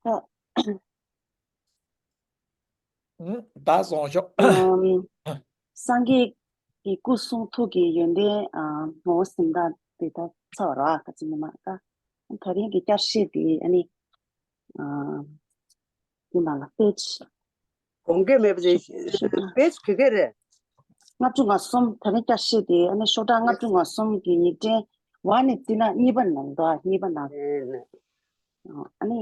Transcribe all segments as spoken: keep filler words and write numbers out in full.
ད་ད་སོང་ཤོག་ཨམ། སངས་རྒྱས་ཀྱི་སྐུ་གསུང་ཐུགས་ཀྱི་ཡོན་ཏན། ཨ། ངོ་བོ་གཟེངས་རྟགས་དེ་ད་ཚར་བ་ར་ག་ཚོད་ནི་མ་ད། དེ་རིང་གི་བསྐྱར་བཤད་དེ་ཨ་ནི། ཨ། དེ་ནང་ལ་པེ་ཇི་གོང་གེ་མེད་པ་རེད། པེ་ཇི་ག་གེ་རེད། ལྔ་བཅུ་ང་གསུམ། དེ་རིང་བསྐྱར་བཤད་དེ་ཨ་ནི་ཤོག་གྲངས་ལྔ་བཅུ་ང་གསུམ་གྱི་ཉིས་སྟེང་བ་ནས་བརྩིས་ན་གཉིས་པ་ནང་དོ། གཉིས་པ་ནང་། ཨ་ནི།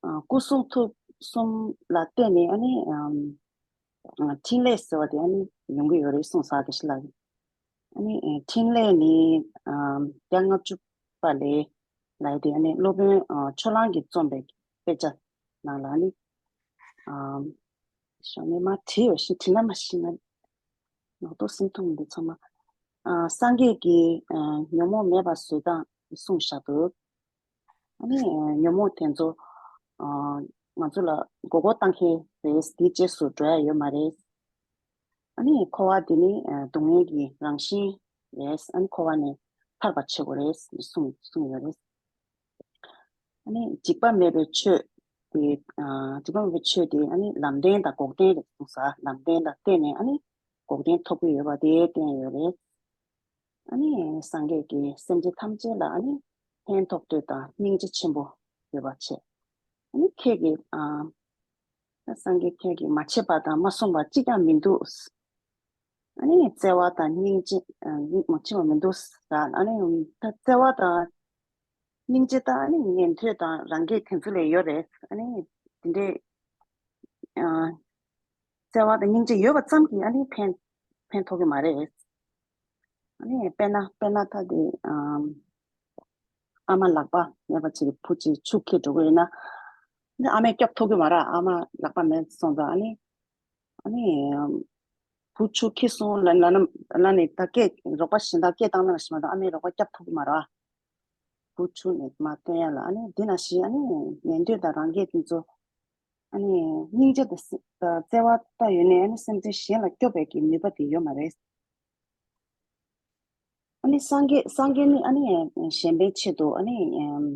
ཨ། སྐུ་གསུང་ཐུགས་གསུམ་ལ་བརྟེན་ནས་ཨ་ནི། ཨམ། ཨ། ཕྲིན་ལས་ཟེར་བ་དེ་ཨ་ནི་ཡོང་གི་ཡོད་རེད་གསུངས་ས་དགེ་བཤེས་ལགས། ཨ་ནི། ཨ། ཕྲིན་ལས་ནི། ཨམ། བརྒྱ་ལྔ་བཅུ་པ་ལས་ལབ་ཡ་དེ་ཨ་ནི་སློབ་དཔོན། ཨ། ཕྱོགས་གླང་གིས་རྩོམ་པའི་དཔེ་ཆ་ནང་ལ་ཨ་ནི། ཨམ། ཞོགས་ནས་མ་བྲིས་ཡོད་ཤིང་བྲིས་ན་མ་ཤེས་ན། ནོར་དོགས་སེམས་ཐུང་འདི་ཚང་མ། ཨ། སངས་རྒྱས་ཀྱིས། ཨ། ཉོན་མོངས་མེད་པར་བཟོས་དང་གསུངས་བཞག་འདུག་ཨ་ནི། ཨ། ཉོན་མོངས་དེ་ཚོ། ཨ། ང་ཚོ་ལ་མགོ་སྐོར་བཏང་མཁན་རེད། དེའི་རྗེས་སུ་འགྲོ་ཡ་ཡོད་མ་རེད། ཨ་ནི་འཁོར་བ་འདི་ནི། ཨ། སྡུག་བསྔལ་གྱི་རང་བཞིན་རེད། ཨ་ནི་འཁོར་བ་ནས་ཐར་པ་བྱེད་དགོས་རེད་གསུངས་གསུངས་ཡོད་རེད། ཨ་ནི་འཇིགས་པ་མེད་པའི་ཆོས་དེ། ཨ། འཇིགས་པ་མེད་པའི་ཆོས་དེ་ཨ་ནི་ལམ་བདེན་དང་འགོག་བདེན་རེད་གསུངས་ས། ལམ་བདེན་ལ་བརྟེན་ནས་ཨ་ནི་འགོག་བདེན་ཐོབ་ཀྱི་ཡོད་པ་དེ་བསྟན་ཡོད་རེད། ཨ་ནི་སངས་རྒྱས་ཀྱིས་སེམས་ཅན་ཐམས་ཅད་ལ་ཨ་ནི་ཕན་ཐོགས་འདོད་དང་སྙིང་རྗེ་ཆེན་པོ་ཡོད་པ་བྱས། ཨ་ནི་ཁྱེད་ཀྱིས། ཨ། སངས་རྒྱས་ཁྱེད་ཀྱིས་མ་བྱས་པ་དང་མ་གསུངས་པ་གཅིག་ཀྱང་མི་འདུག་ཨ་ནི་བརྩེ་བ་དང་སྙིང་རྗེ། ཨ། མ་བྱས་པ་མི་འདུག་ཟེར། ཨ་ནི་ད་བརྩེ་བ་དང་སྙིང་རྗེ་དང་ཨ་ནི་ཉན་ཐོས་དང་རང་རྒྱལ་དེ་ཚོ་ལ་ཡོད་རེད། ཨ་ནི་དེ་འདྲའི། ཨ། བརྩེ་བ་དང་སྙིང་རྗེ་ཡོད་པ་ཙམ་གྱིས་ཨ་ནི་ཕན་ཕན་ཐོགས་ཀྱི་མ་རེད། ཨ་ནི་དཔེར་ན་དཔེར་ན་ད་དེ། ཨ། ཨ་མ་ལག་པ་མེད་པ་ཅིག་བུ་ཅིག་ཆུ་འཁྱེར་འགྲོ་གི་ཡོད་ན། ཨ་ནི་ཨ་མས་སྐྱོབ་ཐུབ་ཀྱི་མ་རེད། ཨ་མ་ལག་པ་མེད་སོང་ཙང་ཨ་ནི། ཨ་ནི། བུ་ཆུ་འཁྱེར་སོང་ལབ་ལབ་ན་ལབ་ནས་ད་སྐད་རོགས་པ་གཞན་དག་སྐད་བཏང་ན་ཞིག་མ་གཏོགས་ཨ་མས་རོགས་པ་སྐྱོབ་ཐུབ་ཀྱི་མ་རེད། བུ་ཆུ་ནས་མར་བཏོན་ཡ་ལ། ཨ་ནི་འདི་ན་ཞིག་ཨ་ནི་ཉན་ཐོས་དང་རང་རྒྱལ་དེ་ཚོ། ཨ་ནི་སྙིང་རྗེ་དང་སེ་དང་བརྩེ་བ་ལྟ་ཡོད་ནའི་ཨ་ནི་སེམས་ཅན་གཞན་ལ་སྐྱོབ་པའི་གི་ནུས་པ་དེ་ཡོད་མ་རེད། ཨ་ནི་སངས་རྒྱས་སངས་རྒྱས་ནི་ཨ་ནི་གཞན་ཕན་ཆེད་དུ་ཨ་ནི། ཨམ།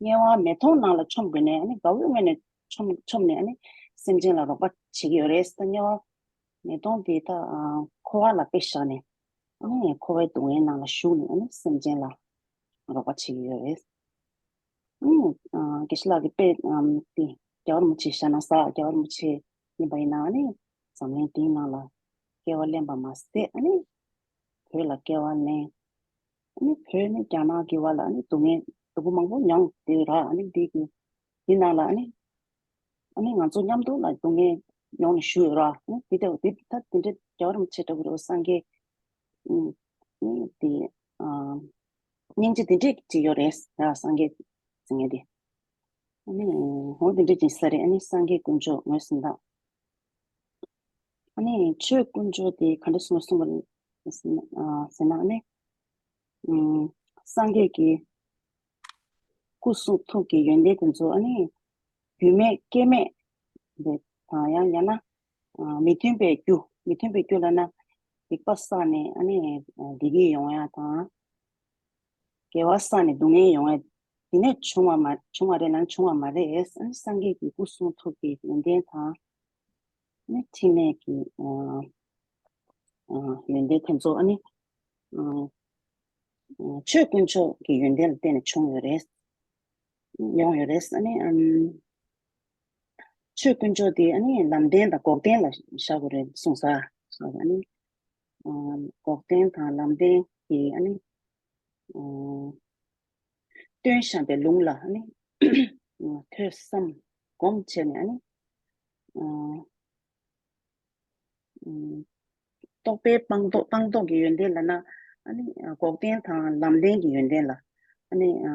དམྱལ་བ་མེ་དོང་ནང་ལ་མཆོངས་དགོས་ནའི་ཨ་ནི་དགའ་བོའི་ངོས་ནས་མཆོངས་མཆོངས་ནས་ཨ་ནི་སེམས་ཅན་ལ་རོགས་པ་བྱེད་ཀྱི་ཡོད་རེད། ད་དམྱལ་བ་མེ་དོང་དེ་ད། ཨ། འཁོར་བ་ལ་དཔེ་བཞག་ནས་ཨ་ནི་འཁོར་བའི་སྡུག་བསྔལ་ནང་ལ་ཞུགས་ནས་ཨ་ནི་སེམས་ཅན་ལ་རོགས་པ་བྱེད་ཀྱི་ཡོད་རེད། ཨ། དགེ་བཤེས་ལགས་ཀྱི་དཔེ། ཨམ། དེ་རྒྱལ་བ་རིན་པོ་ཆེ་བཞག་ན་ས། རྒྱལ་བ་རིན་པོ་ཆེ་ཡིན་པ་ཡིན་ན་ཨ་ནི་འཛམ་གླིང་འདིའི་ནང་ལ་སྐྱེ་བ་ལེན་པ་མ་ཟད་ཨ་ནི་བོད་ལ་སྐྱེ་བ་ལེན། ཨ་ནི་བོད་ནི་རྒྱ་ནག་གི་བར་ལ་ཨ་ནི་སྡུག་བསྔལ་སྡུག་པོ་མང་པོ་མྱོང་དེ་ར། ཨ་ནི་འདི་གི་འདི་ནང་ལ་ཨ་ནི་ཨ་ནི་ང་ཚོ་མཉམ་དུ་ལ་སྡུག་བསྔལ་མྱོང་ནས་བཞུགས་ཡོད་ར། ཨ་ནི་འདི་ལྟ་བུ་འདི་ད་འདི་འདྲ་རྒྱལ་བ་རིན་པོ་ཆེ་ལྟ་བུ་རེད་པ། སངས་རྒྱས། ཨ་ནི་འདི། ཨ། སྙིང་རྗེ་འདི་འདྲས་ཅིག་ཡོད་རེད་ཡ། སངས་རྒྱས་ཟེར་མཁན་དེ། ཨ་ནི་འོ་འདི་འདྲས་ཅིག་ས་རེད། ཨ་ནི་སངས་རྒྱས་དཀོན་མཆོག་ངོས་ཟིན་དང་། ཨ་ནི་ཆོས་དཀོན་མཆོག་དེ་ག་འདྲ་གསུངས་གསུངས་པ་རེད་ཟེར་ན། ཨ། ཟེར་ན་ཨ་ནི། ཨམ། སངས་རྒྱས་ཀྱི་སྐུ་གསུང་ཐུགས་ཀྱི་ཡོན་ཏན་དེ་ཚོ་ཨ་ནི་རྒྱུ་མེད་རྐྱེན་མེད་དེ་དང་ཡང་ཡང་ན། ཨ། མི་མཐུན་པའི་རྒྱུ། མི་མཐུན་པའི་རྒྱུ་ལབ་ན་སྡིག་པ་བསགས་ནས་ཨ་ནི་བདེ་སྐྱིད་ཡོང་ཡ་དང་། དགེ་བ་བསགས་ནས་སྡུག་བསྔལ་ཡོང་བ་དེ་ནས་བྱུང་བ་མ་བྱུང་བ་རེད་ལབ་ན་བྱུང་བ་མ་རེད། ཨ་ནི་སངས་རྒྱས་ཀྱི་སྐུ་གསུང་ཐུགས་ཀྱི་ཡོན་ཏན་དང་ཨ་ནི་ཕྲིན་ལས་ཀྱི་ཨ་ཨ་ཡོན་ཏན་དེ་ཚོ་ཨ་ནི་ཨ་ཨ་ཆོས་དཀོན་མཆོག་གི་ཡོན་ཏན་ལ་བརྟེན་ནས་བྱུང་ཡོད་རེད། ཡོང་ཡོད་རེད། ཨ་ནི་ཨམ་ཆོས་དཀོན་མཆོག་དེ་ཨ་ནི་ལམ་བདེན་དང་འགོག་བདེན་ལ་བཞག་དགོས་རེད་གསུངས་ས། ཨ་ནི་ཨ་འགོག་བདེན་དང་ལམ་བདེན་གྱི་ཨ་ནི་ཨ་སྟོན་བཞག་པའི་ལུང་ལ་ཨ་ནི་ཨ་ཐོས་བསམ་སྒོམ་བྱས་ནས་ཨ་ནི་ཨ་ཨ་རྟོག་པའི་སྤངས་རྟོགས་སྤངས་རྟོགས་ཀྱི་ཡོན་ཏན་ལབ་ན་ཨ་ནི་ཨ་འགོག་བདེན་དང་ལམ་བདེན་གྱི་ཡོན་ཏན་ལ་ཨ་ནི་ཨ་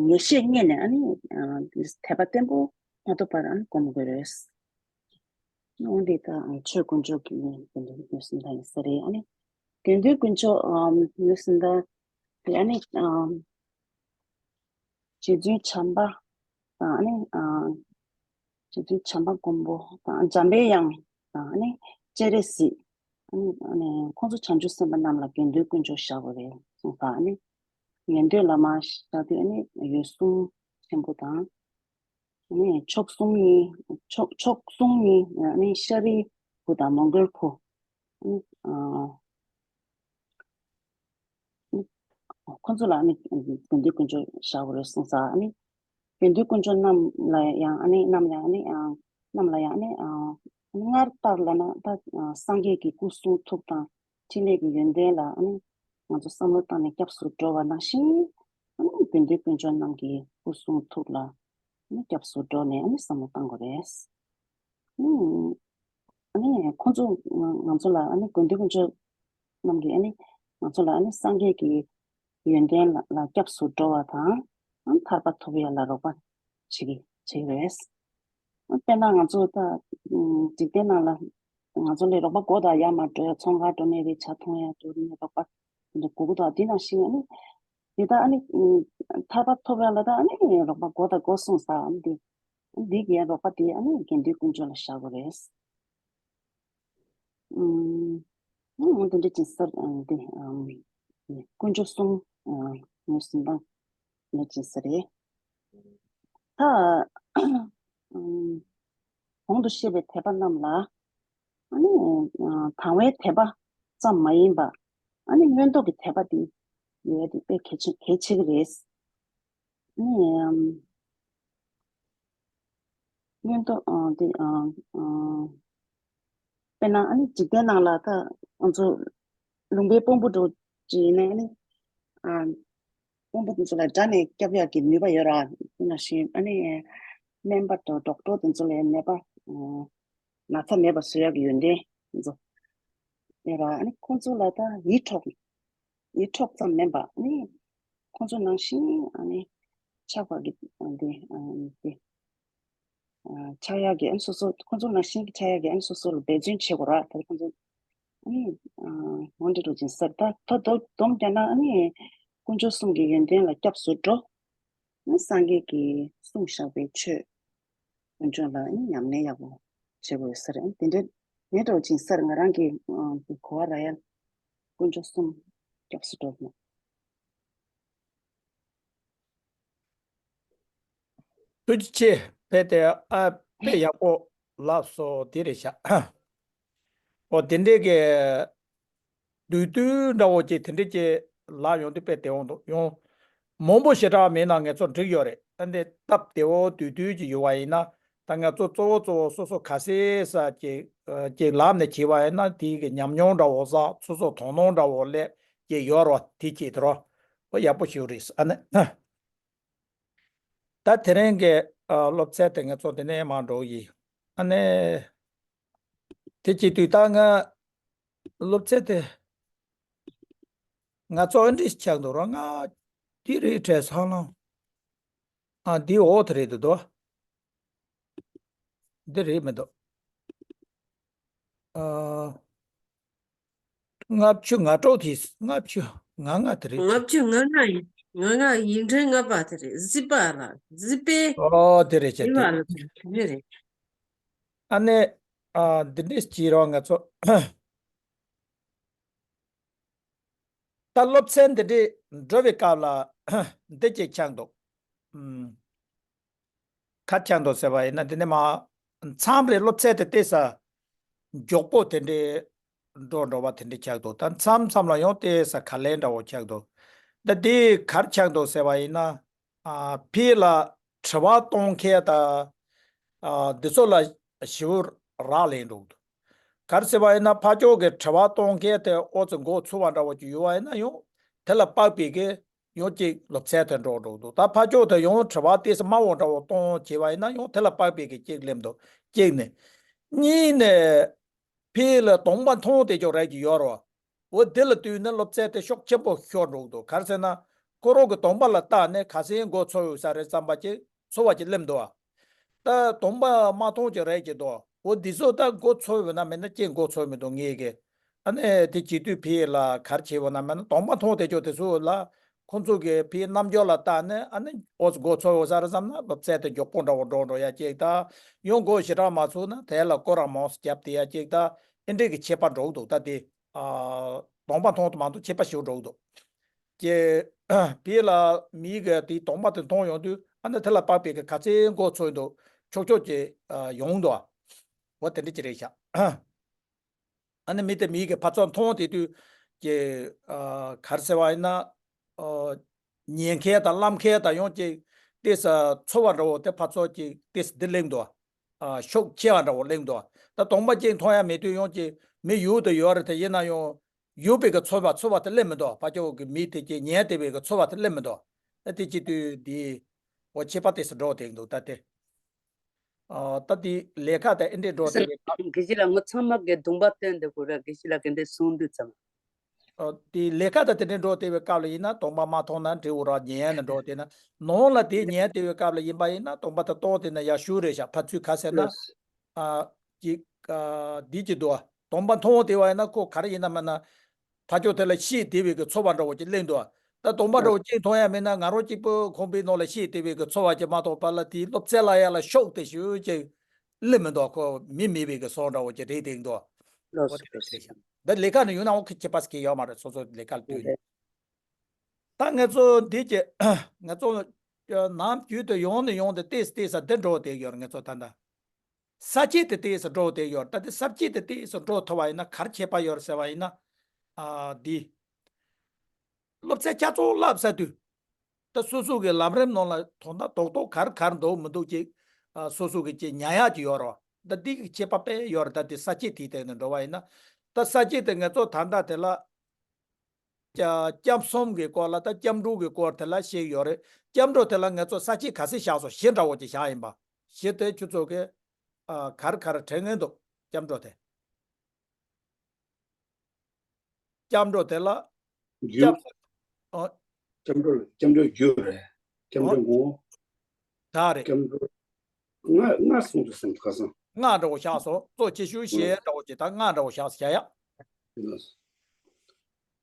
ངེས་ཤེས་རྙེད་ནས་ཨ་ནི་ཨ་དད་པ་བརྟན་པོ་མ་ཐོབ་བར་ཨ་ནི་སྒོམ་དགོས་རེད། འོ་འདི་ལྟར་ཆོས་དཀོན་མཆོག་གི་དེ་འདྲ་ངོས་ཟིན་ད་ཡིན་ས་རེད། ཨ་ནི་དགེ་འདུན་དཀོན་མཆོག་ཨམ་ངོས་ཟིན་ད་དེ་ཨ་ནི་ཨམ་རྗེ་བཙུན་བྱམས་པ་དང་ཨ་ནི་ཨམ་རྗེ་བཙུན་བྱམས་པ་མགོན་པོ་དང་འཇམ་པའི་དབྱངས་དང་ཨ་ནི་སྤྱན་རས་གཟིགས། ཨ་ནི་ཨ་ནི་ཁོང་ཚོ་བྱང་ཆུབ་སེམས་དཔའ་རྣམས་ལ་དགེ་འདུན་དཀོན་མཆོག་བཞག་དགོས་རེད་གསུངས་པ། ཨ་ནི། ཉན་ཐོས་བླ་མ་ཞེས་བྱ་དེ་ཨ་ནི་ཡུལ་སྲུང་ཆེན་པོ་དང་། ཨ་ནི་ཕྱོགས་གསུམ་གཉིས། ཕྱོགས་ཕྱོགས་གསུམ་གཉིས་ཨ་ནི་ཤཱ་རིའི་བུ་དང་མོའུ་འགལ་བུ། ཨ་ནི་ཨ། ཁོ་ཚོ་ལ་ཨ་ནི་དགེ་འདུན་དཀོན་མཆོག་བཞག་དགོས་རེད་གསུངས་ཙང་། ཨ་ནི་དགེ་འདུན་དཀོན་མཆོག་རྣམས་ལ་ཡང་ཨ་ནི་རྣམས་ལ་ཡང་ཨ་ནི་ཨ། རྣམས་ལ་ཡང་ཨ་ནི་ཨ། སྔར་ལྟར་ལབ་ན་ད་ཨ། སངས་རྒྱས་ཀྱི་སྐུ་གསུང་ཐུགས་དང་ཕྲིན་ལས་ཀྱི་ཡོན་ཏན་ལ་ཨ་ནི་ང་ཚོ་བསམ་བློ་བཏང་ནས་སྐྱབས་སུ་འགྲོ་བ་ནང་བཞིན། ཨ་ནི་དགེ་འདུན་དཀོན་མཆོག་རྣམས་ཀྱི་སྐུ་གསུང་ཐུགས་ལ་ཨ་ནི་སྐྱབས་སུ་འགྲོ་ནས་ཨ་ནི་བསམ་བློ་བཏང་དགོས་རེད། ཨ་ནི་ཁོང་ཚོ་ང་ཚོ་ལ་ཨ་ནི་དགེ་འདུན་དཀོན་མཆོག་རྣམས་ཀྱིས་ཨ་ནི་ང་ཚོ་ལ་ཨ་ནི་སངས་རྒྱས་ཀྱི་ཡོན་ཏན་ལ་ལ་སྐྱབས་སུ་འགྲོ་བ་དང་། ཨ་ནི་ཐར་པ་ཐོབ་ཡ་ལ་རོགས་པ་བྱེད་ཀྱི་བྱེད་ཀྱི་རེད། ཨ་དཔེར་ན་ང་ཚོ་ད་འཇིག་རྟེན་ནང་ལ་ང་ཚོ་ལས་རོགས་པ་དགོས་དང་། ཡར་མར་འགྲོ་ཡ་ཚོང་ཁང་འགྲོ་ནས་རེད། ཇ་འཐུང་ཡ་འགྲོ་ནས་རོགས་པ་དེ་འདྲ་དགོས་ཀྱི་འདུག་དེ་ནང་བཞིན་ཨ་ནི་དེ་ད་ཨ་ནི་ཐར་པ་ཐོབ་ཡ་ལ་ད་ཨ་ནི་རོགས་པ་དགོས་དང་དགོས་གསུངས་ཙང་། ཨ་ནི་དེ་འདི་གི་རོགས་པ་དེ་ཨ་ནི་དགེ་འདུན་དཀོན་མཆོག་ལ་བཞག་དགོས་རེད། ཨུམ། ཨུམ། དེ་འདྲ་ཅིག་ཟེར། ཨ་འདི་ཨམ། དཀོན་མཆོག་གསུམ། ཨ་ངོས་ཟིན་སྟངས་འདི་འདྲ་ཅིག་ཟེར་རེད། ད་ཨམ། གོང་དུ་བཤད་པའི་དད་པ་རྣམས་ལ་ཨ་ནི་ཨ་དང་བའི་དད་པ་ཙམ་མ་ཡིན་པ། ཨ་ནི་མངོན་རྟོགས་ཀྱི་དད་པ་དེ་ཡོད་དེ་དཔེ་གལ་ཆེ་གལ་ཆེ་གི་རེད། ཨ་ནི་ཨམ། མངོན་རྟོགས་ཨ་དེ་ཨ་ཨ། དཔེར་ན་ཨ་ནི་འཇིག་རྟེན་ནང་ལ་ད་ང་ཚོ་ལུང་པའི་དཔོན་པོ་འདྲ་ཅིག་ཡིན་ན་ཨ་ནི་ཨ། དཔོན་པོ་དེ་ཚོ་ལ་དགྲ་ནས་སྐྱོབ་ཡག་གི་ནུས་པ་ཡོད་ར། དེ་ནང་བཞིན་ཨ་ནི་སྨན་པ་དང་ཌོག་ཊར་དེ་ཚོ་ལ་ནད་པ་ཨ་ན་ཚ་མེད་པ་བཟོ་ཡག་གི་ཡོན་ཏན་དེ་ཚོ་ཡོད་ར། ཨ་ནི་ཁོང་ཚོ་ལ་ད་ཡིད་འཕྲོག་ཡིད་འཕྲོག་ཙམ་མིན་པ་ཨ་ནི་ཁོང་ཚོ་ནང་བཞིན་ཨ་ནི་ཆགས་པ་གི་ཨ་འདི་ཨ་འདི། ཆགས་ཡག་གི་ཨ་ནི་སོ་སོ། ཁོང་ཚོ་ནང་བཞིན་གྱི་ཆགས་ཡག་གི་ཨ་ནི་སོ་སོ་ལ་འབད་བརྩོན་བྱེད་དགོས་ར། ད་ཁོང་ཚོ་ཨ་ནི་ཨ་འོ་འདི་འདྲ་ཅིག་ཟེར། ད་ད་དོ་སྡོམ་རྒྱག་ན་ཨ་ནི་དཀོན་མཆོག་གསུམ་གྱི་ཡོན་ཏན་ལ་སྐྱབས་སུ་འགྲོ། ཨ་ནི་སངས་རྒྱས་ཀྱིས་གསུངས་བཞག་པའི་ཆོས་དཀོན་མཆོག་ལ་ཨ་ནི་ཉམས་ལེན་ཡག་པོ་བྱེད་དགོས་ཟེར། ཨ་ནི་དེ་འདྲ་འདི་འདྲ་ཅིག་ཟེར། ང་རང་གི་ཨ་གོ་བ་ར་ཡ། དཀོན་མཆོག་གསུམ་སྐྱབས་སུ་འགྲོ་དགོས། ཐུགས་རྗེ་ཆེ། དཔེ་དེ་ཨ་དཔེ་ཡག་པོ་ལབ་སོང་། དེ་རེད་ཤག་འོ་དེ་འདྲས་ཀྱི་བསྡུས་བསྡུས་འདྲ་བོ་ཅིག་དེ་འདྲས་ཅིག་ལབ་ཡོང་དུས་དཔེ་བདེ་པོ་འདུག་ཡང་མང་པོ་ཞེ་དྲག་མེད་ན་ངེད་ཚོ་འགྲིག་ཡོད་རེད། ཨ་འདི་སྟབས་བདེ་བོ་བསྡུས་བསྡུས་ཅིག་ཡོད་པ་ཡིན་ན། ད་ང་ཚོ་གཙོ་བོ་གཙོ་བོ་སོ་སོ་ག་ཚད་ས་ཅིག་ཅིག་ལབ་ནས་བྱས་པ་ཡིན་ན། དེ་གི་ཉམས་མྱོང་འདྲ་བོ་བསགས། སོ་སོ་དོ་སྣང་འདྲ་བོ་སླེབས་ཀྱི་ཡོད་རེད་པ། དེ་ཅིག་དེ་རེད་པ། འོ་ཡག་པོ་ཞིག་རེད། ཨ་ནི་ད་དེ་རིང་གི་ཨ་སློབ་ཚན་དེ་ང་ཚོ་འདི་ནས་མར་འགྲོ་གི་ཡིན། ཨ་ནི་དེ་བྱེད་དུས་ད་ང་སློབ་ཚན་དེ་ང་ཚོ་ཨ་འདྲས་ཆགས་འདུག་ར། ང་འདི་རེད་དྲན་སོང་ལ། ཨ་འདི་འོག་དེ་རེད་འདུག་དོ། འདི་རེད་མི་འདུག་ཨ། ལྔ་བཅུ་ང་དྲུག་དེ། ལྔ་བཅུ་ང་ལྔ་དེ་རེད། ལྔ་བཅུ་ང་ལྔ་ཡིན། ང་ལྔ་ཡིག་ཕྲེང་ལྔ་པ་དེ་རེད། བཞི་པ་ལ། བཞི་པའི་ཨོ་དེ་རེད་ཆ། བཞི་དེ་པ་ལ་དེ་རེད། ཨ་ནི་ཨ་འདི་འདྲས་བྱེད་རོགས། ང་ཚོ་ད་སློབ་ཚན་འདི་འདྲས་འགྲོ་བའི་སྐབས་ལ་འདི་གཅིག་ཆགས་འདུག་ཨུམ། ག་རེ་ཆགས་འདུག་ཟེར་བ་ཡིན་ན། འདི་ནས་མར་མཚམས་རེ་སློབ་ཚན་དེ་ཏོག་ཙམ་མགྱོགས་པོ་དེ་འདྲས་འགྲོ་འགྲོ་བ་དེ་འདྲས་ཆགས་འདུག་ད་མཚམས་མཚམས་ལ་ཡང་ཏོག་ཙམ་ག་ལེ་འདྲ་བོ་ཆགས་འདུག་ད་འདི་ག་རེ་ཆགས་འདུག་ཟེར་བ་ཡིན་ན། ཨ་ཕི་ལ་དྲི་བ་གཏོང་མཁན་དང་། ཨ་འདི་ཚོ་ལ་ཞེ་པོ་རག་ལས་འགྲོ་གི་འདུག་ག་རེ་ཟེར་བ་ཡིན་ན། ཕར་ཕྱོགས་ཀྱི་དྲི་བ་གཏོང་མཁན་དེ་ཨོ་ཙི་མགོ་ཚོས་པ་འདྲ་བོ་ཅིག་ཡོད་པ་ཡིན་ན། ཡང་དེ་ལ་དཔག་པའི་གི་ཡང་གཅིག་སློབ་ཚན་དེ་འགྲོ་འགྲོ་གི་འདུག་ད་ཕར་ཕྱོགས་དེ་ཡང་དྲི་བ་ཏོག་ཙམ་དམའ་བོ་འདྲ་བོ་གཏོང་བྱས་པ་ཡིན་ན། ཡང་དེ་ལ་དཔག་པའི་གི་གཅིག་སླེབས་འདུག་གཅིག་ནས། གཉིས་ནས། ཕི་ལ་གདོང་པ་མཐོང་བསྡད་ཀྱོག་རེད་ཀྱི་ཡོད་རེད་པ། འོ་དེ་ལ་བསྟུན་ནས་སློབ་ཚན་དེ་ཤུགས་ཆེན་པོ་ཤོར་འགྲོ་གི་འདུག་ག་རེ་ཟེར་ན། ཁོ་རང་གི་གདོང་པ་ལ་བལྟས་ནས་ག་ཚོད་མགོ་ཚོས་ཡོད་ས་རེད་བསམ་པ་ཅིག་ཚོར་བ་ཅིག་སླེབས་འདུག་པ། ད་གདོང་པ་མ་མཐོང་ཀྱོག་རེད་ཀྱི་འདུག་འོ་འདི་ཚོ་ད་མགོ་ཚོས་ཡོད་ན་མེད་ན་ཅིག་མགོ་ཚོས་མི་འདུག་ངས་གི། ཨ་ནི་དེ་བྱེད་དུས་ཕི་ལ་ག་རེ་བྱས་ཡོད་ན་མེད་ན། གདོང་པ་མཐོང་བསྡད་ཀྱོག་དེ་ཚོ་ལ། ཁོང་ཚོ་གི་ཕི་རྣམ་འགྱུར་ལ་བལྟས་ནས། ཨ་ནི་ཨོ་ཙི་མགོ་ཚོས་ཡོད་ས་རེད་བསམ་ན། སློབ་ཚན་དེ་མགྱོགས་པོ་འདྲ་བོ་འགྲོ་འགྲོ་ཡ་གཅིག་དང་། ཡང་མགོ་ཞེ་དྲག་མ་ཚོས་ན་དེ་ལ་སྐོར་ར་མང་ཙམ་བརྒྱབ་བསྡད་ཡ་གཅིག་དང་། ཨེ་འདྲས་ཀྱི་ཁྱད་པར་འགྲོ་གི་འདུག་ད་དེ་ཨ་གདོང་པ་མཐོང་དུ་མ་གཏོགས་ཁྱད་པར་ཞེ་པོ་འགྲོ་གི་འདུག་ཀྱེ། བོད་ལ་མིའི་གི་དེའི་གདོང་པ་དེ་མཐོང་ཡོང་དུས་ཨ་ནི་དེ་ལ་དཔག་པའི་གི་ག་ཚད་མགོ་ཚོས་འདུག་ཆོག་ཆོག་ཅིག་ཡོང་འདུག་འོ་དེ་འདྲ་ཅིག་རེད་ཤག་ཨ་ནི་མི་དེ་མིའི་གི་ཕར་ཚུར་མཐོང་དེ་དུས་ཀྱི་ག་རེ་ཟེར་བ་ཡིན་ན། ཉན་མཁན་དང་བསླབ་མཁན་དང་ཡང་ཅིག་ཏོག་ཙམ་ཚོར་བ་འདྲ་བོ་དེ་ཕར་ཚུར་ཅིག་ཏོག་ཙམ་འདི་གླེང་འདུག་ཤུགས་ཆེ་བ་འདྲ་བོ་གླེང་འདུག་ད་གདོང་པ་ཅིག་མཐོང་ཡ་མེད་དུས་ཡང་ཅིག་མི་ཡུལ་དུ་ཡོད་རེད་དེ་ཡིན་ན་ཡང་ཡོད་པའི་གི་ཚོར་བ་ཚོར་བ་དེ་སླེབས་མི་འདུག་ཕར་ཕྱོགས་ཀྱི་མི་དེ་ཅིག་ཉན་བསྡད་པའི་གི་ཚོར་བ་དེ་སླེབས་མི་འདུག་ཨ་དེ་བྱེད་དུས་འདི་འོ་ཁྱད་པར་ཏོག་ཙམ་འགྲོ་བསྡད་འདུག་ད་དེ། ཨ་ད་དེ་ལས་ཀ་དང་ཨེ་འདྲས་འགྲོ་དེ་རེད། དགེ་བཤེས་ལགས་ང་ཚང་མ་གི་གདོང་པ་བསྟན་དེ་གོ་ར་དགེ་བཤེས་ལགས་ཀྱི་འདི་གསུང་དུས་ཙམ། ཨ་དེ་ལས་ཀ་དང་དེ་འདྲས་འགྲོ་དེ་བའི་སྐབས་ལ་ཡིན་ན་གདོང་པ་མ་མཐོང་ན་འདྲི་འུ་ར་ཉན་ཡ་ན་འགྲོ་དེ་ན་ནང་ལ་དེ་ཉན་དེ་བའི་སྐབས་ལ་ཡིན་པ་ཡིན་ན་གདོང་པ་དེ་གཏོང་དེ་ན་ཡག་ཤོས་རེད་ཤག་ཕར་ཚུར་ག་ཟེར་ན། ཨ་ཅིག་ཨ་འདི་ཅིག་འདུག་གདོང་པ་མཐོང་དེ་བ་ཡིན་ན་ཁོ་ག་རེ་ཡིན་ན་མིན་ན། ཕ་ཅོ་དེ་ལ་ཤེས་བདེ་བའི་གི་ཚོར་བ་འདྲ་བོ་ཅིག་གླེང་འདུག་ད་གདོང་པ་འདྲ་བོ་ཅིག་མཐོང་ཡ་མེད་ན་ང་རང་གཅིག་པུ་ཁང་པའི་ནང་ལ་ཤེས་བདེ་བའི་གི་ཚོར་བ་ཅིག་མ་གཏོགས་པ་ལ་དེའི་སློབ་ཚན་ལ་ཡ་ལ་ཤོག་དེ་ཞུ་ཅིག་གླེང་མི་འདུག་ཁོ་མི་མེད་པའི་གི་སོང་འདྲ་བོ་ཅིག་རེད་དེ་འདུག་ལགས་སོ། འོ་དེ་རེད་ཤག་ད་ལས་ཀ་ནི་ཡོད་ན་འོ་ཁི་ཁྱད་པར་ཟེར་གི་ཡོད་མ་རེད། སོ་སོ་ལས་ཀ་ལ་ལྟོས་ནས། ད་ང་ཚོ་འདི་ཅིག་ང་ཚོ་ནམ་རྒྱུན་དུ་ཡོང་ནས་ཡོང་དུས་ཏོག་ཙམ་ཏོག་ཙམ་འདི་འགྲོ་བསྡད་ཡོད་རེད་ང་ཚོ་ད་ལྟ། ས་བཅད་དེ་ཏོག་ཙམ་འགྲོ་བསྡད་ཡོད་རེད། ད་དེ་ས་བཅད་དེ་ཏོག་ཙམ་འགྲོ་ཐུབ་པ་ཡིན་ན་ག་རེ་ཁྱད་པར་ཡོད་རེད་ཟེར་བ་ཡིན་ན། ཨ་འདི། སློབ་ཚན་བསྐྱར་ཚོགས་བསླབ་ས་དུས། ད་སོ་སོ་གི་ལམ་རིམ་ནང་ལ་དོན་དག་རྡོག་རྡོག་ག་རེ་ག་རེ་འདུག་མི་འདུག་ཅིག་ཨ་སོ་སོ་གི་ཅིག་ཉར་ཡག་ཅིག་ཡོད་རེད་བ། ད་འདི་གི་ཁྱད་པར་དཔེ་ཡོད་རེད། ད་དེ་ས་བཅད་དེའི་སྟེང་ནས་འགྲོ་བ་ཡིན་ན། ད་ས་བཅད་དེ་ང་ཚོ་ད་ལྟ་དེ་ལ། སྐྱ་སྐྱབས་གསུམ་གྱི་སྐོར་ལ་ད་སྐྱབས་འགྲོ་གི་སྐོར་དེ་ལ་བཤད་ཡོད་རེད། སྐྱབས་འགྲོ་དེ་ལ་ང་ཚོ་ས་བཅད་ག་ཚོད་བཞག་སོང་བཞི་འདྲ་བོ་ཅིག་བཞག་ཡིན་པ། བཞི་དེ་ཁྱོད་ཚོ་གི་ཨ་ག་རེ་ག་རེ་དྲན་མཁན་འདུག་སྐྱབས་འགྲོ་དེ། སྐྱབས་འགྲོ་དེ་ལ། རྒྱུ། སྐྱབས་སུ། ཨ། སྐྱབས་འགྲོ་སྐྱབས་འགྲོའི་རྒྱུ་རེད། སྐྱབས་འགྲོའི་ངོ་བོ། ད་རེད། སྐྱབས་འགྲོ། ལྔ་ལྔ་གསུངས་འདུག་བསམ་ག་སོང་། ལྔ་འདྲ་བོ་བཞག་སོང་། གཙོ་ཆེ་ཤོས་ཞེས་འདྲ་བོ་ཅིག་ད་ལྔ་འདྲ་བོ་བཞག་བཞག་ཡ།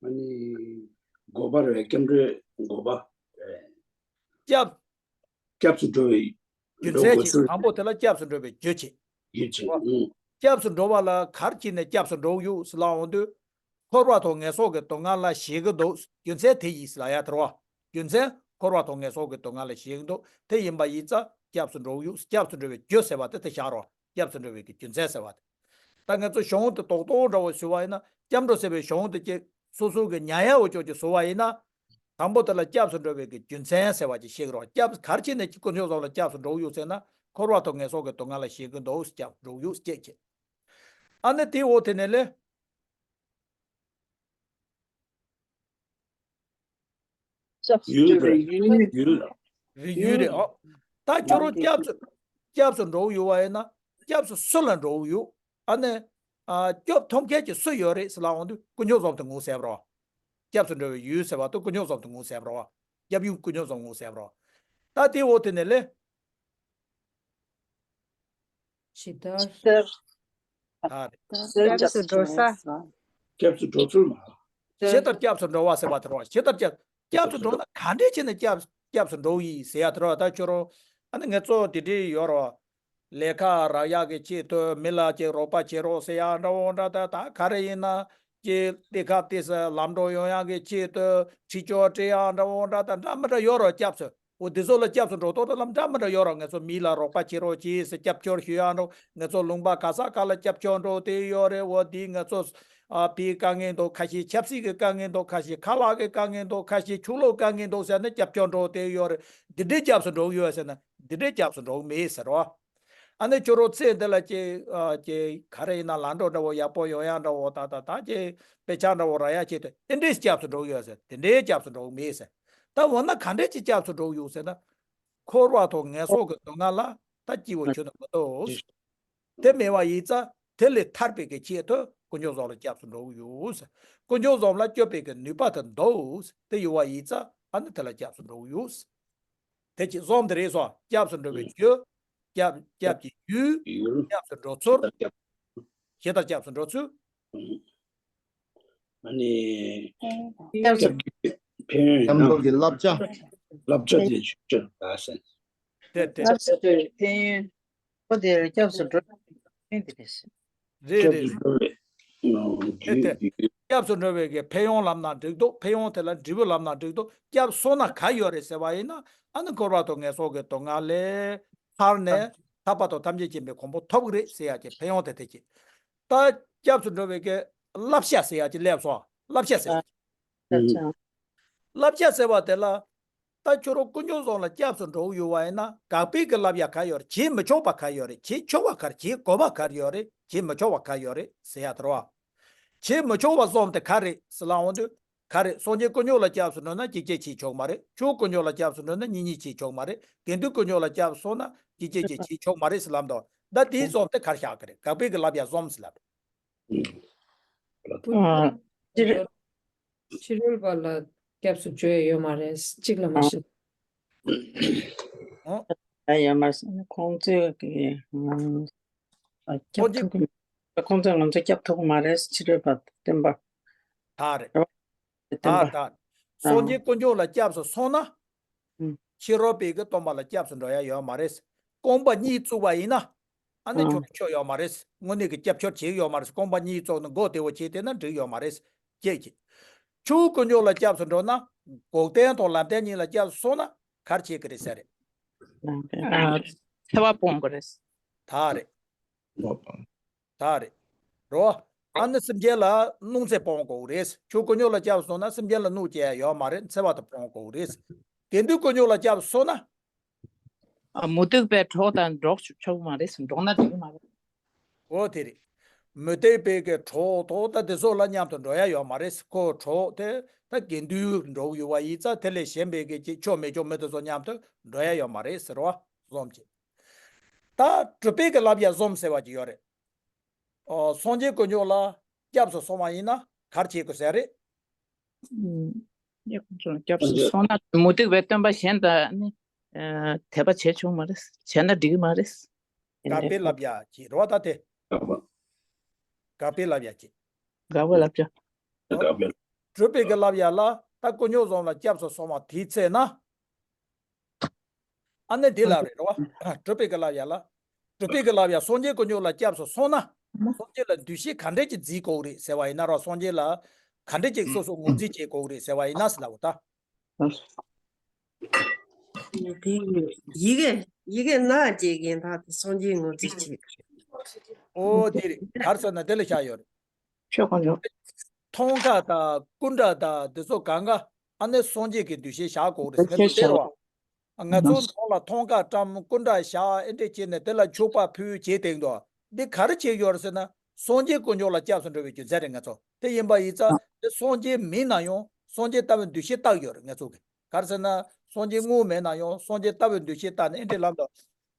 ཨ་ནི། འགོག་པ་རེད། སྐྱབས་འགྲོའི་འགོག་པ་རེད། སྐྱབས། སྐྱབས་སུ་འགྲོ་བའི་རྒྱུ་མཚན་བྱེད། དང་པོ་དེ་ལ་སྐྱབས་སུ་འགྲོ་བའི་རྒྱུ་བྱེད། རྒྱུ་བྱེད། ཨང་། སྐྱབས་སུ་འགྲོ་བ་ལ་ག་རེ་བྱས་ནས་སྐྱབས་སུ་འགྲོ་གི་ཡོད་ཟེར་ལབ་འོང་དུས། འཁོར་བ་དང་ངན་སོང་གི་སྡུག་བསྔལ་ལ་ཞེན་གྱི་འདུག་རྒྱུ་མཚན་དེ་ཡིན་ཟེར་ལབ་ཡ་དེ་རེད་བ། རྒྱུ་མཚན་འཁོར་བ་དང་ངན་སོང་གི་སྡུག་བསྔལ་ལ་ཞེན་གྱི་འདུག་དེ་ཡིན་པ་ཡིན་ཙང་སྐྱབས་སུ་འགྲོ་གི་ཡོད། སྐྱབས་སུ་འགྲོ་བའི་རྒྱུ་ཟེར་བ་དེ་དེ་བཞག་རོགས། སྐྱབས་སུ་འགྲོ་བའི་གི་རྒྱུ་མཚན་ཟེར་བ་དེ། ད་ང་ཚོ་གཞུང་དེ་རྡོག་རྡོག་འདྲ་བོ་བཟོས་པ་ཡིན་ན་སྐྱབས་འགྲོ་ཟེར་བའི་གཞུང་དེ་ཅིག་སོ་སོ་གི་ཉར་ཡག་འོ་ཅོག་ཅིག་བཟོ་བ་ཡིན་ན། དང་པོ་དེ་ལ་སྐྱབས་སུ་འགྲོ་བའི་གི་རྒྱུ་མཚན་ཟེར་བ་ཅིག་ཤེས་ཀྱི་རོགས། སྐྱབས་ག་རེ་བྱས་ནས་དཀོན་མཆོག་གསུམ་ལ་སྐྱབས་སུ་འགྲོ་གི་ཡོད་ཟེར་ན། འཁོར་བ་དང་ངན་སོང་གི་སྡུག་བསྔལ་ལ་ཞེན་གྱི་འདུག་སྐྱབས་འགྲོ་གི་ཡོད་ཅེས་བྱས། ཨ་ནི་དེའི་འོག་དེ་ནས་ལས། ཡུལ་རེད། ཡུལ། རེད། ཡུལ་རེད། ཨོ། ད་ཁྱོད་རང་སྐྱབས་སུ། སྐྱབས་སུ་འགྲོ་གི་ཡོད་པ་ཡིན་ན། སྐྱབས་སུ་སུ་ལ་འགྲོ་གི་ཡོད། ཨ་ནི། ཨ་སྐྱོབ་ཐུབ་མཁན་གྱི་སུ་ཡོད་རེད་ཟེར་ལབ་འོང་དུས་དཀོན་མཆོག་གསུམ་དེ་ངོ་ཟེར་བ་རེད། སྐྱབས་སུ་འགྲོ་བའི་ཡུལ་ཟེར་བ་དེ་དཀོན་མཆོག་གསུམ་དེ་ངོ་ཟེར་བ་རེད། སྐྱབས་ཡུལ་དཀོན་མཆོག་གསུམ་ངོ་ཟེར་བ་རེད། ད་དེའི་འོག་དེ་ནས་ལས། ཇི་ལྟར། ཇི་ལྟར། ད་རེད། སྐྱབས་སུ་འགྲོ་ས། སྐྱབས་སུ་འགྲོ་ཚུལ་མ། ཇི་ལྟར་སྐྱབས་སུ་འགྲོ་བ་ཟེར་བ་དེ་རེད་བ། ཇི་ལྟར་སྐྱབས། སྐྱབས་སུ་འགྲོ་ན་ག་འདྲས་བྱས་ནས་སྐྱབས་སྐྱབས་སུ་འགྲོ་ཡིན་ཟེར་ཡ་དེ་རེད་བ། ད་ཁྱོད་རང་ཨ་ནི་ང་ཚོ་དེ་འདྲས་ཡོད་རེད་བ། ལས་ཀ་རག་ཡག་གི་ཆེད་དུ་མི་ལ་ཅིག་རོགས་པ་བྱེད་རོགས་ཟེར་ཡ་འདྲ་བོ་འདྲ། ད་ད་ག་རེ་ཡིན་ན་ཅིག་དེ་ཁ་དེ་ས་ལམ་འགྲོ་ཡོང་ཡག་གི་ཆེད་དུ་ཁྲིད་ཆོག་སྤྲད་ཡ་འདྲ་བོ་འདྲ། ད་འདྲ་མི་འདྲ་ཡོད་རེད་བ། སྐྱབས་སུ། འོ་དེ་ཚོ་ལ་སྐྱབས་སུ་འགྲོ་ཐོག་ད་ལམ་འདྲ་མི་འདྲ་ཡོད་རེད། ང་ཚོ་མི་ལ་རོགས་པ་བྱེད་རོགས་གྱིས་ཟེར་སྐྱབས་བཅོལ་ཞུ་ཡག་འགྲོ། ང་ཚོ་ལུང་པ་ག་ས་ག་ལ་སྐྱབས་བཅོལ་འགྲོ་དེ་ཡོད་རེད། འོ་དེ་ང་ཚོ་ཨ་བོད་དཀའ་ངལ་འདུག་ཁ་ཤས་ཆབ་སྲིད་ཀྱི་དཀའ་ངལ་འདུག་ཁ་ཤས་ཁ་ལག་གི་དཀའ་ངལ་འདུག་ཁ་ཤས་ཆོས་ལུགས་དཀའ་ངལ་འདུག་ཟེར་ནས་སྐྱབས་བཅོལ་འགྲོ་དེ་ཡོད་རེད། འདི་འདྲའི་སྐྱབས་སུ་འགྲོ་གི་ཡོད་ཟེར་ན་འདི་འདྲའི་སྐྱབས་སུ་འགྲོ་གི་མེད་ཟེར་རོ། ཨ་ནི་ཁྱོད་རང་ཚེ་འདི་ལ་ཅིག་ཨ་ཅིག་ག་རེ་ཡིན་ན་ལམ་འགྲོ་འདྲ་བོ་ཡག་པོ་ཡོང་ཡག་འདྲ་བོ་ད་ད་ད་ཅིག་དཔེ་ཆ་འདྲ་བོ་རག་ཡག་ཆེད་དུ་དེ་འདྲའི་སྐྱབས་སུ་འགྲོ་གི་ཡོད་ཟེར། དེ་འདྲའི་སྐྱབས་སུ་འགྲོ་གི་མེད་ཟེར། ད་འོ་ན་ག་འདྲས་ཀྱི་སྐྱབས་སུ་འགྲོ་གི་ཡོད་ཟེར་ན། འཁོར་བ་དང་ངན་སོང་གི་སྡུག་བསྔལ་ལ་ད་སྐྱིད་པོ་ཁྱོན་ནས་མི་འདུག་དེ་མེད་པ་ཡིན་ཙང་དེ་ལས་ཐར་པའི་གི་ཆེད་དུ་དཀོན་མཆོག་གསུམ་ལ་སྐྱབས་སུ་འགྲོ་གི་ཡོད་ཟེར། དཀོན་མཆོག་གསུམ་ལ་སྐྱོབ་པའི་གི་ནུས་པ་དེ་འདུག་དེ་ཡོད་པ་ཡིན་ཙང་ཨ་ནི་དེ་ལ་སྐྱབས་སུ་འགྲོ་གི་ཡོད་ཟེར། དེ་ཅིག་གསུམ་དེ་རེད་སོ། སྐྱབས་སུ་འགྲོ་བའི་རྒྱུ། སྐྱབས་སྐྱབས་ཀྱི་ཡུལ། ཡུལ། སྐྱབས་སུ་འགྲོ་ཚུལ། ཇི་ལྟར་སྐྱབས། ཇི་ལྟར་སྐྱབས་སུ་འགྲོ་ཚུལ། ཨ་ནི། སྐྱབས་སུ། སྐྱབས་ཀྱི་ཕན་ཡོན། སྐྱབས་འགྲོ་གི་བསླབ་བྱ། བསླབ་བྱ་དེ་ཆོས་ཕྱིར་ད་ཟེར། དེ་དེ། སྐྱབས་སུ་འགྲོ་བའི་ཕན་ཡོན། ཁོ་དེར་སྐྱབས་སུ་འགྲོ་བའི་ཕན་དེ་རེད། རེད་རེད། སྐྱབས་སུ་འགྲོ་བའི། དེ་དེ་སྐྱབས་སུ་འགྲོ་བའི་གི་ཕན་ཡོན་ལབ་ན་འགྲིག་འདུག་ཕན་ཡོན་དེ་ལ་འབྲས་བུ་ལབ་ན་འགྲིག་འདུག་སྐྱབས་སོང་ན་ག་ཡོད་རེད་ཟེར་བ་ཡིན་ན། ཨ་ནི་འཁོར་བ་དང་ངན་སོང་གི་སྡུག་བསྔལ་ལས་ཐར་ནས་ཐར་པ་དང་ཐམས་ཅད་མཁྱེན་པའི་གོ་འཕང་ཐོབ་གི་རེད་ཟེར་ཡ་གི་ཕན་ཡོན་དེ་དེ་གཅིག་ད་སྐྱབས་སུ་འགྲོ་བའི་གི་བསླབ་བྱ་ཟེར་ཡ་གཅིག་སླེབས་སོང་། བསླབ་བྱ་ཟེར་ཡ་གཅིག་བསླབ་བྱ་ཟེར་བ་དེ་ལ། ད་ཁྱོད་རང་དཀོན་མཆོག་གསུམ་ལ་སྐྱབས་སུ་འགྲོ་གི་ཡོད་པ་ཡིན་ན་དགག་པའི་གི་བསླབ་ཡ་ག་ཡོད་རེད། བྱེད་མི་ཆོག་པ་ག་ཡོད་རེད། བྱེད་ཆོག་པ་ག་རེ། བྱེད་དགོས་པ་ག་རེ་ཡོད་རེད། བྱེད་མི་ཆོག་པ་ག་ཡོད་རེད་ཟེར་ཡ་དེ་རེད་བ། བྱེད་མི་ཆོག་པ་གསུམ་དེ་ག་རེ་ཟེར་ལབ་འོང་དུས། ག་རེ། སངས་རྒྱས་དཀོན་མཆོག་ལ་སྐྱབས་སུ་འགྲོ་ན་སྐྱེ་འཆི་བྱེད་ཆོག་མ་རེད། ཆོས་དཀོན་མཆོག་ལ་སྐྱབས་སུ་འགྲོ་ན་གཉེན་ཉེ་བྱེད་ཆོག་མ་རེད། དགེ་འདུན་དཀོན་མཆོག་ལ་སྐྱབས་སུ་སོང་ན་སྐྱེ་འཆི་བྱེད་ཆོག་མ་རེད་ཟེར་ལབ་འདུག་ད་དེའི་གསུམ་དེ་ག་རེ་བཞག་གི་རེད། དགག་པའི་གི་བསླབ་ཡ་གསུམ་ཟེར་ལབ། ཕྱི་རོལ་པ་ལ་སྐྱབས་སུ་འགྲོ་ཡ་ཡོད་མ་རེད། གཅིག་ལ་མ་ཤི། ཨོ། ཡོད་མ་རེད། ཁོང་ཚོས་ཀྱི་སྐྱབས་ཐུབ་ཀྱི་མ། ཁོང་ཚོས་ང་ཚོ་སྐྱབས་ཐུབ་ཀྱི་མ་རེད། ཕྱི་རོལ་པ་སྟོན་པ། ད་རེད། ད་ད་སངས་རྒྱས་དཀོན་མཆོག་ལ་སྐྱབས་སུ་སོང་ན། ཕྱི་རོལ་པའི་གི་སྟོན་པ་ལ་སྐྱབས་སུ་འགྲོ་ཡ་ཡོད་མ་རེད། རྐང་པ་གཉིས་བཙུགས་པ་ཡིན་ན། ཨ་ནི་ཁྱོད་ཆོག་ཡོད་མ་རེད། དངོས་གནས་ཀྱི་སྐྱབས་ཆོག་བྱེད་ཡོད་མ་རེད། རྐང་པ་གཉིས་བཙུགས་ནས་མགོ་བདེ་བོ་བྱས་བསྡད་ན་འགྲིག་ཡོད་མ་རེད། ཅེས་ཀྱི། ཆོས་དཀོན་མཆོག་ལ་སྐྱབས་སུ་འགྲོ་ན། འགོག་བདེན་དང་ལམ་བདེན་གཉིས་ལ་སྐྱབས་སུ་སོང་ན་ག་རེ་བྱེད་ཀྱི་རེད་ཟེར་རེད། ཨ། འཚེ་བ་སྤོང་དགོས་རེད། ད་རེད། ད་རེད། རོ། ཨ་ནི་སེམས་ཅན་ལ་སྣང་མཛད་སྤོང་དགོས་རེད། ཆོས་དཀོན་མཆོག་ལ་སྐྱབས་སོང་ན་སེམས་ཅན་ལ་གནོད་བྱེད་ཡ་ཡོད་མ་རེད། འཚེ་བ་དེ་སྤོང་དགོས་རེད། དགེ་འདུན་དཀོན་མཆོག་ལ་སྐྱབས་སོང་ན། ཨ། མུ་སྟེགས་པའི་གྲོགས་དང་འགྲོགས་ཆོག་མ་རེད། འགྲོགས་ན་འགྲིག་གི་མ་རེད། འོ་དེ་རེད། མུ་སྟེགས་པའི་གི་གྲོགས་དང་ད་དེ་ཚོ་ལ་མཉམ་དུ་འགྲོ་ཡ་ཡོད་མ་རེད། ཁོ་གྲོགས་དེ་ད་དགེ་འདུན་འགྲོགས་ཡོད་པ་ཡིན་ཙང་དེ་ལས་གཞན་པའི་གི་ཅིག་ཆོ་མེད་ཆོ་མེད་དེ་ཚོ་མཉམ་དུ་འགྲོ་ཡ་ཡོད་མ་རེད་ཟེར་བ་གསུམ་གྱིས། ད་གྲུབ་པའི་གི་བསླབ་ཡ་གསུམ་ཟེར་བ་ཅིག་ཡོད་རེད། ཨོ། སངས་རྒྱས་དཀོན་མཆོག་ལ་སྐྱབས་སུ་སོང་བ་ཡིན་ན་ག་རེ་བྱེད་དགོས་ཟེར་རེད། ཨུམ། སྐྱབས་སུ་སོང་ན་མུ་སྟེགས་པའི་སྟོན་པ་གཞན་དང་ནི། ཨ། དད་པ་བྱེད་ཆོག་མ་རེད། བྱས་ན་འགྲིག་གི་མ་རེད། དགག་པའི་བསླབ་ཡ་གཅིག་རེད་བ། ད་དེ། དགག་པའི་བསླབ་ཡ་གཅིག་དགག་པའི་བསླབ་བྱ། གྲུབ་པའི་གི་བསླབ་ཡ་ལ་ད་དཀོན་མཆོག་གསུམ་ལ་སྐྱབས་སུ་སོང་བ་དེའི་ཚེ་ན། ཨ་ནི་དེ་ལ་རེད་རོ། གྲུབ་པའི་གི་བསླབ་ཡ་ལ། གྲུབ་པའི་གི་བསླབ་ཡ་སངས་རྒྱས་དཀོན་མཆོག་ལ་སྐྱབས་སུ་སོང་ན། སངས་རྒྱས་ལ་འདུ་ཤེས་ག་འདྲས་ཀྱི་འཛིན་དགོས་རེད་ཟེར་བ་ཡིན་ན་རོ། སངས་རྒྱས་ལ་ག་འདྲས་ཀྱི་སོ་སོ་ངོས་འཛིན་བྱེད་དགོས་རེད་ཟེར་བ་ཡིན་ན་ཟེར་ལབ་ད། ཡི་གེ་ཡི་གེ་ནག་ཅེས་རྒན་ཐག་དེ་སངས་རྒྱས་ངོས་འཛིན་བྱེད། ཨོ་དེ་རེད། ག་རེ་ཟེར་ན་དེ་ལ་བཞག་ཡོད་རེད། ཆོས་དཀོན་མཆོག་མཐོང་གྲགས་དང་ཀུན་གྲགས་དང་འདི་ཚོ་གང་ག་ཨ་ནི་སངས་རྒྱས་ཀྱི་འདུ་ཤེས་བཞག་དགོས་རེད་ཟེར་ན་འདི་ལྟར་བ། ང་ཚོ་ནང་ལ་མཐོང་གྲགས་བཀྲམ། ཀུན་གྲགས་བཞག་ཨེ་འདྲས་བྱས་ནས་དེ་ལ་མཆོད་པ་ཕུལ་བྱས་བསྡད་འདུག་འདི་ག་རེ་བྱས་ཡོད་རེད་ཟེར་ན་སངས་རྒྱས་དཀོན་མཆོག་ལ་སྐྱབས་སུ་འགྲོ་བའི་རྒྱུ་མཚན་རེད། ང་ཚོ་དེ་ཡིན་པ་ཡིན་ཙང་དེ་སངས་རྒྱས་མིན་ན་ཡང་སངས་རྒྱས་ལྟ་བུའི་འདུ་ཤེས་བཏགས་ཡོད་རེད་ང་ཚོ་གིས། ག་རེ་ཟེར་ན་སངས་རྒྱས་དངོས་མེད་ན་ཡང་སངས་རྒྱས་ལྟ་བུའི་འདུ་ཤེས་བཏགས་ནས་ཨེ་འདྲས་ལབ་འདུག་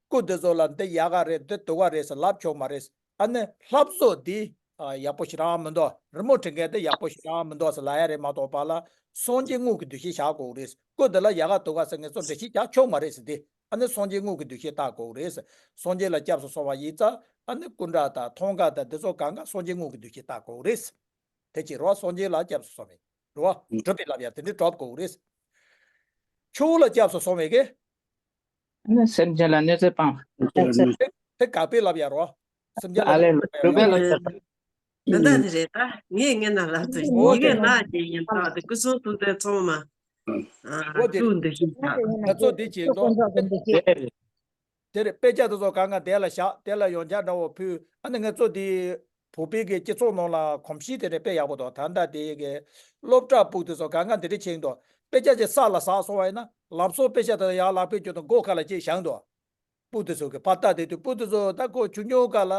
སྐུ་འདི་ཚོ་ལ་འདི་ཡག་ག་རེད། འདི་སྡུག་ག་རེད་ཟེར་ལབ་ཆོག་མ་རེད། ཨ་ནི་ལྷ་བཟོ་འདི་ཡག་པོ་ཞེ་དྲག་མི་འདུག་རི་མོ་འབྲི་མཁན་འདི་ཡག་པོ་ཞེ་དྲག་མི་འདུག་ཟེར་ལབ་ཡ་རེད་མ་གཏོགས་པ་ལ་སངས་རྒྱས་དངོས་ཀྱི་འདུ་ཤེས་བཞག་དགོས་རེད། སྐུ་འདི་ལ་ཡག་ག་སྡུག་ག་ཟེར་ངས་ཚོ་འགྲེལ་བཤད་རྒྱག་ཆོག་མ་རེད་ཟེར་ཏེ། ཨ་ནི་སངས་རྒྱས་དངོས་ཀྱི་འདུ་ཤེས་བཏགས་དགོས་རེད། སངས་རྒྱས་ལ་སྐྱབས་སུ་སོང་བ་ཡིན་ཙང་ཨ་ནི་ཀུན་གྲགས་དང་མཐོང་གྲགས་དང་འདི་ཚོ་གང་ག་སངས་རྒྱས་དངོས་ཀྱི་འདུ་ཤེས་བཏགས་དགོས་རེད། དེ་ཅི་རོ། སངས་རྒྱས་ལ་སྐྱབས་སུ་སོང་བས་རོ། གྲུབ་པའི་བསླབ་ཡ་དེ་འདྲའི་གྲུབ་དགོས་རེད། ཆོས་ལ་སྐྱབས་སུ་སོང་བས་གི། ནི་སེམས་ཅན་ལ་གནོད་འཚེ་སྤངས་པ། དེ་དགག་པའི་བསླབ་ཡ་རོ། སེམས་ཅན་ལ་ཨ་ལས་ལ་གྲུབ་པའི་བསླབ་ཡ། ད་ལྟ་དེ་རེད། ད་ངས་ངས་ན་ལབ་ཚོད་ཡི་གེ་ནག་ཅེས་རྒན་ཐག་དེ་སྐུ་གསུང་ཐུགས་རྟེན་ཚང་མ། ཨོ་དེ་ཐུགས་འདུ་ཤེས་བཞག་ང་ཚོ་དེ་བྱེད་དོ། དེར་དཔེ་ཆ་དེ་ཚོ་གང་ག་དེ་ལ་བཞག་དེ་ལ་ཡོན་ཆབ་འདྲ་བོ་ཕུལ། ཨ་ནི་ང་ཚོ་དེ་བོད་པའི་གི་སྤྱི་ཚོགས་ནང་ལ་གོམས་གཤིས་དེ་འདྲ་དཔེ་ཡག་པོ་འདུག་ད་ལྟ་དེ་གི་སློབ་གྲྭ་ཕྲུ་གུ་དེ་ཚོ་གང་ག་འདི་འདྲ་བྱེད་འདུག་དཔེ་ཆ་ཅིག་ས་ལ་ཟག་སོང་བ་ཡིན་ན་ལམ་སང་དཔེ་ཆ་དེ་ཡར་ལག་པས་བརྒྱུད་དུ་མགོ་ཁ་ལ་ཅིག་བཞག་འདུག་ཕྲུ་གུ་དེ་ཚོ་གི་ཕར་ལྟ་དེ་དུས་ཕྲུ་གུ་དེ་ཚོ་ད་ཁོ་ཆུང་ཆུང་སྐབས་ལ་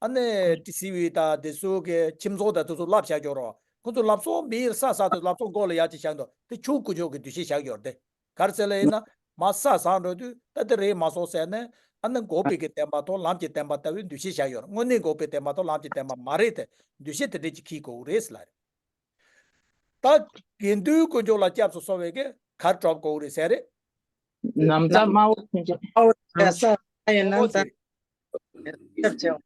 ཨ་ནི་ཊི་སི་ཝི་དང་དེ་ཚོ་གི་ཁྱིམ་ཚང་དང་དེ་ཚོ་བསླབ་བྱ་སྦྱོར་རོགས། ཁོ་ཚོ་ལམ་སང་མི་ཡིར་ས་ཟག་དུས་ལམ་སང་མགོ་ལ་ཡར་ཅིག་བཞག་འདུག་དེ་ཆོས་དཀོན་མཆོག་གི་འདུ་ཤེས་བཞག་ཡོད་རེད་དེ། ག་རེ་ཟེར་ལབ་ཡིན་ན། མར་ས་ཟག་འགྲོ་དུས་ད་དེ་རེད་མ་སོང་ཟེར་ནས་ཨ་ནི་འགོག་པའི་གི་བདེན་པ་དང་ལམ་གྱི་བདེན་པ་ལྟ་བུའི་འདུ་ཤེས་བཞག་ཡོད་རེད། དངོས་གནས་འགོག་པའི་བདེན་པ་དང་ལམ་གྱི་བདེན་པ་མ་རེད་དེ། འདུ་ཤེས་དེ་འདྲས་ཅིག་འཁྱེར་དགོས་རེད་ཟེར་ལབ་རེད། ད་དགེ་འདུན་དཀོན་མཆོག་ལ་སྐྱབས་སུ་སོང་བའི་གི་ག་རེ་གྲུབ་དགོས་རེད་ཟེར་རེད། ན་བཟའ་དམར་པོ་ཐོན་ཅིག་ཨོ་ཡ་ས་ཡ་ན་ཨོ་ས་དེ་རེད། ཐབས་ཆེ་བ།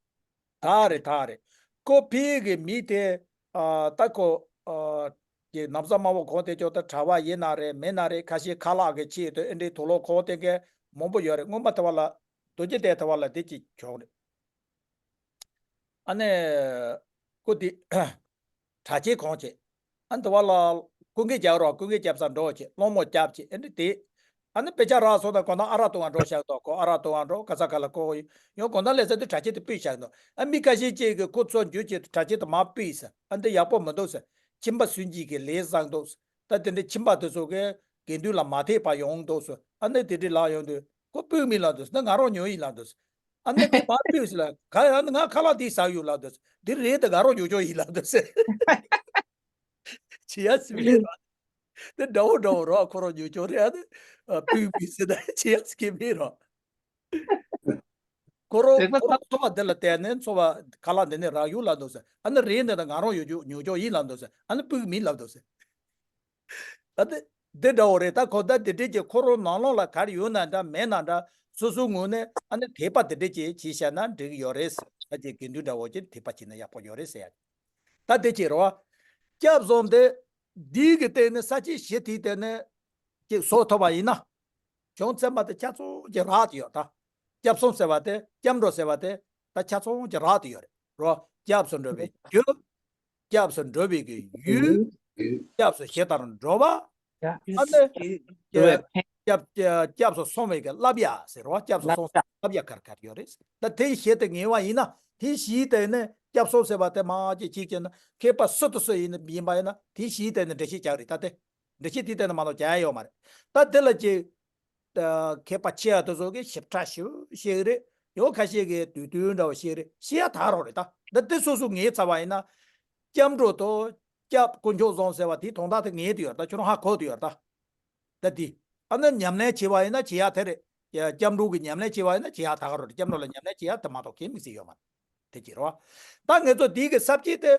ད་རེད་ད་རེད། ཁོ་ཕི་གི་མི་དེ་ཨ་ད་ཁོ་ཨ་གི་ན་བཟའ་དམར་པོ་གོན་དེ་ཅོག་ད་གྲྭ་པ་ཡིན་ན་རེད་མིན་ན་རེད། ཁ་ཤས་ཁ་ལག་གི་ཆེད་དུ་ཨེ་འདྲའི་དུག་ལོག་གོན་དེ་གི་མང་པོ་ཡོད་རེད། སྔོན་མ་དེ་བ་ལ་རྡོ་རྗེ་གདན་དེ་བ་ལ་དེ་ཅིག་བྱུང་རེད། ཨ་ནི་ ཁོ་དེ་གྲྭ་ཆས་གོན་བྱས། ཨ་ནི་དེ་བ་ལ་སྐུ་འགྱེད་རྒྱག་རོགས། སྐུ་འགྱེད་རྒྱབ་ས་འགྲོ་བྱས། སློང་མོ་རྒྱབ་བྱས། ཨ་ནི་དེ། ཨ་ནི་དཔེ་ཆ་རག་སོང་ན་ཁོ་ན་ཨ་རག་བཏུང་བ་འགྲོ་བཞག་དོ། ཁོ་ཨ་རག་བཏུང་བ་འགྲོ། ག་ས་ག་ལ་ཁོ་ཡོང་། དགོང་དག་ལས་ས་དེ་གྲྭ་ཆས་དེ་ཕུད་བཞག་འདུག་ཨ་མི་ཁ་ཤས་ཅིག་གིས་ཁོ་ཚོ་འཇུ་བྱས་གྲྭ་ཆས་དེ་མར་ཕུད་ཟེར། ཨ་འདི་ཡག་པོ་མི་འདུག་ཟེར། ཁྱིམ་པ་སུན་འབྱིན་གྱི་ལས་བཟང་འདུག་ཟེར། ད་དེ་འདྲའི་ཁྱིམ་པ་དེ་ཚོ་གིས་དགེ་འདུན་ལ་མ་དད་པ་ཡོང་འདུག་ཟེར། ཨ་ནི་དེ་འདྲའི་ལབ་ཡོང་དུས་ཁོ་ཕུད་མི་ལབ་འདུག་ཟེར། ད་ང་རང་ཉོས་ཡིན་ལབ་འདུག་ཟེར། ཨ་ནི་དེ་མར་ཕུད་ཟེར་ལ། ག་ཡང་ང་ཁ་ལག་དེ་ཟ་ཡོད་ལབ་འདུག་ཟེར། དེ་རེད། དེ་ང་རང་ཉོས་ཆོག་ཡིན་ལབ་འདུག་ཟེར། བྱེད་ཡ་ཟེར་མེད་རོ། དེ་འདྲ་བོ་འདྲ་བོ་རོ། ཁོ་རང་ཉོས་ཆོག་རེད། ཨ་ནི་ཕུད་མི་ཟེར། ད་བྱེད་ཡ་ཟེར་གི་མེད་རོ། ཁོ་རང་རེད་པ། ཁོ་རང་འཚོ་བ་འདི་ལ་བལྟས་ནས་འཚོ་བ་ཁ་ལག་འདི་ནས་རག་ཡོད་ལབ་འདུག་ཟེར། ཨ་ནི་རེད་འདི་ད་ང་རང་ཡོད་རྒྱུ་ཉོ་རྒྱུ་ཡིན་ལབ་འདུག་ཟེར། ཨ་ནི་ཕུད་མིན་ལབ་འདུག་ཟེར། ཨ་ནི་འདི་འདྲ་བོ་རེད། ད་ཁོ་ད་འདི་འདྲས་ཀྱི་ཁོ་རང་ནང་ལོགས་ལ་ག་རེ་ཡོད་ན་འདྲ་མེད་ན་འདྲ། སོ་སོའི་ངོས་ནས་ཨ་ནི་དད་པ་འདི་འདྲས་ཀྱི་བྱས་བཞག་ན་འགྲིག་གི་ཡོད་རེད་ཟེར། ད་ཅིག་དགེ་འདུན་འདྲ་བོ་ཅིག་དད་པ་བྱས་ན་ཡག་པོ་ཡོད་རེད་ཟེར་ཡ། ད་དེ་ཅིག་རེད་བ། སྐྱབས་སོང་དེ་འདི་གི་སྟེང་ནས་ས་བཅད་བཞི་དེའི་སྟེང་ནས་ཅིག་བཟོ་ཐུབ་པ་ཡིན་ན། གཞུང་ཚད་མ་དེ་ཁྱབ་ཚང་གི་རག་གི་ཡོད་ད། སྐྱབས་སོང་ཟེར་བ་དེ། སྐྱབས་འགྲོ་ཟེར་བ་དེ་ད་ཁྱབ་ཚང་གི་རག་གི་ཡོད་རེད་རོ། སྐྱབས་སུ་འགྲོ་བའི་རྒྱུ། སྐྱབས་སུ་འགྲོ་བའི་གི་ཡུལ། སྐྱབས་སུ་ཞི་དང་འགྲོ་བ། ཨ་ནི་སྐྱབས་སྐྱབས་སྐྱབས་སུ་སོང་བའི་གི་བསླབ་ཡ་ཟེར་རོ། སྐྱབས་སུ་སོང་ཟེར་བསླབ་ཡ་ག་རེ་ག་རེ་ཡོད་རེད། ད་དེ་བཞི་དེ་ངེས་པ་ཡིན་ན། དེ་བཞིའི་སྟེང་ནས་སྐྱབས་སོང་ཟེར་བ་དེ་མ་ཅིག་ཅིག་བྱས་ན། མཁས་པ་སུ་དང་སུ་ཡིན་ཡིན་པ་ཡིན་ན་དེ་བཞིའི་སྟེང་ནས་འགྲེལ་བཤད་རྒྱག་རེད། ད་དེ་འགྲེལ་བཤད་དེའི་སྟེང་ནས་མ་གཏོགས་རྒྱག་ཡ་ཡོད་མ་རེད། ད་དེ་ལ་ཅིག་ད་མཁས་པ་ཆེ་བ་དེ་ཚོ་གིས་ཞིབ་ཕྲ་ཞིབ་བཤད་ཀྱི་རེད། ཡང་ཁ་ཤས་ཀྱིས་དུས་དུས་འདྲ་བ་བཤད་རེད། བཤད་ཡ་ད་རོགས་རེད། ད་ད་དེ་སོ་སོ་ངེས་ཚར་བ་ཡིན་ན། སྐྱབས་འགྲོ་དང་སྐྱབས་དཀོན་མཆོག་བཟང་ཟེར་བ་དེའི་དོན་དག་དེ་ངེས་དུ་ཡོད་རེད། ད་ཁྱོད་རང་ཧ་གོ་དུ་ཡོད་རེད། ད་ད་དེ་ཨ་ནི་ཉམས་ལེན་བྱས་པ་ཡིན་ན་བྱེད་ཡ་དེ་རེད། ཡ་སྐྱབས་འགྲོ་གི་ཉམས་ལེན་བྱས་པ་ཡིན་ན་བྱེད་ཡ་ད་ག་རོགས་རེད། སྐྱབས་འགྲོ་ལ་ཉམས་ལེན་བྱེད་ཡ་དེ་མ་གཏོགས་གང་ཡང་དམིགས་བསལ་ཡོད་མ་རེད། དེ་ཅི་རེད་བ། ད་ངེད་ཚོ་དེའི་གི་ས་བཅད་དེ།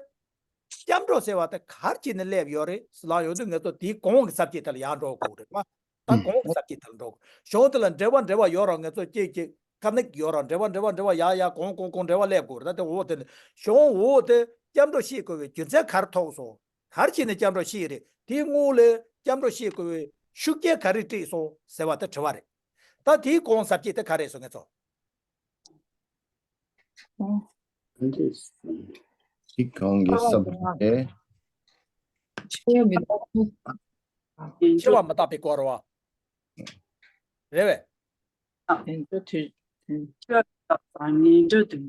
སྐྱབས་འགྲོ་ཟེར་བ་དེ་ག་རེ་བྱས་ནས་སླེབས་ཡོད་རེད་ཟེར་ལབ་ཡོང་དུས། ངེད་ཚོ་དེའི་གོང་གི་ས་བཅད་དེ་ལ་ཡར་འགྲོ་དགོས་རེད་བ། ད་གོང་གི་ས་བཅད་དེ་ལ་འགྲོ་དགོས། གཞུང་དེ་ལ་འགྲེལ་པ་འགྲེལ་བ་ཡོད་རུང་ངེད་ཚོ་ཅིག་ཅིག་ཀ་ནེག་ཡོད་རུང་འགྲེལ་པ་འགྲེལ་པ་འགྲེལ་པ་ཡར་ཡར་གོང་གོང་གོང་འགྲེལ་པ་སླེབས་དགོས་རེད། ད་དེ་འོག་དེ་ནས་གཞུང་འོག་དེ་སྐྱབས་འགྲོ་བཤད་དགོས་པའི་རྒྱུ་མཚན་ག་རེ་ཐུག་སོང་། ག་རེ་བྱས་ནས་སྐྱབས་འགྲོ་བཤད་རེད། དེའི་སྔོན་ལ་སྐྱབས་འགྲོ་བཤད་དགོས་པའི་ཤུགས་རྐྱེན་ག་རེ་སྤྲད་སོང་ཟེར་བ་དེ་དྲི་བ་རེད། ད་དེའི་གོང་ས་བཅད་དེ་ག་རེ་སོང་ངེད་ཚོ། གཅིག་གང་གི་ས་བཅད་དེ། ཆེ་བ་མི་རྟག་པའི་སྐོར་བ། རེད་བས། ངན་འགྲོ་དུས་ངན་འགྲོ་དུས།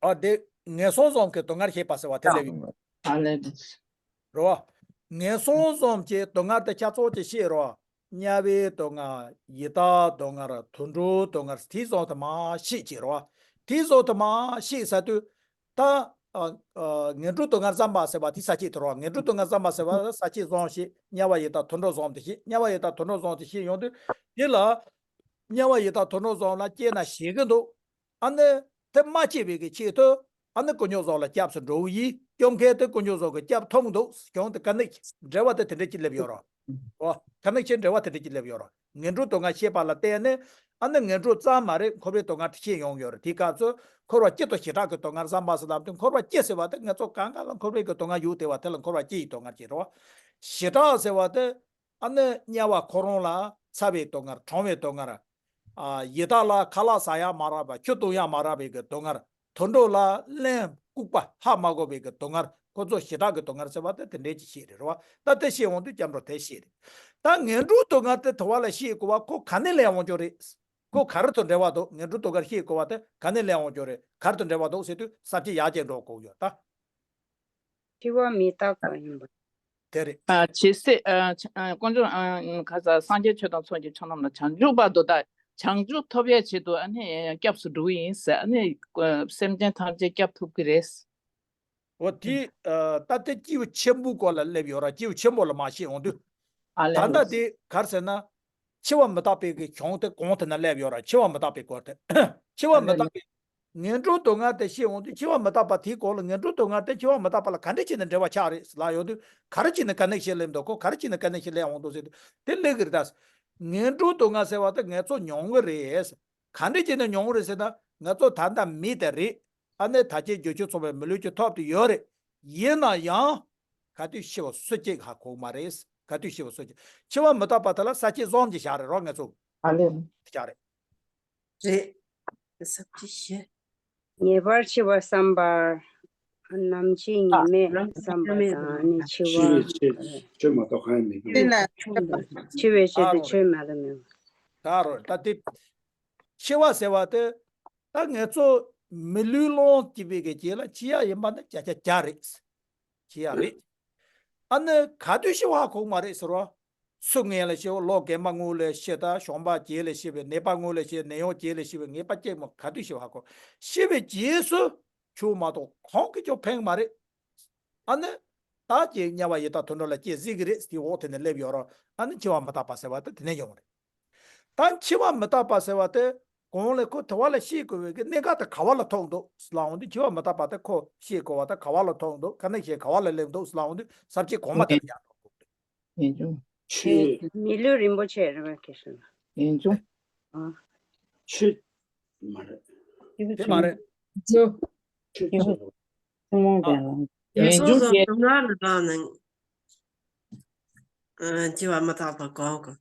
ཨ་དེ་ངན་སོང་གསུམ་གྱི་སྡུག་བསྔལ་བཤད་པ་ཟེར་བ་དེ་ལས་ཡོད། ཨ་ལས། རེད་བ། ངན་སོང་གསུམ་གྱི་སྡུག་བསྔལ་དེ་ཆ་ཚང་ཅིག་བཤད་རོགས། དམྱལ་བའི་སྡུག་བསྔལ། ཡི་དྭགས་སྡུག་བསྔལ། དུད་འགྲོའི་སྡུག་བསྔལ། དེ་གསུམ་དེ་མར་བཤད་ཅིག་རོགས། དེ་གསུམ་དེ་མར་བཤད་ས་དུས། ད་ཨ་ཨ་ངན་འགྲོའི་སྡུག་བསྔལ་བསམ་པ་ཟེར་བ་དེ་ས་བཅད་དེ་རོགས། ངན་འགྲོའི་སྡུག་བསྔལ་བསམ་པ་ཟེར་བ་ས་བཅད་གསུམ་བཤད། དམྱལ་བ་ཡི་དྭགས་དུད་འགྲོ་གསུམ་དེ་བཤད། དམྱལ་བ་ཡི་དྭགས་དུད་འགྲོ་གསུམ་དེ་བཤད་ཡོང་དུས། དེ་ལ། དམྱལ་བ་ཡི་དྭགས་དུད་འགྲོ་གསུམ་ལ་སྐྱེས་ན་ཞེད་ཀྱི་འདུག་ཨ་ནི་དེ་མ་སྐྱེ་བའི་གི་ཆེད་དུ། ཨ་ནི་དཀོན་མཆོག་གསུམ་ལ་སྐྱབས་སུ་འགྲོ་གི་ཡིན། སྐྱོབ་མཁན་དེ་དཀོན་མཆོག་གསུམ་གྱི་སྐྱབས་ཐོབ་འདུག་གཞུང་དེ་ཀ་ནེག་འབྲེལ་བ་དེ་དེ་འདྲ་ཅིག་སླེབས་ཡོད་རོགས། ཨོ། ཀ་ནེག་ཤན་འབྲེལ་བ་དེ་འདྲ་ཅིག་སླེབས་ཡོད་རོགས། ངན་འགྲོའི་སྡུག་བསྔལ་བཤད་པ་ལ་བརྟེན་ནས། ཨ་ནི་ངན་འགྲོ་ཙམ་མ་རེད། འཁོར་བའི་སྡུག་བསྔལ་དེ་བཤད་ཡོང་ཡོད་རེད། དེའི་སྐབས་སུ་འཁོར་བ་སྐྱེ་དང་བྱེ་བྲག་གི་སྡུག་བསྔལ་བསམ་པ་ཟེར་ལབ་དུས། འཁོར་བ་སྐྱེ་ཟེར་བ་དེ་ངེད་ཚོ་གང་ག་ལ་འཁོར་བའི་གི་སྡུག་བསྔལ་ཡོད་བསྡད་པ་དེ་ལ་འཁོར་བ་སྐྱེ་ཡི་སྡུག་བསྔལ་ཅིག་རེད་བ། བྱེ་བྲག་ཟེར་བ་དེ། ཨ་ནི་དམྱལ་བ་ཁོ་རང་ལ་ཚ་བའི་སྡུག་བསྔལ། གྲང་བའི་སྡུག་བསྔལ། ཨ་ཡི་དྭགས་ལ་ཁ་ལག་ཟ་ཡ་མ་རག་པ། ཆུ་འཐུང་ཡ་མ་རག་པའི་གི་སྡུག་བསྔལ། དུད་འགྲོ་ལ་རླན་ལྐུགས་པ་ཧ་མ་གོ་བའི་གི་སྡུག་བསྔལ། ཁོ་ཚོ་བྱེ་བྲག་གི་སྡུག་བསྔལ་ཟེར་བ་དེ་དེ་འདྲའི་ཅིག་བཤད་རེད་རེད་བ། ད་དེ་བཤད་འོང་དུས་སྐྱབས་འགྲོ་དེ་བཤད་རེད། ད་ངན་འགྲོའི་སྡུག་བསྔལ་དེ་དུ་བ་ལ་བཤད་དགོས་པ་ཁོ་ག་ནས་སླེབས་འོང་རྒྱུ་རེད། ཁོ་ག་རེ་དང་འབྲེལ་བ་འདུག་ངན་འགྲོའི་སྡུག་བསྔལ་བཤད་དགོས་པ་དེ་ག་ནས་སླེབས་འོང་རྒྱུ་རེད། ག་རེ་དང་འབྲེལ་བ་འདུག་ཟེར་དུས་ས་བཅད་ཡར་རྒྱས་འགྲོ་དགོས་ཡོད་ད། འཆི་བ་མི་རྟག་པ་ཡིན་པ། དེ་རེད། ཨ་ཇི་སྲིད་ཨ་ཨ་དཀོན་མཆོག་ཨ་ཁ་ས་སངས་རྒྱས་ཆོས་དང་ཚོགས་ཀྱི་མཆོག་རྣམས་ལ་བྱང་ཆུབ་བར་དུ་བདག་བྱང་ཆུབ་ཐོབ་ཡས་ཆེད་དུ་ཨ་ནི་སྐྱབས་སུ་འགྲོ་གི་ཡིན་ཟེར། ཨ་ནི་སེམས་ཅན་ཐམས་ཅད་སྐྱབས་ཐུབ་ཀྱི་རེད། འོ་དེ་ཨ་ད་དེ་སྐྱེས་བུ་ཆེན་པོའི་སྐོར་ལ་སླེབས་ཡོད་ར། སྐྱེས་བུ་ཆེན་པོ་ལ་མ་བཤད་འོང་དུས། ཨ་ལས། ད་ལྟ་དེ་ག་རེ་ཟེར་ན། འཆི་བ་མི་རྟག་པའི་གི་གཞུང་དེ་གོང་དེ་ན་སླེབས་ཡོད་ར། འཆི་བ་མི་རྟག་པའི་སྐོར་དེ། འཆི་བ་མི་རྟག་པའི། ངན་འགྲོའི་སྡུག་བསྔལ་དེ་བཤད་འོང་དུས། འཆི་བ་མི་རྟག་པ་དེའི་སྐོར་ལ། ངན་འགྲོའི་སྡུག་བསྔལ་དེ་འཆི་བ་མི་རྟག་པ་ལ་ག་འདྲ་བྱས་ནས་འབྲེལ་བ་ཆགས་རེད་ལབ་ཡོང་དུས། ག་རེ་བྱས་ནས་ཀ་ནེག་ཤན་སླེབས་འདུག་ཁོ་ག་རེ་བྱས་ནས་ཀ་ནེག་ཤན་སླེབས་འོང་འདུག་ཟེར་དུས། དེ་སླེབས་ཀྱི་རེད་ད། ངན་འགྲོའི་སྡུག་བསྔལ་ཟེར་བ་དེ་ངེད་ཚོ་མྱོང་གི་རེད། ག་འདྲ་བྱས་ནས་མྱོང་གི་རེད་ཟེར་ན། ང་ཚོ་ད་ལྟ་མི་དེ་རེད། ཨ་ནི་ད་ཅི་བསྒྱུར་བཅོས་ཚོགས་པའི་མི་ལུས་ཅིག་ཐོབ་སྟེ་ཡོད་རེད། ཡིན་ན་ཡང་། ག་དུས་ཤི་བ་སུ་གཅིག་ཧ་གོ་མ་རེད། ག་དུས་ཤི་བ་སུ་གཅིག་འཆི་བ་མི་རྟག་པ་དེ་ལ་ས་བཅད་གསུམ་གྱི་བཞག་རེད་རོགས། ངེད་ཚོ་ཨ་ལས། བཞག་རེད། རེད། ས་བཅད་བཞི། ངེས་པར་འཆི་བ་བསམ་པར། ནམ་འཆི་ཉི་མས་བསམ་པ་དང་ནི་འཆི་བ། འཆི་བའི་ཆེད་ཆོས་མ་གཏོགས་གང་ཡང་མེད་པས། འཆི་བའི་ཆེད་དུ་ཆོས་མ་གཏོགས་མེད། ད་རོ་ད་དེ། འཆི་བ་ཟེར་བ་དེ། ད་ངེད་ཚོ་མི་ལུས་ལོངས་སྤྱད་པའི་གི་རྗེས་ལ་འཆི་ཡ་ཡིན་པ་ནི་བརྒྱ་ཆ་བརྒྱ་རེད། འཆི་ཡ་རེད། ཨ་ནི་ག་དུས་ཤི་བ་ཧ་གོ་གི་མ་རེད་ཟེར་བ། སུ་ངན་ལ་ཤི་བ། ལོ་རྒན་པ་སྔོན་ལ་ཤི། ད་གཞོན་པ་རྗེས་ལ་ཤི་བའི། ནད་པ་སྔོན་ལ་ཤི། ནད་ཡམས་རྗེས་ལ་ཤི་བའི། ངེས་པ་གཅིག་མ་ག་དུས་ཤི་བ་ཧ་གོ། ཤི་བའི་རྗེས་སུ་ཆོས་མ་གཏོགས་གང་གིས་ཀྱང་ཕན་གི་མ་རེད། ཨ་ནི། ད་ཀྱེ་དམྱལ་བ་ཡི་དྭགས་དུད་འགྲོ་ལ་སྐྱེ་སྲིད་ཀྱི་རེད་ཟེར་དེའི་འོག་དེ་ནས་སླེབས་ཡོད་རེད། ཨ་ནི་འཆི་བ་མི་རྟག་པ་ཟེར་བ་དེ་དེ་ནས་ཡོང་བ་རེད། ད་འཆི་བ་མི་རྟག་པ་ཟེར་བ་དེ་གོང་ལ་ཁོ་དེ་བ་ལ་ཤེས་དགོས་པའི་གི་གནད་འགག་དེ་ག་བ་ལ་ཐུག་འདུག་ལབ་འོང་དུས། འཆི་བ་མི་རྟག་པ་དེ་ཁོ་ཤེས་དགོས་པ་དེ་ག་བ་ལ་ཐུག་འདུག་ག་ནས་ཤེས། ག་བ་ལ་སླེབས་འདུག་ལབ་འོང་དུས། ས་བཅད་གོང་མ་དེ་ལ་ཡར་འགྲོ་དགོས་རེད། ངེས་འབྱུང་། ཆོས། མི་ལུས་རིན་པོ་ཆེ་རེད་པ། ཁྱེད་ཤོད་ན། ངེས་འབྱུང་། ཨ། ཆོས་མ་རེད། དེ་མ་རེད། ཆོས་ཆོས་ཐུན་མོང་ལྡན་ལ། ངེས་འབྱུང་སྐྱེ། ཨ། འཆི་བ་མི་རྟག་པ་གོ་གི།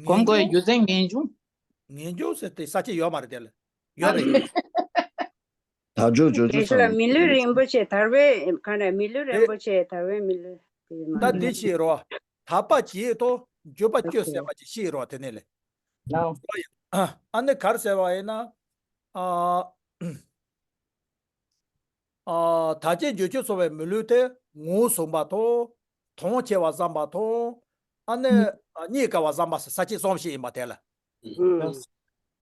སྒོམ་དགོས་རྒྱུ་མཚན་ངེས་འབྱུང་། ངེས་འབྱུང་ཟེར་དེ་ས་བཅད་ཡོད་མ་རེད་དེ་ལ། ཡོད་རེད། དལ་འབྱོར་བརྗོད་རྒྱུ་ཚང་མི་ལུས་རིན་པོ་ཆེ། དལ་བའི་ག་རེ། མི་ལུས་རིན་པོ་ཆེ། དལ་བའི་མི་ལུས། ད་དེ་ཤེས་རོགས། དག་པ་བརྒྱད་དང་བརྗོད་པ་བཅུ་ཟེར་བ་ཅིག་ཤེས་རོགས། དེ་ནས་ལས། ཨ་ནི་ག་རེ་ཟེར་བ་ཡིན་ན། ཨ། ཨ། དག་བྱེད་འགྱུར་ཕྱིར་ཚོར་བའི་མི་ལུས་དེ་ངོ་བཟུང་བ་དང་། དོན་ཆེ་བ་བསམ་པ་དང་། ཨ་ནི། ཨ། རྙེད་དཀའ་བ་བསམ་པ་ཟེར་ས་བཅད་གསུམ་ཞིག་ཡིན་པ་དེ་ལ།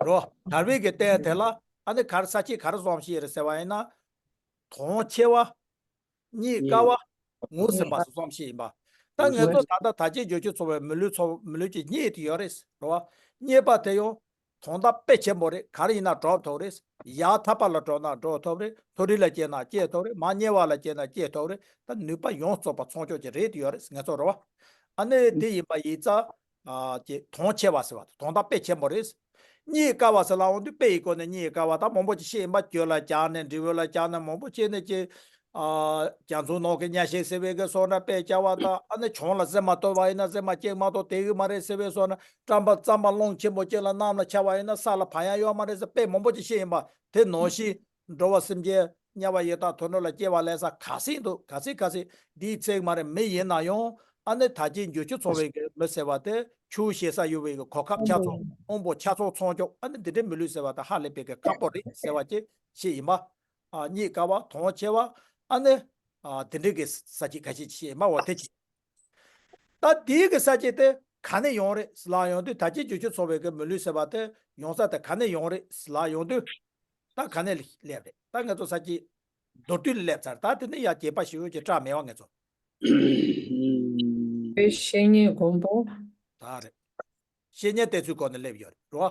རོ། དལ་བའི་གི་རྟེན་དེ་ལ་ཨ་ནི་ག་རེ་ས་བཅད་ག་རེ་གསུམ་ཞིག་རེད་ཟེར་བ་ཡིན་ན། དོན་ཆེ་བ། རྙེད་དཀའ་བ། ངོ་ཟིན་པ་སོགས་གསུམ་ཞིག་ཡིན་པ། ད་ངེད་ཚོ་ད་ལྟ་དག་བྱེད་འགྱུར་ཕྱིར་ཚོར་བའི་མི་ལུས་ཚོ། མི་ལུས་ཀྱི་རྙེད་དེ་ཡོད་རེད། རོ། རྙེད་པ་དེ་ཡང་དོན་དག་དཔེ་ཆེན་པོ་རེད། ག་རེ་ཡིན་ན་སྒྲུབ་ཐུབ་རེད། ཡར་ཐར་པ་ལ་འགྲོ་ན་འགྲོ་ཐུབ་རེད། མཐོ་རིས་ལ་སྐྱེས་ན་སྐྱེ་ཐུབ་རེད། མར་དམྱལ་བ་ལ་སྐྱེས་ན་སྐྱེ་ཐུབ་རེད། ད་ནུས་པ་ཡོངས་རྫོགས་པ་ཚང་ཕྱོགས་ཀྱི་རེད་དེ་ཡོད་རེད། ངེད་ཚོ་རོ། ཨ་ནི་དེ་ཡིན་པ་ཡིན་ཙང་། ཨ། ཀྱི་དོན་ཆེ་བ་ཟེར་བ་དོན་དག་དཔེ་ཆེན་པོ་རེད། རྙེད་དཀའ་བ་ཟེར་ལབ་འོང་དུས་དཔེ་ཡི་སྒོ་ནས་རྙེད་དཀའ་བ་ད་མང་པོ་ཅིག་བཤད་ཡིན་པ། གྱོད་ལ་སྦྱར་ནས། འབྲས་བུ་ལ་སྦྱར་ནས། མང་པོ་བཤད་ནས་ཀྱི། ཨ། རྒྱ་མཚོ་ནང་གི་གཉའ་ཤིང་ཟེར་བའི་གི་བཟོ་འདྲ་དཔེ་སྦྱར་བ་དང་། ཨ་ནི་གྱང་ལ་གཟེར་མ་གཏུབ་པ་ཡིན་ན་གཟེར་མ་གཅིག་མ་གཏོགས་དེ་གི་མ་རེད་ཟེར་བའི་བཟོ་འདྲ། བཀྲམ་པ་བཀྲམ་པ་རླུང་ཆེན་པོ་གཅིག་ལ་གནམ་ལ་འཕྱར་བ་ཡིན་ན་ས་ལ་བབས་ཡ་ཡོད་མ་རེད་ཟེར། དཔེ་མང་པོ་ཅིག་བཤད་ཡིན་པ། དེ་ནང་བཞིན། འགྲོ་བ་སེམས་ཅན་དམྱལ་བ་ཡི་དྭགས་དུད་འགྲོ་ལ་སྐྱེ་བ་ལེན་ས་ག་ཚད་འདུག་ག་ཚད་ག་ཚད། འདིའི་ཚད་མ་རེད། མི་ཡིན་ན་ཡང་ཨ་ནི་དལ་བྱེད་འགྱུར་ཕྱིར་ཚོར་བའི་གི་མི་ཟེར་བ་དེ་ཆོས་བཤད་ས་ཡོད་པའི་གི་གོ་སྐབས་ཆ་ཚང་། དབང་པོ་ཆ་ཚང་ཚང་ཆོག་ཨ་ནི་འདི་འདྲའི་མི་ལུས་ཟེར་བ་དེ་ཧ་ལས་པའི་གི་ཁག་པོ་རེད་ཟེར་བ་ཅིག་བཤད་ཡིན་པ། ཨ། རྙེད་དཀའ་བ། དོན་ཆེ་བ། ཨ་ནི། ཨ། དེ་འདྲའི་གི་ས་བཅད་ཁ་ཤས་ཅིག་བཤད་ཡིན་པ། འོ་དེ་ཅིག་ད་དེའི་གི་ས་བཅད་དེ་ག་ནས་ཡོང་རེད་ལབ་ཡོང་དུས། དལ་བྱེད་འགྱུར་ཕྱིར་ཚོར་བའི་གི་མི་ལུས་ཟེར་བ་དེ་ཡོང་ས་དེ་ག་ནས་ཡོང་རེད་ལབ་ཡོང་དུས། ད་ག་ནས་སླེབས་རེད། ད་ང་ཚོ་ས་བཅད་མདོར་བསྡུས་ལ་སླེབས་ཚར། ད་དེ་ནས་ཡར་རྒྱས་པ་ཞིག་ཡོད་ཀྱི་སྐྲག་མེད་པ་ང་ཚོ། བཤེས་གཉེན་སྒོམ་པོ། ད་རེད། བཤེས་གཉེན་བསྟེན་ཚུལ་སྐོར་ནས་སླེབས་ཡོད་རེད་རོ།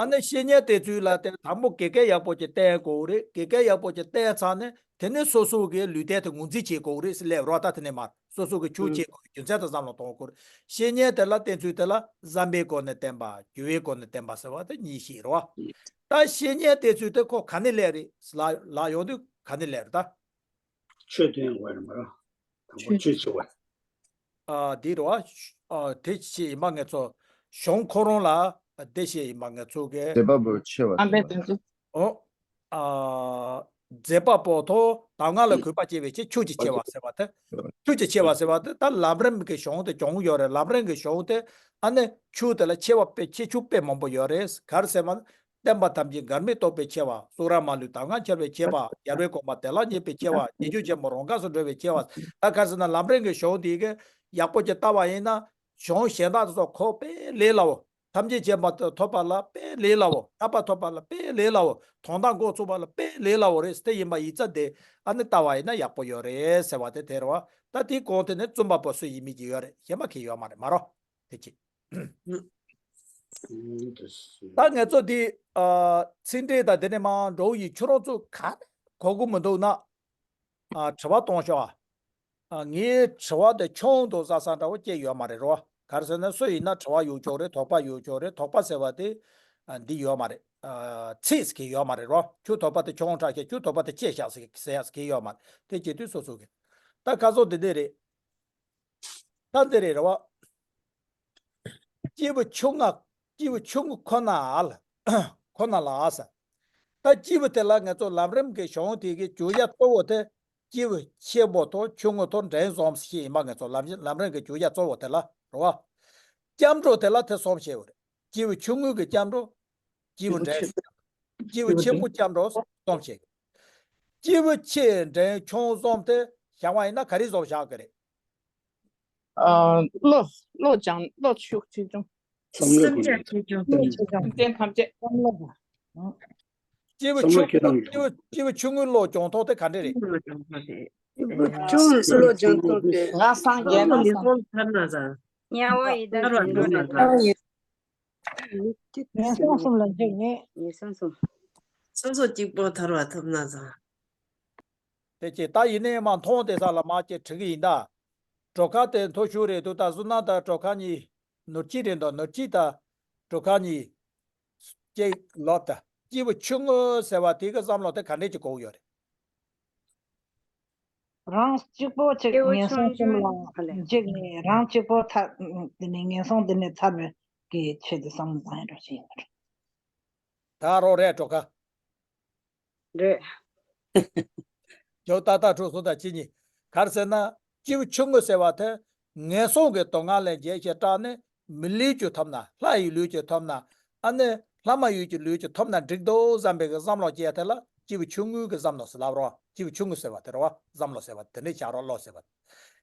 ཨ་ནི་བཤེས་གཉེན་བསྟེན་ཚུལ་ལ་དེ་དང་པོ་དགེ་རྒན་ཡག་པོ་ཅིག་བསྟེན་དགོས་རེད། དགེ་རྒན་ཡག་པོ་ཅིག་བསྟེན་ཚར་ནས་དེ་ནས་སོ་སོ་གི་ལུས་རྟེན་དེ་ངོས་འཛིན་བྱེད་དགོས་རེད་ཟེར་སླེབས་རོ། ད་དེ་ནས་མར་སོ་སོ་གི་ཆོས་བྱེད་དགོས་རྒྱུ་མཚན་དེ་བསམ་བློ་གཏོང་དགོས་རེད། བཤེས་གཉེན་དེ་ལ་བསྟེན་ཚུལ་དེ་ལ་བཟང་པོའི་སྒོ་ནས་བསྟེན་པ། སྒྱུ་མའི་སྒོ་ནས་བསྟེན་པ་ཟེར་བ་དེ་གཉིས་ཤིག་རོ། ད་བཤེས་གཉེན་བསྟེན་ཚུལ་དེ་ཁོ་ག་ནས་སླེབས་རེད་ལབ་ལབ་ཡོང་དུས་ག་ནས་སླེབས་རེད་ད། ཆོས་བསྟེན་དགོས་རེད་མ་རེད། དང་པོ་ཆོས་བྱེད་དགོས། ཨ། འདི་རེད་བ། ཨ། དེ་བཤད་ཡིན་པ་ང་ཚོ། གཞུང་ཁོ་རང་ལ་དེ་བཤད་ཡིན་པ་ང་ཚོ་གི། མཛད་པ་པོ་ཆེ་བ་ཨ་ཟེར་བ། འོ། ཨ། མཛད་པ་པོ་དང་གདམས་ངག་ལ་གུས་པ་བསྐྱེད་པའི་ཕྱིར་ཆོས་ཀྱི་ཆེ་བ་ཟེར་བ་དེ། ཆོས་ཀྱི་ཆེ་བ་ཟེར་བ་དེ་ད་ལམ་རིམ་གྱི་གཞུང་དེ་གྱོང་ཡོད་རེད། ལམ་རིམ་གྱི་གཞུང་དེ་ཨ་ནི་ཆོས་དེ་ལ་ཆེ་བ་དཔེ་ཆེ་ཆུང་དཔེ་མང་པོ་ཡོད་རེད། ག་རེ་ཟེར་བ་ན། བསྟན་པ་ཐམས་ཅད་འགལ་མེད་རྟོགས་པའི་ཆེ་བ། གཙུག་ར་མ་ལུས་གདམས་ངག་འཆར་བའི་ཆེ་བ། རྒྱལ་བའི་དགོངས་པ་བདེ་བླག་རྙེད་པའི་ཆེ་བ། རྗེས་འཇུག་ཆེན་པོ་རང་འགགས་སུ་འགྲོ་བའི་ཆེ་བ། ད་ག་རེ་ཟེར་ན་ལམ་རིམ་གྱི་གཞུང་དེ་གི་ཡག་པོ་ཅིག་བལྟ་བ་ཡིན་ན་གཞུང་གཞན་དག་དེ་ཚོ་ཁོ་དཔེ་ལས་སླ་བོ། ཐམས་ཅད་མཁྱེན་པ་ཐོབ་པ་ལ་དཔེ་ལས་སླ་བོ། ཐར་པ་ཐོབ་པ་ལ་དཔེ་ལས་སླ་བོ། དོན་དག་འགོ་ཚུགས་པ་ལ་དཔེ་ལས་སླ་བོ་རེད། དེ་ཡིན་པ་ཡིན་ཙང་དེ་ཨ་ནི་བལྟ་བ་ཡིན་ན་ཡག་པོ་ཡོད་རེད་ཟེར་བ་དེ་དེ་རེད་བ། ད་དེའི་གོང་དེ་ནས་བཙུན་པ་པོ་སུ་ཡིན་མིན་གྱི་ཡོད་རེད། གཞན་པ་གི་ཡོད་མ་རེད་མ་རོ། དེ་ཅི། ད་ངེད་ཚོ་འདི། ཨ། ཚིག་འགྲེལ་དང་དེ་ནས་མར་འགྲོ་ཡི་ཁྱོད་རང་ཚོ་ག་གོ་གི་མི་འདུག་ན། ཨ། དྲི་བ་གཏོང་ཤོག་ཨ། ཨ། ངའི་དྲི་བ་དེ་ཆུང་དུ་ས་ས་འདྲ་བོ་སྐྱེ་ཡོད་མ་རེད་རོ། ག་རེ་ཟེར་ན་སུ་ཡིན་ན་དྲི་བ་ཡོད་ཆོག་རེད། དོགས་པ་ཡོད་ཆོག་རེད། དོགས་པ་ཟེར་བ་དེ། ཨ། འདི་ཡོད་མ་རེད། ཨ། ཚིག་ཟེར་གྱི་ཡོད་མ་རེད་རོ། ཁྱོད་དོགས་པ་དེ་ཆུང་དྲགས་ཤག་ཁྱོད་དོགས་པ་དེ་ཆེ་ཤག་ཟེར་ཟེར་ཡ་ཟེར་གྱི་ཡོད་མ་རེད། དེ་བྱེད་དུས་སོ་སོ་གི། ད་ཁ་སང་དེ་འདྲས་རེད། ད་འདི་རེད་རེད་བ། སྐྱེས་བུ་ཆུང་ང་། སྐྱེས་བུ་ཆུང་ངུ་ཁོ་ན་ལ། ཁོ་ན་ལ་ཟེར། ད་སྐྱེས་བུ་དེ་ལ་ང་ཚོ་ལམ་རིམ་གྱི་གཞུང་དེ་གི་བརྗོད་བྱ་གཙོ་བོ་དེ། སྐྱེས་བུ་ཆེན་པོ་དང་ཆུང་ངུ་དང་འབྲིང་གསུམ་ཞེས་ཡིན་པ་ངེས་སོ། ལམ་ལམ་རིམ་གྱི་བརྗོད་བྱ་གཙོ་བོ་དེ་ལ་རེད་བ། སྐྱབས་འགྲོ་དེ་ལ་དེ་གསུམ་བཤད་ཡོད་རེད། སྐྱེས་བུ་ཆུང་ངུ་གི་སྐྱབས་འགྲོ། སྐྱེས་བུ་ཆེན་པོ། སྐྱེས་བུ་ཆེན་པོ་སྐྱབས་འགྲོ་གསུམ་བཤད་ཡོད། སྐྱེས་བུ་ཆེ་འབྲིང་ཆུང་གསུམ་དེ་བཞག་པ་ཡིན་ན་ག་རེ་གསུམ་བཞག་གི་རེད། ཨ། བློ་བློ་སྦྱང་བློ་ཤུགས་ཆེ་ཆུང་། བསམ་བློ། བསམ་བློ་ཆེ་ཆུང་། བསམ་བློ་ཆེ་ཆུང་། ལྡན་ཐམས་ཅད། བསམ་བློ། སྐྱེས་བུ་ཆུང་ངུ་སྐྱེས་བུ་སྐྱེས་བུ་ཆུང་ངུའི་བློ་སྦྱོང་ཐོག་དེ་ག་འདྲ་རེད། སྐྱེས་བུ་ཆུང་ངུའི་བློ་སྦྱོང་ཐོག་དེ། ང་སངས་རྒྱས་ན་སངས། དམྱལ་བ་ཡི་དྭགས་ཀྱི་འགྲོ་རེད། ངན་སོང་གསུམ་ལ་འཇིགས་ནས། ངན་སོང་གསུམ། སོ་སོ་གཅིག་པོ་ཐར་བ་ཐོབ་ན་བཟང་། དེ་ཅི་ད་ཡིན་ནའི་མ་མཐོང་དེ་ས་ལ་མ་ཅེ་ཁྲིད་གི་ཡིན་ད། གྲོ་ཁ་དེ་མཐོ་ཤོས་རེད་འདུག་ད་བསོད་ནམས་དང་གྲོ་ཁ་གཉིས། ནོར་གཅིག་རེད་འདུག་ནོར་གཅིག་དང་གྲོ་ཁ་གཉིས། ཅེ་ལོབ་ད། སྐྱེས་བུ་ཆུང་ངུ་ཟེར་བ་དེ་གི་བསམ་བློ་དེ་ག་འདྲས་ཅིག་གོ་གི་ཡོད་རེད། རང་གཅིག་པོ་གཅིག་སྐྱེ་བོ་ངན་སོང་ཆུང་གསུམ་ཆུང་ལ་ཨ་ལས། འཇིགས་ནས་རང་གཅིག་པོ་ཐ་དེ་ནས་ངན་སོང་དེ་ནས་ཚར་བའི་གི་ཆེད་དུ་བསམ་བློ་བཏང་ཡ་འདྲ་ཞིག་ཡིན་པ་རེད། ད་རོགས་རེད་གྲོ་ཁ། རེད། ཇོ་ཏ་ཏ་གྲོ་སོ་ད་ཅི་ཉི། གར་ཟེར་ན་སྐྱེས་བུ་ཆུང་ངུ་ཟེར་བ་དེ་ངན་སོང་གི་སྡུག་བསྔལ་ལས་རྒྱལ་ཞེས་སྐྲག་ནས་མི་ལུས་ཀྱི་ཐོབ་ན་ལྷ་ཡི་ལུས་ཀྱི་ཐོབ་ན་ཨ་ནི་ལྷ་མ་ཡུལ་གྱི་ལུས་ཀྱི་ཐོབ་ན་འགྲིག་འདུག་བསམ་པའི་གི་བསམ་བློ་སྐྱེ་དེ་ལ་སྐྱེས་བུ་ཆུང་ངུའི་གི་བསམ་བློ་ཟེར་ལབ་རོགས། སྐྱེས་བུ་ཆུང་ངུ་ཟེར་བ་དེ་རོགས་བསམ་བློ་ཟེར་བ་དེ་འདྲས་བྱ་རོགས་བློ་ཟེར་བ།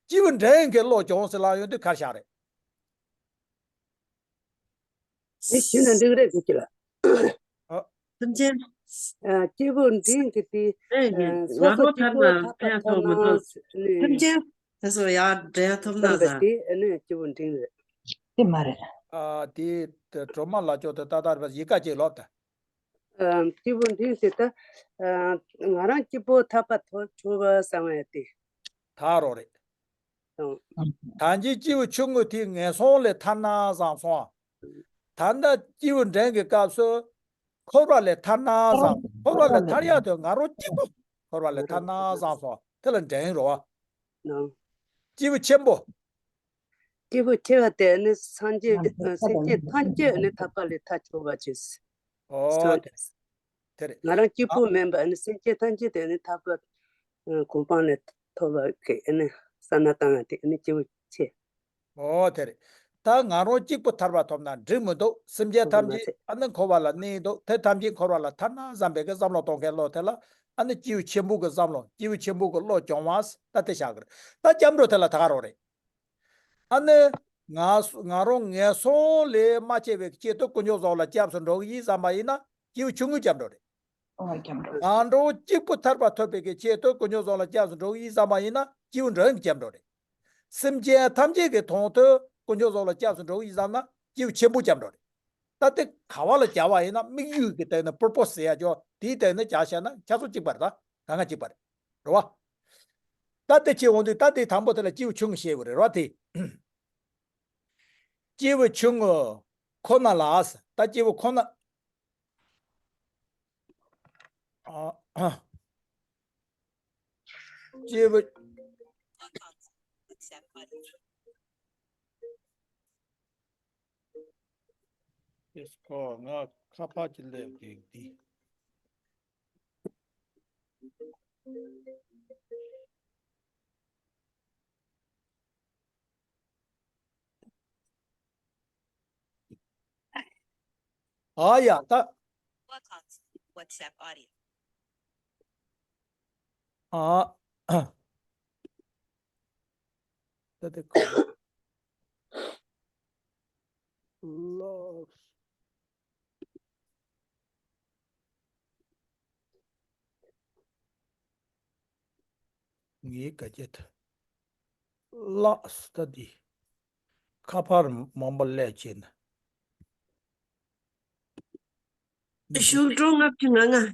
སྐྱེས་བུ་འབྲིང་གི་བློ་སྦྱོང་ཟེར་ལབ་ཡོང་དུས་གར་བཞག་རེད། དེ་བྱས་ན་འགྲིག་རེད་འདུག་གི་ལ། ཨ། སེམས་ཅན། ཨ། སྐྱེས་བུ་འབྲིང་གི་དེ། ཨེ། ཨ། སོ་སོ་སྐྱིད་པོ་ཐར་པ་ཐོབ་ན་ནི། སེམས་ཅན་དེ་ཚོ་ཡར་འདྲེན་ཐུབ་ན་བསམ་པ་ཟ། དེ་ཨ་ནི་སྐྱེས་བུ་འབྲིང་རེད། དེ་མ་རེད། ཨ། དེ་དེ་གྲོ་མ་ལ་ཅོག་དེ་ཏག་ཏག་རེད་པ། ཡི་ག་ཅིག་ལོབ་ད། ཨ། སྐྱེས་བུ་འབྲིང་དེ་ད། ཨ། ང་རང་སྐྱིད་པོ་ཐར་པ་ཐོབ་ཆོག་པ་བསམ་ཡ་དེ། ད་རོགས་རེད། དང་། ད་གིན་སྐྱེས་བུ་ཆུང་ངུ་དེ་ངན་སོང་ལས་ཐར་ན་བསམ་སོང་། ད་ལྟ་སྐྱེས་བུ་འབྲིང་གི་སྐབས་སུ་འཁོར་བ་ལས་ཐར་ན་བསམ། འཁོར་བ་ལས་ཐར་ཡག་དེ་ང་རང་གཅིག་པུ་འཁོར་བ་ལས་ཐར་ན་བསམ་སོང་། དེ་ལ་འབྲིང་རོ། ནང་། སྐྱེས་བུ་ཆེན་པོ། སྐྱེས་བུ་ཆེ་བ་དེ་ནི་སངས་རྒྱས་སེམས་ཅན་ཐམས་ཅད་ནི་ཐར་པ་ལས་ཐར་ཆོག་པ་བྱས། ཨོ། སོང་། དེ་རེད། ང་རང་གཅིག་པུ་མིན་པ་ནི་སེམས་ཅན་ཐམས་ཅད་དེ་ནི་ཐར་པ་གོ་འཕང་ལས་ཐོབ་པ་གི་ནི་བསམ་བློ་བཏང་བ་དེ་ནི་སྐྱེས་བུ་ཆེ། ཨོ་དེ་རེད། ད་ང་རང་གཅིག་པུ་ཐར་པ་ཐོབ་ན་འགྲིག་མི་འདུག་སེམས་ཅན་ཐམས་ཅད་ཨ་ནི་འཁོར་བ་ལ་གནས་འདུག་དེ་ཐམས་ཅད་འཁོར་བ་ལ་ཐར་ན་བསམ་པའི་གི་བསམ་བློ་གཏོང་མཁན་བློ་དེ་ལ་ཨ་ནི་སྐྱེས་བུ་ཆེན་པོ་གི་བསམ་བློ། སྐྱེས་བུ་ཆེན་པོ་གི་བློ་སྦྱོང་བ་ད་དེ་བཞག་གི་རེད། ད་སྐྱབས་འགྲོ་དེ་ལ་ད་ག་རང་རེད། ཨ་ནི། ང་ང་རང་ངན་སོང་ལས་མ་སྐྱེས་པའི་ཆེད་དུ་དཀོན་མཆོག་གསུམ་ལ་སྐྱབས་སུ་འགྲོ་གི་ཡིན་བསམ་པ་ཡིན་ན་སྐྱེས་བུ་ཆུང་ངུའི་སྐྱབས་འགྲོ་རེད། ཨོ་སྐྱབས་འགྲོ། ང་རང་གཅིག་པུ་ཐར་པ་ཐོབ་པའི་གི་ཆེད་དུ་དཀོན་མཆོག་གསུམ་ལ་སྐྱབས་སུ་འགྲོ་གི་ཡིན་བསམ་པ་ཡིན་ན་སྐྱེས་བུ་འབྲིང་གི་སྐྱབས་འགྲོ་རེད། སེམས་ཅན་ཐམས་ཅད་ཀྱི་དོན་དུ་དཀོན་མཆོག་གསུམ་ལ་སྐྱབས་སུ་འགྲོ་གི་ཡིན་བསམ་ན་སྐྱེས་བུ་ཆེན་པོའི་སྐྱབས་འགྲོ་རེད། ད་དེ་ག་བ་ལ་སྦྱར་བ་ཡིན་ན་དམིགས་ཡུལ་གྱི་སྟེང་ན་པུར་པོ་སི་ཟེར་ཡ་ཅོ་དེའི་སྟེང་ན་སྦྱར་བྱས་ན་ཁྱད་པར་གཅིག་པ་རེད། ད་གང་ག་གཅིག་པ་རེད། རེད་བ། ད་དེ་བྱེད་འོང་དུས་ད་དེ་དང་པོ་དེ་ལ་སྐྱེས་བུ་ཆུང་ངུ་བཤད་དགོས་རེད་རོ་དེ། སྐྱེས་བུ་ཆུང་ངུ་ཁོ་ན་ལ། ད་སྐྱེས་བུ་ཁོ་ན། ཨ། སྐྱེས་བུ། ཨེས་ཁོ་ང་ཁ་པར་གྱི་ལས་འགྲིག་འདི། ཨ་ཡ་ད། ཨ། ད་དེ་ཁོ། ལོགས། ངའི་ག་ཅེད། ལགས་སོ། ད་འདི་ཁ་པར་མང་པོ་སླེབས་བྱས་ན། ཤུགས་སྒྲོག་ལྔ་བཅུ་ང་ལྔ།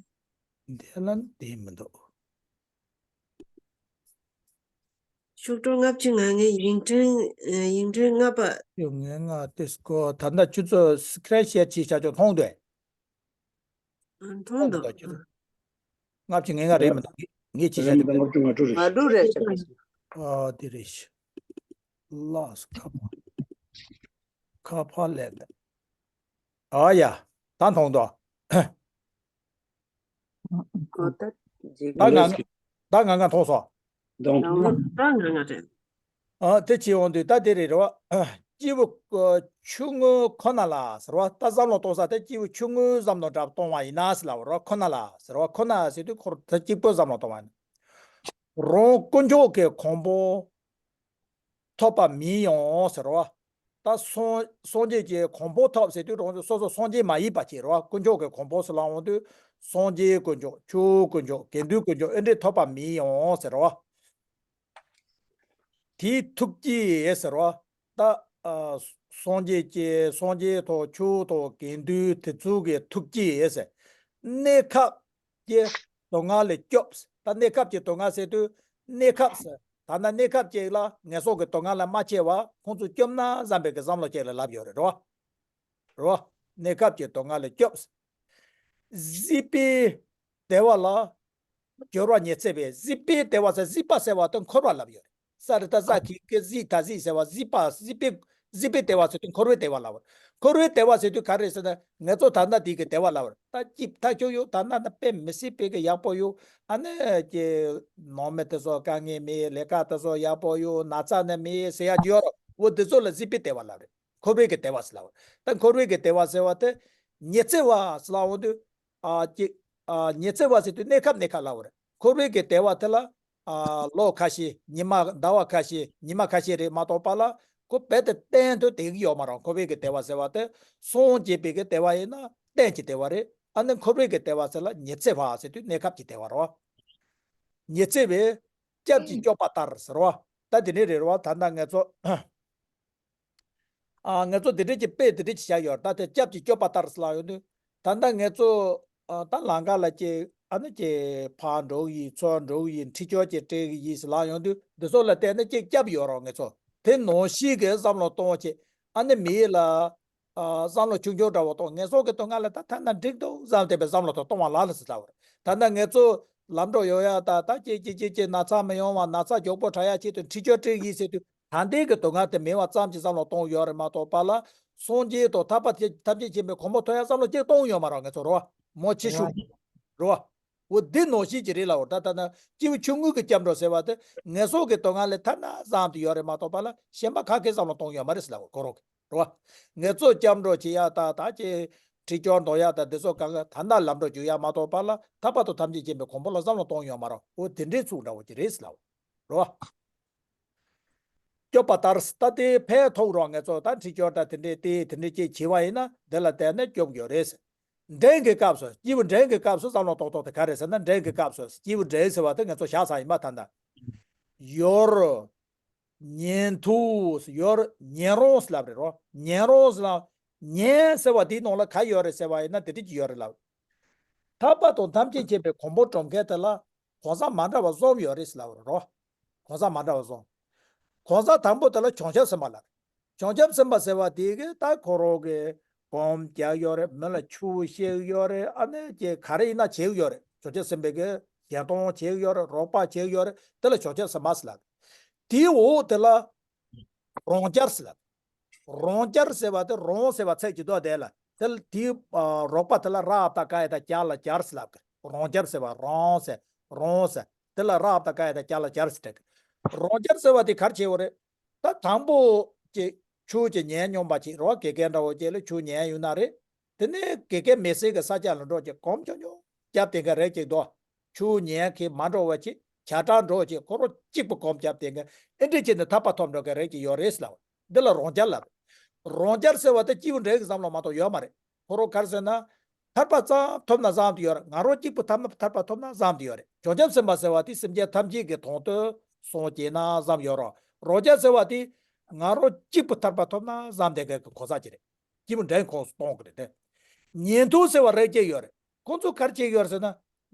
འདི་ལ་འདི་མི་འདུག་ཤུགས་སྒྲོག་ལྔ་བཅུ་ང་ལྔའི་ཡིག་འཕྲིན། ཡིག་འཕྲིན་ལྔ་པ། ཡོད་ངས་ང་ཏིས་ཀོ་ད་ལྟ་ཁྱོད་ཚོ་སི་ཀི་རིན་ཤོཊ་བྱས་བྱ་ཆོག་མཐོང་འདུག་མཐོང་འདུག་ཁྱོད་ཚོ། ལྔ་བཅུ་ང་ལྔ་རེད་མི་འདུག་ངས་ཅི་བྱ་ཆོག་ལྔ་བཅུ་ང་དྲུག་རེད། ང་དྲུག་རེད་ཤག་ཨ་དེ་རེད་ཤག་ལགས་སོ། ཁ་པར། ཁ་པར་ལས། ཨ་ཡ། ད་མཐོང་འདུག་ཨོ་ད་ཇེ། ད་ང་ང་། ད་ང་ང་མཐོང་སོང་ གདོང་། གདོང་ལ་ང་ང་རེད། ཨ་དེ་བྱེད་འོང་དུས་ད་དེ་རེད་རེད་བ། སྐྱེས་བུ་ཆུང་ངུ་ཁོ་ན་ལ་ཟེར་བ། ད་བསམ་བློ་གཏོང་ས་དེ་སྐྱེས་བུ་ཆུང་ངུ་བསམ་བློ་འདྲ་གཏོང་བ་ཡིན་ན་ཟེར་ལབ་རོ། ཁོ་ན་ལ་ཟེར་བ། ཁོ་ན་ཟེར་དུས་ཁོ་རང་ད་གཅིག་པོ་བསམ་བློ་གཏོང་བ་ཡིན། རང་དཀོན་མཆོག་གི་གོ་འཕང་ཐོབ་པ་མིན་ཡང་ཟེར་བ། ད་སངས་སངས་རྒྱས་ཀྱི་གོ་འཕང་ཐོབ་ཟེར་དུས་རང་སོ་སོ་སངས་རྒྱས་མ་ཡིན་པ་བྱེད་རོ། དཀོན་མཆོག་གི་གོ་འཕང་ཟེར་ལབ་འོང་དུས་སངས་རྒྱས་དཀོན་མཆོག་ཆོས་དཀོན་མཆོག་དགེ་འདུན་དཀོན་མཆོག་ཨེ་འདྲས་ཐོབ་པ་མིན་ཡང་ཟེར་བ། དེའི་ཐུགས་བསྐྱེད་ཟེར་བ། ད་ཨ་སངས་རྒྱས་ཀྱི་སངས་རྒྱས་དང་ཆོས་དང་དགེ་འདུན་དེ་ཚོ་གི་ཐུགས་བསྐྱེད་ཟེར། གནས་སྐབས་ཀྱི་དོན་ལྔ་ལས་སྐྱོབ། ད་གནས་སྐབས་ཀྱི་དོན་ལྔ་ཟེར་དུས་གནས་སྐབས་ཟེར། ད་ན་གནས་སྐབས་ཅིག་ལ་ངན་སོང་གི་དོན་ལྔ་ལས་མ་སྐྱེ་བ་ཁོང་ཚོ་སྐྱོབ་ན་བསམ་པའི་གི་བསམ་བློ་ཅིག་ལ་ལབ་ཡོད་རེད་རོ། རོ། གནས་སྐབས་ཀྱི་དོན་ལྔ་ལས་སྐྱོབ། གཟིགས་པའི་བདེ་བ་ལ་སྦྱོར་བ་ཉི་ཚེ་བས། གཟིགས་པའི་བདེ་བ་ཟེར་གཟིགས་པ་ཟེར་བ་དེ་འཁོར་བ་ལབ་ཡོད་རེད། ས་རི་ད་ས་གི་གི་གཟིགས་ད་གཟིགས་ཟེར་བ་གཟིགས་པ་གཟིགས་པའི་གཟིགས་པའི་བདེ་བ་ཟེར་དུས་འཁོར་བའི་བདེ་བ་ལབ་པ་རེད། འཁོར་བའི་བདེ་བ་ཟེར་དུས་ག་རེ་ཟེར་ན་ངེད་ཚོ་ད་ལྟ་དེ་གི་བདེ་བ་ལབ་པ་རེད། ད་ཅིག་ད་ཁྱོད་ཡོད་ད་ན་ན་དཔེ་མི་སྲིད་པའི་གི་ཡག་པོ་ཡོད། ཨ་ནི་ཀྱི་ནང་མི་དེ་ཚོ་དཀའ་ངལ་མེད། ལས་ཀ་དེ་ཚོ་ཡག་པོ་ཡོད། ན་ཚ་ནི་མེད་ཟེར་ཡག་ཡོད་རོ། འོ་དེ་ཚོ་ལ་གཟིགས་པའི་བདེ་བ་ལབ་རེད། འཁོར་བའི་གི་བདེ་བ་ཟེར་ལབ་པ་རེད། ད་འཁོར་བའི་གི་བདེ་བ་ཟེར་བ་དེ་ཉི་ཚེ་བ་ཟེར་ལབ་འོང་དུས། ཨ་ཅིག་ཨ་ཉི་ཚེ་བ་ཟེར་དུས་གནས་སྐབས་གནས་སྐབས་ལབ་པ་རེད། འཁོར་བའི་གི་བདེ་བ་དེ་ལ་ཨ་ལོ་ཁ་ཤས་ཉི་མ་ཟླ་བ་ཁ་ཤས་ཉི་མ་ཁ་ཤས་རེད་མ་གཏོགས་པ་ལ་ཁོ་རྦད་དེ་གཏན་དུ་བསྡད་ཀྱི་ཡོད་མ་རེད། འཁོར་བའི་གི་བདེ་བ་ཟེར་བ་དེ་སངས་རྒྱས་པའི་གི་བདེ་བ་ཡིན་ན་གཏན་གྱི་བདེ་བ་རེད། ཨ་ནི་འཁོར་བའི་གི་བདེ་བ་ཟེར་ལ་ཉི་ཚེ་བ་ཟེར་དུས་གནས་སྐབས་ཀྱི་བདེ་བ་རེད། ཉི་ཚེ་བས་སྐྱབས་ཀྱིས་སྐྱོབ་པ་ལྟར་ཟེར་བ། ད་དེ་ནས་རེད་བ། ད་ལྟ་ངེད་ཚོ། ཨ་ངེད་ཚོ་འདི་འདྲས་ཀྱི་དཔེ་འདི་འདྲས་ཀྱི་བྱ་ཡོད་ད་དེ་སྐྱབས་ཀྱིས་སྐྱོབ་པ་ལྟར་ཟེར་ལབ་ཡོང་དུས། ད་ལྟ་ངེད་ཚོ་ཨ་ད་ལམ་ཁ་ལ་ཀྱི་ཨ་ནི་ཀྱི་ཕར་འགྲོ་གི་ཡིན་ཚུར་འགྲོ་གི་ཡིན་འཕྲུལ་ཆས་ཀྱི་སྤྲད་གི་ཡིན་ཟེར་ལབ་ཡོང་དུས་འདི་ཚོ་ལ་བལྟས་ན་ཀྱི་སྐྱབས་ཡོད་རོགས་ངེད་ཚོ་དེ་ནང་བཞིན་གྱི་བསམ་བློ་གཏོང་བ་ཀྱི་ཨ་ནི་མི་ལ་ཨ་བསམ་བློ་ཆུང་ཆུང་འདྲ་བོ་གཏོང་ངན་སོང་གི་དོན་ལྔ་ལ་ད་ཐ་ན་འགྲིག་འདུག་བསམ་བསྡད་པའི་བསམ་བློ་དང་གཏོང་བ་ལ་ལ་ཟེར་ལབ་རེད། ད་ལྟ་ངེད་ཚོ་ལམ་འགྲོ་ཡོང་ཡ་ད་ད་ཀྱི་ཀྱི་ཀྱི་ཀྱི་ན་ཚ་མི་ཡོང་བ་ན་ཚ་མགྱོགས་པོ་དྲག་ཡ་ཆེད་དུ་འཕྲུལ་ཆས་སྤྲད་གི་ཡིན་ཟེར་དུས། ད་ལྟའི་གི་དོན་ལྔ་དེ་མེད་པ་ཙམ་གྱི་བསམ་བློ་གཏོང་ཡོད་རེད་མ་གཏོགས་པ་ལ། སངས་རྒྱས་དང་ཐར་པ་ཐམས་ཅད་མཁྱེན་པའི་གོ་འཕང་ཐོབ་ཡ་བསམ་བློ་གཅིག་གཏོང་ཡོད་མ་རེད་ངེད་ཚོ་རེད་བ། མོ་ཆེ་ཤོས་རེད་བ། འོ་འདི་ནང་བཞིན་གྱི་རེད་ལབ་འོ་ད་ལྟ་ན་སྐྱེས་བུ་ཆུང་ངུ་གི་སྐྱབས་འགྲོ་ཟེར་བ་དེ་ངན་སོང་གི་དོན་ལྔ་ལས་ཐར་ན་བསམ་དུ་ཡོད་རེད་མ་གཏོགས་པ་ལ་གཞན་པ་ག་གེ་བསམ་བློ་གཏོང་ཡོད་མ་རེད་ཟེར་ལབ་འོ་ཁོ་རང་གི་རེད་བ། ངེད་ཚོ་སྐྱབས་འགྲོ་བྱེད་ཡ་ད་ད་ཀྱི་འཕྲུལ་ཆས་འདོན་ཡ་ད་འདི་ཚོ་ག་ག་ད་ལྟ་ལམ་འགྲོ་རྒྱུག་ཡ་མ་གཏོགས་པ་ལ་ཐར་པ་དང་ཐམས་ཅད་མཁྱེན་པའི་གོ་འཕང་ལ་བསམ་བློ་གཏོང་ཡོད་མ་རེད་འོ་དེ་འདྲའི་ཚུགས་འདྲ་བོ་ཅིག་རེད་ཟེར་ལབ་འོ། རེད་བ། སྐྱོབ་པ་ལྟར་ད་དེ་ཕན་ཐོགས་རོགས་ངེད་ཚོ་ད་འཕྲུལ་ཆས་ད་དེ་འདྲས་དེ་དེ་འདྲས་ཅིག་བྱེད་པ་ཡིན་ན་དེ་ལ་བལྟས་ནས་སྐྱོབ་ཡོད་རེད། འགྲན་གྱི་སྐབས་སུ་སྐྱེས་བུ་འགྲན་གྱི་སྐབས་སུ་བསམ་བློ་གཏོང་གཏོང་དེ་ག་རེད་ཟེར་ན་འགྲན་གྱི་སྐབས་སུ་སྐྱེས་བུ་འགྲན་ཟེར་བ་དེ་ངེད་ཚོ་བཞག་ས་ཡིན་པ་ད་ལྟ། ཡོད་རེད། ཉན་ཐོས་ཡོད་རེད། ཉན་རང་ཟེར་ལབ་རེད་རོ། ཉན་རང་ཟེར་ལ་ཉན་ཟེར་བ་དེའི་ནང་ལ་ག་ཡོད་རེད་ཟེར་བ་ཡིན་ན་དེ་འདྲས་ཅིག་ཡོད་རེད་ལབ། ཐར་པ་དང་ཐམས་ཅད་མཁྱེན་པའི་གོ་འཕང་སྒྲུབ་མཁན་དེ་ལ་གང་ཟག་མ་འདྲ་བ་གསུམ་ཡོད་རེད་ཟེར་ལབ་རེད་རོ། གང་ཟག་མ་འདྲ་བ་གསུམ། གང་ཟག་དང་པོ་དེ་ལ་བྱང་ཆུབ་སེམས་དཔའ་ལབ། བྱང་ཆུབ་སེམས་དཔའ་ཟེར་བ་དེ་གི་ད་ཁོ་རང་གི་སྒོམ་རྒྱག་ཡོད་རེད། མི་ལ་ཆོས་བཤད་ཡོད་རེད། ཨ་ནི་ཀྱི་ག་རེ་ཡིན་ན་བྱེད་ཡོད་རེད། བྱང་ཆུབ་སེམས་དཔའི་གི་ཞལ་གདམས་བྱེད་ཡོད་རེད། རོགས་པ་བྱེད་ཡོད་རེད། དེ་ལ་བྱང་ཆུབ་སེམས་དཔའ་ཟེར་ལབ། དེའི་འོག་དེ་ལ་རང་རྒྱལ་ཟེར་ལབ། རང་རྒྱལ་ཟེར་བ་དེ་རང་ཟེར་བ་ཚིག་གཅིག་ཏུ་བསྡད་ལ། དེ་ལ་དེའི་ཨ་རོགས་པ་དེ་ལ་ར་བཏགས་ག་ཡ་བཏགས་རྒྱལ་ལ་རྒྱལ་ཟེར་ལབ་གི། རང་རྒྱལ་ཟེར་བ་རང་ཟེར་རང་ཟེར། དེ་ལ་ར་བཏགས་ག་ཡ་བཏགས་རྒྱལ་ལ་རྒྱལ་ཟེར་བྲིས་གི། རང་རྒྱལ་ཟེར་བ་དེ་ག་རེ་བྱེད་དགོས་རེད། ད་དང་པོ་ཀྱི་ཆོས་ཀྱི་ཉན་སྙོམས་པ་ཅིག་རོགས་དགེ་རྒན་འདྲ་བོ་ཅིག་ལ་ཆོས་ཉན་ཡོད་ན་རེད། དེ་ནས་དགེ་རྒན་མེད་སའི་གི་ས་ཆ་ལ་འགྲོ་ཅིག་གོམ་ཆུང་ཆུང་རྒྱབ་དེ་ག་རེ་ཅིག་འདུག་ཆོས་ཉན་མཁན་མ་འགྲོ་བ་ཅིག་བྱ་བྲལ་འགྲོ་ཅིག་ཁོ་རང་གཅིག་པུ་གོམ་རྒྱབ་དེ་ག་ཨེ་འདྲས་བྱས་ནས་ཐར་པ་ཐོབ་འགྲོ་གི་རེད་ཅིག་ཡོད་རེད་ཟེར་ལབ། འདི་ལ་རང་རྒྱལ་ལབ། རང་རྒྱལ་ཟེར་བ་དེ་སྐྱེས་བུ་འདྲེན་གྱི་བསམ་བློ་མ་གཏོགས་ཡོད་མ་རེད། ཁོ་རང་ག་རེ་ཟེར་ན། ཐར་པ་ཙམ་ཐོབ་ན་བཟང་དུ་ཡོད་རེད། ང་རང་གཅིག་པུ་ཐར་ན་ཐར་པ་ཐོབ་ན་བཟང་དུ་ཡོད་རེད། བྱང་ཆུབ་སེམས་དཔའ་ཟེར་བ་དེ་སེམས་ཅན་ཐམས་ཅད་ཀྱི་དོན་དུ་སངས་རྒྱས་ན་བཟང་ཡོད་རེད། རང་རྒྱལ་ཟེར་བ་དེ་ང་རང་གཅིག་པུ་ཐར་པ་ཐོབ་ན་བཟང་དེ་ག་གི་གོ་ས་ཅིག་རེད། སྐྱེས་བུ་འདྲེན་ཁོངས་སུ་གཏོང་གི་རེད་དེ། ཉན་ཐོས་ཟེར་བ་རེ་ཅིག་ཡོད་རེད། ཁོང་ཚོ་ག་རེ་བྱེད་ཀྱི་ཡོད་རེད་ཟེར་ན།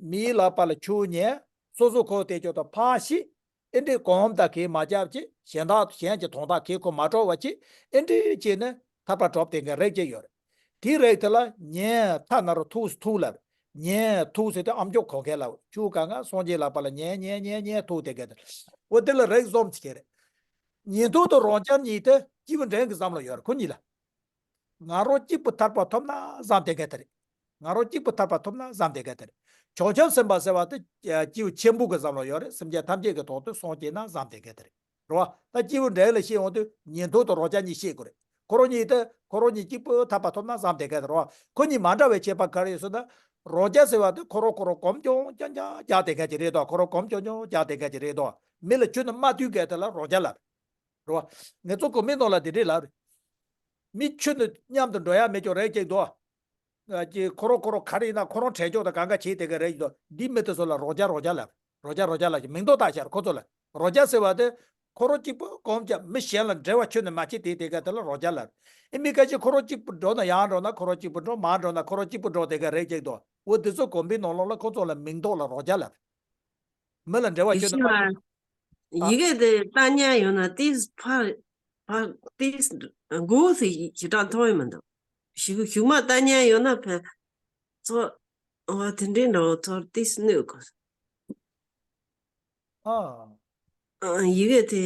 མིའི་ལག་པ་ལ་ཆོས་ཉན། སོ་སོ་ཁོ་དེ་ཅོག་ཏུ་ཕར་ཤི། ཨེ་འདྲས་གོམ་དང་གེ་མ་རྒྱབ་ཅིག་གཞན་དག་གཞན་གྱི་དོན་དག་གེ་ཁོ་མ་གྲོགས་པ་ཅིག་ཨེ་འདྲས་བྱས་ནས་ཐར་པ་གྲོལ་དེ་འགའ་རེ་ཅིག་ཡོད་རེད། དེའི་རིགས་དེ་ལ་ཉན་ཐ་ན་རོ་ཐུགས་སུ་ཐུགས་ལབ། ཉན་ཐུགས་ཟེར་དེ་ཨམ་ཅོག་གོ་མཁན་ལབ། ཆོས་གང་ག་སངས་རྒྱས་ལག་པ་ལ་ཉན་ཉན་ཉན་ཉན་ཐུགས་དེ་འགའ་དེ། འོ་དེ་ལ་རིགས་གསུམ་ཅིག་རེད། ཉན་ཐོས་དང་རང་རྒྱལ་གཉིས་དེ་སྐྱེས་བུ་འདྲེན་གྱི་བསམ་བློ་ཡོད་རེད་ཁོ་གཉིས་ལ། ང་རང་གཅིག་པུ་ཐར་པ་ཐོབ་ན་བཟང་དེ་ག་དེ་རེད། ང་རང་གཅིག་པུ་ཐར་པ་ཐོབ་ན་བཟང་དེ་ག་དེ་རེད། བྱང་ཆུབ་སེམས་དཔའ་ཟེར་བ་དེ་སྐྱེས་བུ་ཆེན་པོ་གི་བསམ་བློ་ཡོད་རེད། སེམས་ཅན་ཐམས་ཅད་ཀྱི་དོན་དུ་སངས་རྒྱས་ན་བསམ་དེ་ག་དེ་རེད། རེད་བ། ད་སྐྱེས་བུ་འབྲིང་ལ་བཤད་ཡོང་དུས་ཉན་ཐོས་དང་རང་རྒྱལ་གཉིས་བཤད་དགོས་རེད། ཁོ་རང་གཉིས་དེ་ཁོ་རང་གཉིས་གཅིག་པུ་ཐར་པ་ཐོབ་ན་བསམ་དེ་ག་དེ་རེད་བ། ཁོ་གཉིས་མ་འདྲ་བའི་ཁྱད་པར་ག་རེ་ཡོད་ཟེར་ན། རང་རྒྱལ་ཟེར་བ་དེ་ཁོ་རང་ཁོ་རང་གོམས་ཀྱང་རྐྱང་རྐྱང་རྒྱག་དེ་ག་ཅིག་རེད་དོ། ཁོ་རང་གོམས་ཀྱང་རྐྱང་རྒྱག་དེ་ག་ཅིག་རེད་དོ། མི་ལ་ཆོས་ནི་མ་ཐུག་ག་དེ་ལ་རང་རྒྱལ་ལབ། རེད་བ། ངེད་ཚོ་གོ་མི་ནང་ལ་དེ་འདྲས་ལབ་རེད། མི་ཆོས་ནི་མཉམ་དུ་འགྲོ་ཡ་མེད་ཀྱང་རེད་ཅིག་དོ། ཀྱི་ཁོ་རང་ཁོ་རང་ག་རེ་ཡིན་ན་ཁོ་རང་དྲན་ཆོག་དང་གང་ག་བྱེད་དེ་ག་རེད་ཀྱི་དོ། འདི་མི་དེ་ཚོ་ལ་རང་རྒྱལ་རང་རྒྱལ་ལབ། རང་རྒྱལ་རང་རྒྱལ་ལབ་ཀྱི་མིང་འདོགས་བཏགས་ཤར་ཁོ་ཚོ་ལ། རང་རྒྱལ་ཟེར་བ་དེ་ཁོ་རང་གཅིག་པུ་གོམས་ཀྱང་མི་གཞན་ལ་འབྲེལ་བ་ཁྱོན་ནས་མ་བྱེད་དེ་དེ་ག་དེ་ལ་རང་རྒྱལ་ལབ། ཨེ་མི་ཁ་ཅིག་ཁོ་རང་གཅིག་པུ་འགྲོ་ན་ཡར་འགྲོ་ན་ཁོ་རང་གཅིག་པུ་འགྲོ། མར་འགྲོ་ན་ཁོ་རང་གཅིག་པུ་འགྲོ་དེ་ག་རེད་ཀྱི་དོ། འོ་དེ་ཚོ་གོམས་པའི་ནང་ལོགས་ལ་ཁོ་ཚོ་ལ་མིང་འདོགས་ལ་རང་རྒྱལ་ལབ། མི་ལ་འབྲེལ་བ་ཡིག་ཆོད་ཆེ་ན་མ། ཨ། ཡི་གེ་དེ་ལྟ་ཉན་ཡོད་ན་ཏིས་ཕར་ཕར་ཏིས་མགོ་ཟེར་ཞེ་དྲག་མཐོང་ཡོད་མི་འདུག་གཞུག་གཞུག་མ་ལྟ་ཉན་ཡོད་ན་ཕན་ཚོ། ཨ། དེ་འདྲའི་འདྲ་བོ་ཚོར་ཏིས་གནོད་དགོས། ཨ། ཨ། ཡི་གེ་དེ་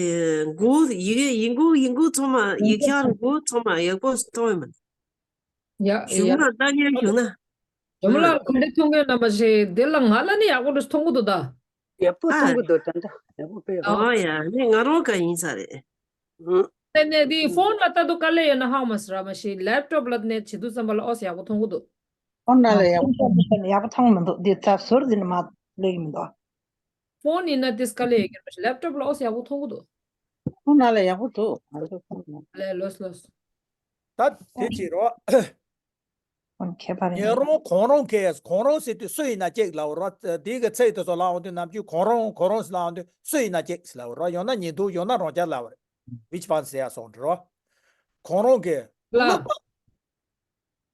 མགོ་ཡི་གེ་ཡི་མགོ་ཡི་མགོ་ཚང་མ་ཡིག་ཤར་མགོ་ཚང་མ་ཡག་པོ་མཐོང་ཡོད་མི་འདུག་ཡ། གཞུག་ཡ། མ་ལྟ་ཉན་བྱུང་ན། ཇོ་མོ་ལགས་ག་འདྲ་མཐོང་གི་ཡོད་ན་མ་ཤེས། འདི་ལ་ང་ལ་ནི་ཡག་པོ་འདྲ་མཐོང་གི་འདུག་ད། ཡག་པོ་མཐོང་གི་འདུག་ད་ད་ཡག་པོ་དཔེ་ཡག་པོ། ཨོ་ཡ། ནི་ང་རང་ག་ཡིན་ས་རེད། ཨང་། དེ་ནས་འདི་ཕོན་ལ་ལྟ་དུས་དཀའ་ལས་ཡོད་ན་ཧ་མ་སི་ར་མ་ཤེས། ལེབ་ཊོབ་ལ་ནས་བྱེད་དུས་ཙམ་པ་ལ་ཨོ་སི་ཡག་པོ་མཐོང་གི་འདུག་ཕོན་ནང་ལ་ཡག་པོ་མཐོང་གི་འདུག་ཡག་པོ་མཐོང་མི་འདུག་འདི་ད་ཟུར་འདི་ནས་མ་ལེགས་མི་འདུག་ཕོན་ཡིན་ན་དེ་དཀའ་ལས་ཡོད་ཀྱི་རེད་མ་ཤེས། ལེབ་ཊོབ་ལ་ཨོ་སི་ཡག་པོ་མཐོང་གི་འདུག་ཕོན་ནང་ལ་ཡག་པོ་འདུག་ང་ཚོ་ཕོན་ནང་། ལས་ལོས་ལོས། ད་དེ་བྱེད་རོགས། ཁྱད་པར་ཡིན། ཉན་རང་ཁོང་རང་གིས། ཁོང་རང་ཟེར་དུས་སུ་ཡིན་ན་གཅིག་ལབ་རོགས། དེའི་གི་ཚིག་དེ་ཚོ་ལབ་འོང་དུས་ནམ་རྒྱུན་ཁོང་རང་ཁོང་རང་ཟེར་ལབ་འོང་དུས་སུ་ཡིན་ན་གཅིག་ཟེར་ལབ་རོགས། ཡང་ན་ཉན་ཐོས། ཡང་ན་རང་རྒྱལ་ལབ་རེད། ཝིཆ་ཕན་ཟེར་ཡ་སོང་འདྲི་རོགས། ཁོང་རང་གིས་ལ། ལག་པ།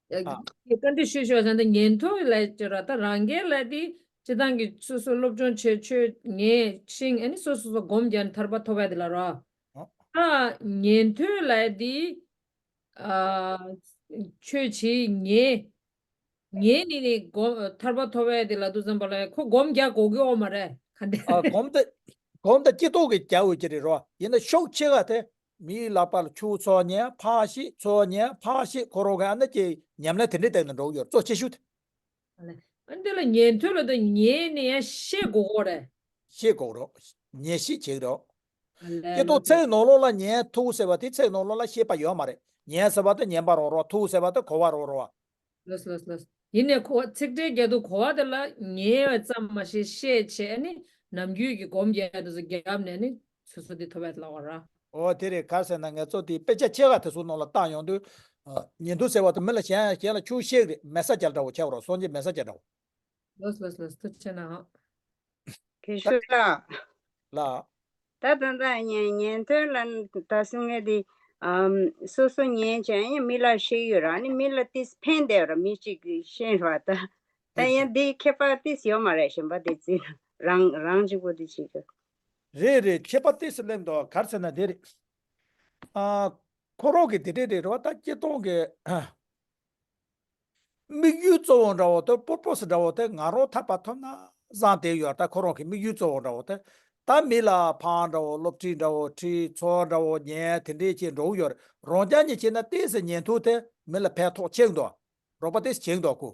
ཡ། ཨ། བཀའ་འདྲི་ཞུ་ཞུ་ཟེར་ན་ཉན་ཐོས་ལབ་ཀྱི་ར། ད་རང་རྒྱལ་ལབ་དེ་སྤྱི་བཏང་གི་སོ་སོ་སློབ་སྦྱོང་བྱེད། ཆོས་ངས་ཤེས། ཨ་ནི་སོ་སོ་སོ་སྒོམ་རྒྱག་ནས་ཐར་པ་ཐོབ་པ་དེ་ལ་རོ། ཨ། ད་ཉན་ཐོས་ལབ་དེ། ཨ། ཆོས་བྱེད། ངས་ངས་ནི་ནི་སྒོམ་ཐར་པ་ཐོབ་པ་དེ་ལ་དུས་ཙམ་པ་ལ་ཁོ་སྒོམ་རྒྱག་དགོས་ཀྱི་ཡོད་མ་རེད། ག་འདྲ། ཨ། སྒོམ་ད་སྒོམ་ད་སྤྱི་ལྡོག་གི་རྒྱག་འོས་ཀྱི་རེད་རོ། ཡིན་ན་ཤུགས་ཆེ་ག་དེ། མིའི་ལག་པ་ལ་ཆུ་ཚོ་ཉན་ཕར་བཤིག་ཚོ་ཉན་ཕར་བཤིག་ཁོ་རང་གི་ཨ་ན་ཅིག་ཉམས་ལེན་དེ་འདྲའི་སྟེང་ནས་འགྲོ་གི་ཡོད། གཙོ་ཆེ་ཤོས་དེ། ཨ་ནི་དེ་ལ་ཉན་ཐོས་ལ་དེ་ཉན་ནས་ཡང་ཤེས་དགོས་གོ་རེད། ཤེས་དགོས་རོགས། ཉན་ཤེས་བྱེད་རོགས། ཨ་ལས། སྐྱེ་ལོ་ཐོག་ཚིག་ནང་ལོགས་ལ་ཉན་ཐོས་ཟེར་བ་དེ་ཚིག་ནང་ལོགས་ལ་ཤེས་པ་ཡོད་མ་རེད། ཉན་ཟེར་བ་དེ་ཉན་པ་རང་རོ། ཐོས་ཟེར་བ་དེ་གོ་བ་རང་རོ། ལོས་ལོས་ལོས། ཡིན་ནའི་གོ་བ་ཚིག་ཕྲད་རྒྱག་དུས་གོ་བ་དེ་ལ་ཉན་པ་ཙམ་མ་ཤེས་ཤེས་བྱས་ནི་ནམ་རྒྱུན་གྱི་སྒོམ་རྒྱག་དེ་ཚོ་རྒྱབ་ནས་ནི་སོ་སོ་དེ་ཐོབ་པ་ལ་བ་ར། ཨོ་དེ་རེད། ག་རེ་ཟེར་ན་ང་ཚོ་དེ་དཔེ་ཆ་ཆེ་ག་དེ་ཚོ་ནང་ལ་བཏང་ཡོང་དུས། ཨ། ཉན་ཐོས་ཟེར་བ་དེ་མི་ལ་གཞན་གཞན་ལ་ཆུ་བཤད་རེད། མེ་ས་ཅལ་འདྲ་བོ་ཆགས་རོགས། སངས་རྒྱས་མེ་ས་ཅལ་འདྲ་བོ། ལོས་ལོས་ལོས། ཐུགས་རྗེ་ཆེ་གནང་། དགེ་བཤེས་ལགས། ལགས། ད་ད་ད་ཉན་ཉན་ཐོས་ལ་ད་གསུང་ངེས་དེ། ཨམ། སོ་སོ་ཉན་བྱས་ཡང་མི་ལ་བཤད་ཡོད་ར། ནི་མི་ལ་ཏིས་ཕན་བདེ་ར། མི་གཅིག་གིས་ཤེས་ར། ད་ད་ཡང་དེ་ཁྱད་པར་ཏིས་ཡོད་མ་རེད། གཞན་པ་དེ་ཚོ་རང་རང་གཅིག་པོ་དེ་བྱེད་དགོས། རེད་རེད། ཁྱད་པར་ཏིས་སླེབས་འདུག་ག་རེ་ཟེར་ན་དེ་རེད། ཨ། ཁོ་རང་གི་དེ་འདྲས་རེད་ར། ད་སྤྱིར་བཏང་གི། དམིགས་ཡུལ་གཙོ་བོ་འདྲ་བོ་དེ། པར་པོ་སི་འདྲ་བོ་དེ། ང་རང་ཐར་པ་ཐོབ་ན་བཟང་དེ་ཡོད། ད་ཁོ་རང་གི་དམིགས་ཡུལ་གཙོ་བོ་འདྲ་བོ་དེ། ད་མི་ལ་ཕར་འདྲ་བོ་སློབ་ཁྲིད་འདྲ་བོ་ཁྲིད། ཚོགས་འདྲ་བོ་ཉན། དེ་འདྲས་བྱས་འགྲོ་གི་ཡོད་རེད། རང་རྐྱ་ངས་བྱས་ན་ཏོག་ཙམ་ཉན་ཐོས་དེ་མི་ལ་ཕན་ཐོགས་ཆེ་འདུག་རོགས་པ་ཏོག་ཙམ་བྱེད་འདུག་གོ།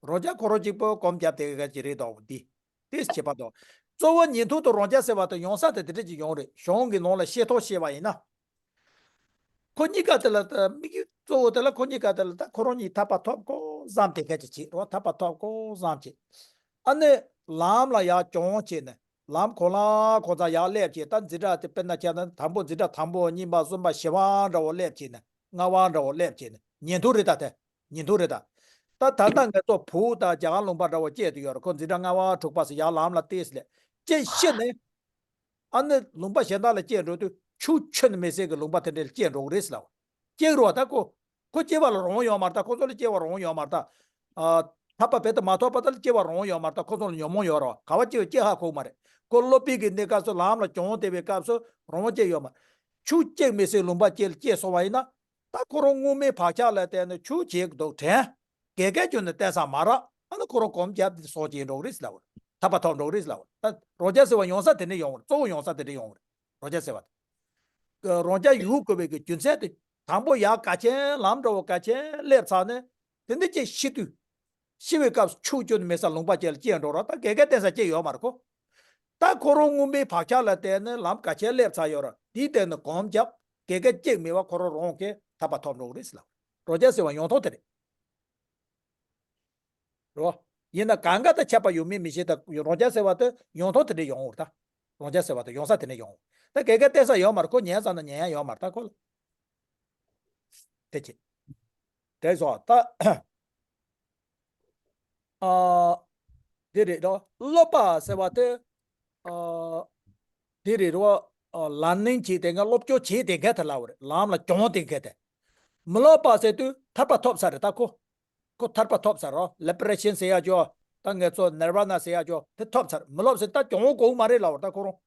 རང་རྐྱ་ཁོ་རང་གཅིག་པོ་གོམ་བརྒྱབ་དེ་ག་ཅིག་རེད་འདུག་འདི་ཏོག་ཙམ་ཁྱད་པར་འདུག་གཙོ་བོ་ཉན་ཐོས་དང་རང་རྐྱ་ཟེར་བ་དེ་ཡོང་ས་དེ་དེ་འདྲས་ཅིག་ཡོང་རེད། གཞུང་གི་ནང་ལ་ཤེས་ཐོག་བཤད་པ་ཡིན་ན། ཁོ་གཉིས་ཀ་དེ་ལ་ད་དམིགས་ཡུལ་གཙོ་བོ་དེ་ལ་ཁོ་གཉིས་ཀ་དེ་ལ་ད་ཁོ་རང་གཉིས་ཐར་པ་ཐོབ་དགོས་བསམ་དེ་ག་ཅིག་བྱེད་རོགས། ཐར་པ་ཐོབ་དགོས་བསམ་བྱེད། ཨ་ནི་ལམ་ལ་ཡར་སྦྱོང་བྱས་ནས། ལམ་གང་ལ་གང་འཚམ་ཡར་སླེབས་བྱས། ད་འཛིན་གྲྭ་དེ་དཔེར་ན་ཆ་ན་དང་པོ་འཛིན་གྲྭ་དང་པོ། གཉིས་པ། གསུམ་པ། བཞི་པ་འདྲ་བོ་སླེབས་བྱས་ནས། ལྔ་པ་འདྲ་བོ་སླེབས་བྱས་ནས་ཉན་ཐོས་རེད། ད་དེ་ཉན་ཐོས་རེད་ད། ད་ད་ལྟ་ང་ཚོ་བོད་དང་རྒྱ་གར་ལུང་པ་འདྲ་བོ་སྐྱེས་དུ་ཡོད་རེད། ཁོ་འཛིན་གྲྭ་ལྔ་པ་དྲུག་པ་སུ་ཡར་ལམ་ལ་ཏོག་ཙམ་སླེབས་བྱས་ཤི་ནས། ཨ་ནི་ལུང་པ་གཞན་དག་ལ་སྐྱེས་འགྲོ་དུས་ཆུ་ཁྱོན་ནས་མི་ཟད་ཀྱི་ལུང་པ་དེ་འདྲ་ལ་སྐྱེས་འགྲོ་གི་རེད་ཟེར་ལབ། སྐྱེས་རོགས། ད་ཁོ་ཁོ་སྐྱེ་བ་ལ་རང་དབང་ཡོད་མ་རེད། ད་ཁོ་ཚོ་ལ་སྐྱེ་བ་རང་དབང་ཡོད་མ་རེད། ད་ཨ། ཐར་པ་བེ་ཏ་མ་ཐོབ་བར་དུ་ལ་སྐྱེ་བ་རང་དབང་ཡོད་མ་རེད། ད་ཁོ་ཚོ་ལ་ཉོན་མོངས་ཡོད་རེད། ག་བ་སྐྱེ་བ་སྐྱེ་ཧ་གོ་མ་རེད། ཁོ་སློབ་དཔོན་གྱི་གནས་སྐབས་སུ་ལམ་ལ་སྦྱོང་བསྡད་པའི་སྐབས་སུ་རང་དབང་ཅིག་ཡོད་མ་རེད། ཆུ་གཅིག་མི་ཟད་ལུང་པ་ཅིག་ལ་སྐྱེས་སོང་བ་ཡིན་ན། ད་ཁོ་རང་སྔོན་མའི་བག་ཆགས་ལ་བརྟེན་ནས་ཆུ་བྱེད་འདུག་དྲན། དགེ་རྒན་ཁྱོན་ནས་བསྟེན་ས་མ་རག་ཨ་ནི་ཁོ་རང་གོམས་བརྒྱབ་སྟེ་སོང་སྐྱེས་འགྲོ་གི་རེད་ཟེར་ལབ་པ་རེད། ཐར་པ་ཐོབ་འགྲོ་གི་རེད་ཟེར་ལབ་པ་རེད། ད་རང་རྐྱ་ཟེར་བ་ཡོང་ས་དེ་འདྲ་ཡོང་བ་རེད། གཙོ་བོ་ཡོང་ས་དེ་འདྲ་ཡོང་བ་རེད། རང་རྐྱ་ཟེར་བ་དེ། རང་རྐྱ་ཡོང་དགོས་པའི་གི་རྒྱུ་མཚན་དེ། དང་པོ་ཡར་དགའ་ཆེན་ལམ་འདྲ་བོ་དགའ་ཆེན་སླེབས་ཚར་ནས། དེ་འདྲ་ཅིག་ཤི་དུས། ཤི་བའི་སྐབས་ཆུ་རྒྱུན་མེད་ས་ལུང་པ་ཅིག་ལ་སྐྱེས་འགྲོ་ར། ད་དགེ་རྒན་བསྟེན་ས་ཅིག་ཡོད་མ་རེད་ཁོ། ད་ཁོ་རང་མངོན་པའི་བག་ཆགས་ལ་བརྟེན་ནས་ལམ་ག་ཆེ་སླེབས་ཚར་ཡོད་ར། དེའི་སྟེང་ནས་གོམ་བརྒྱབ། དགེ་རྒན་གཅིག་མེད་པ་ཁོ་རང་རང་གིས་ཐར་པ་ཐོབ་འགྲོ་གི་རེད་ཟེར་ལ། རང་རྒྱལ་ཟེར་བ་ཡོང་ཐོག་དེ་རེད། རོ། ཡིན་ན་གང་ག་དང་ཁྱད་པར་ཡོད་མེད་མི་ཤེས། ད་རང་རྒྱལ་ཟེར་བ་དེ་ཡོང་ཐོག་དེ་འདྲ་ཡོང་འོར་ད། རང་རྒྱལ་ཟེར་བ་དེ་ཡོང་ས་དེ་འདྲ་ཡོང་འོར། ད་དགེ་རྒན་བསྟེན་ས་ཡོད་མ་རེད་ཁོ། ཉན་ཙམ་ན་ཉན་ཡ་ཡོད་མ་རེད་ད་ཁོ་ལ། དེ་ཅི། དེ་སོ་ད། ཨ། དེ་རེད་རོ། སློབ་པ་ཟེར་བ་དེ། ཨ། དེ་རེད་རོ། ཨ། ལར་ནིང་བྱེད་དེ་འགན་སློབ་སྦྱོང་བྱེད་དེ་འགན་དེ་ལབ་པ་རེད། ལམ་ལ་སྦྱོང་དེ་འགན་དེ། མི་སློབ་པ་ཟེར་དུས་ཐར་པ་ཐོབ་ས་རེད་ད་ཁོ། ཁོ་ཐར་པ་ཐོབ་ཚར་རོ། ལི་པ་རེ་ཤན་ཟེར་ཡ་ཅོ། ད་ངེད་ཚོ་ནིར་ཝ་ན་ཟེར་ཡ་ཅོ་དེ་ཐོབ་ཚར། མི་སློབ་ཟེར་ད་གྱོང་གོང་མ་རེད་ལབ་པ་ད་ཁོ་རང་།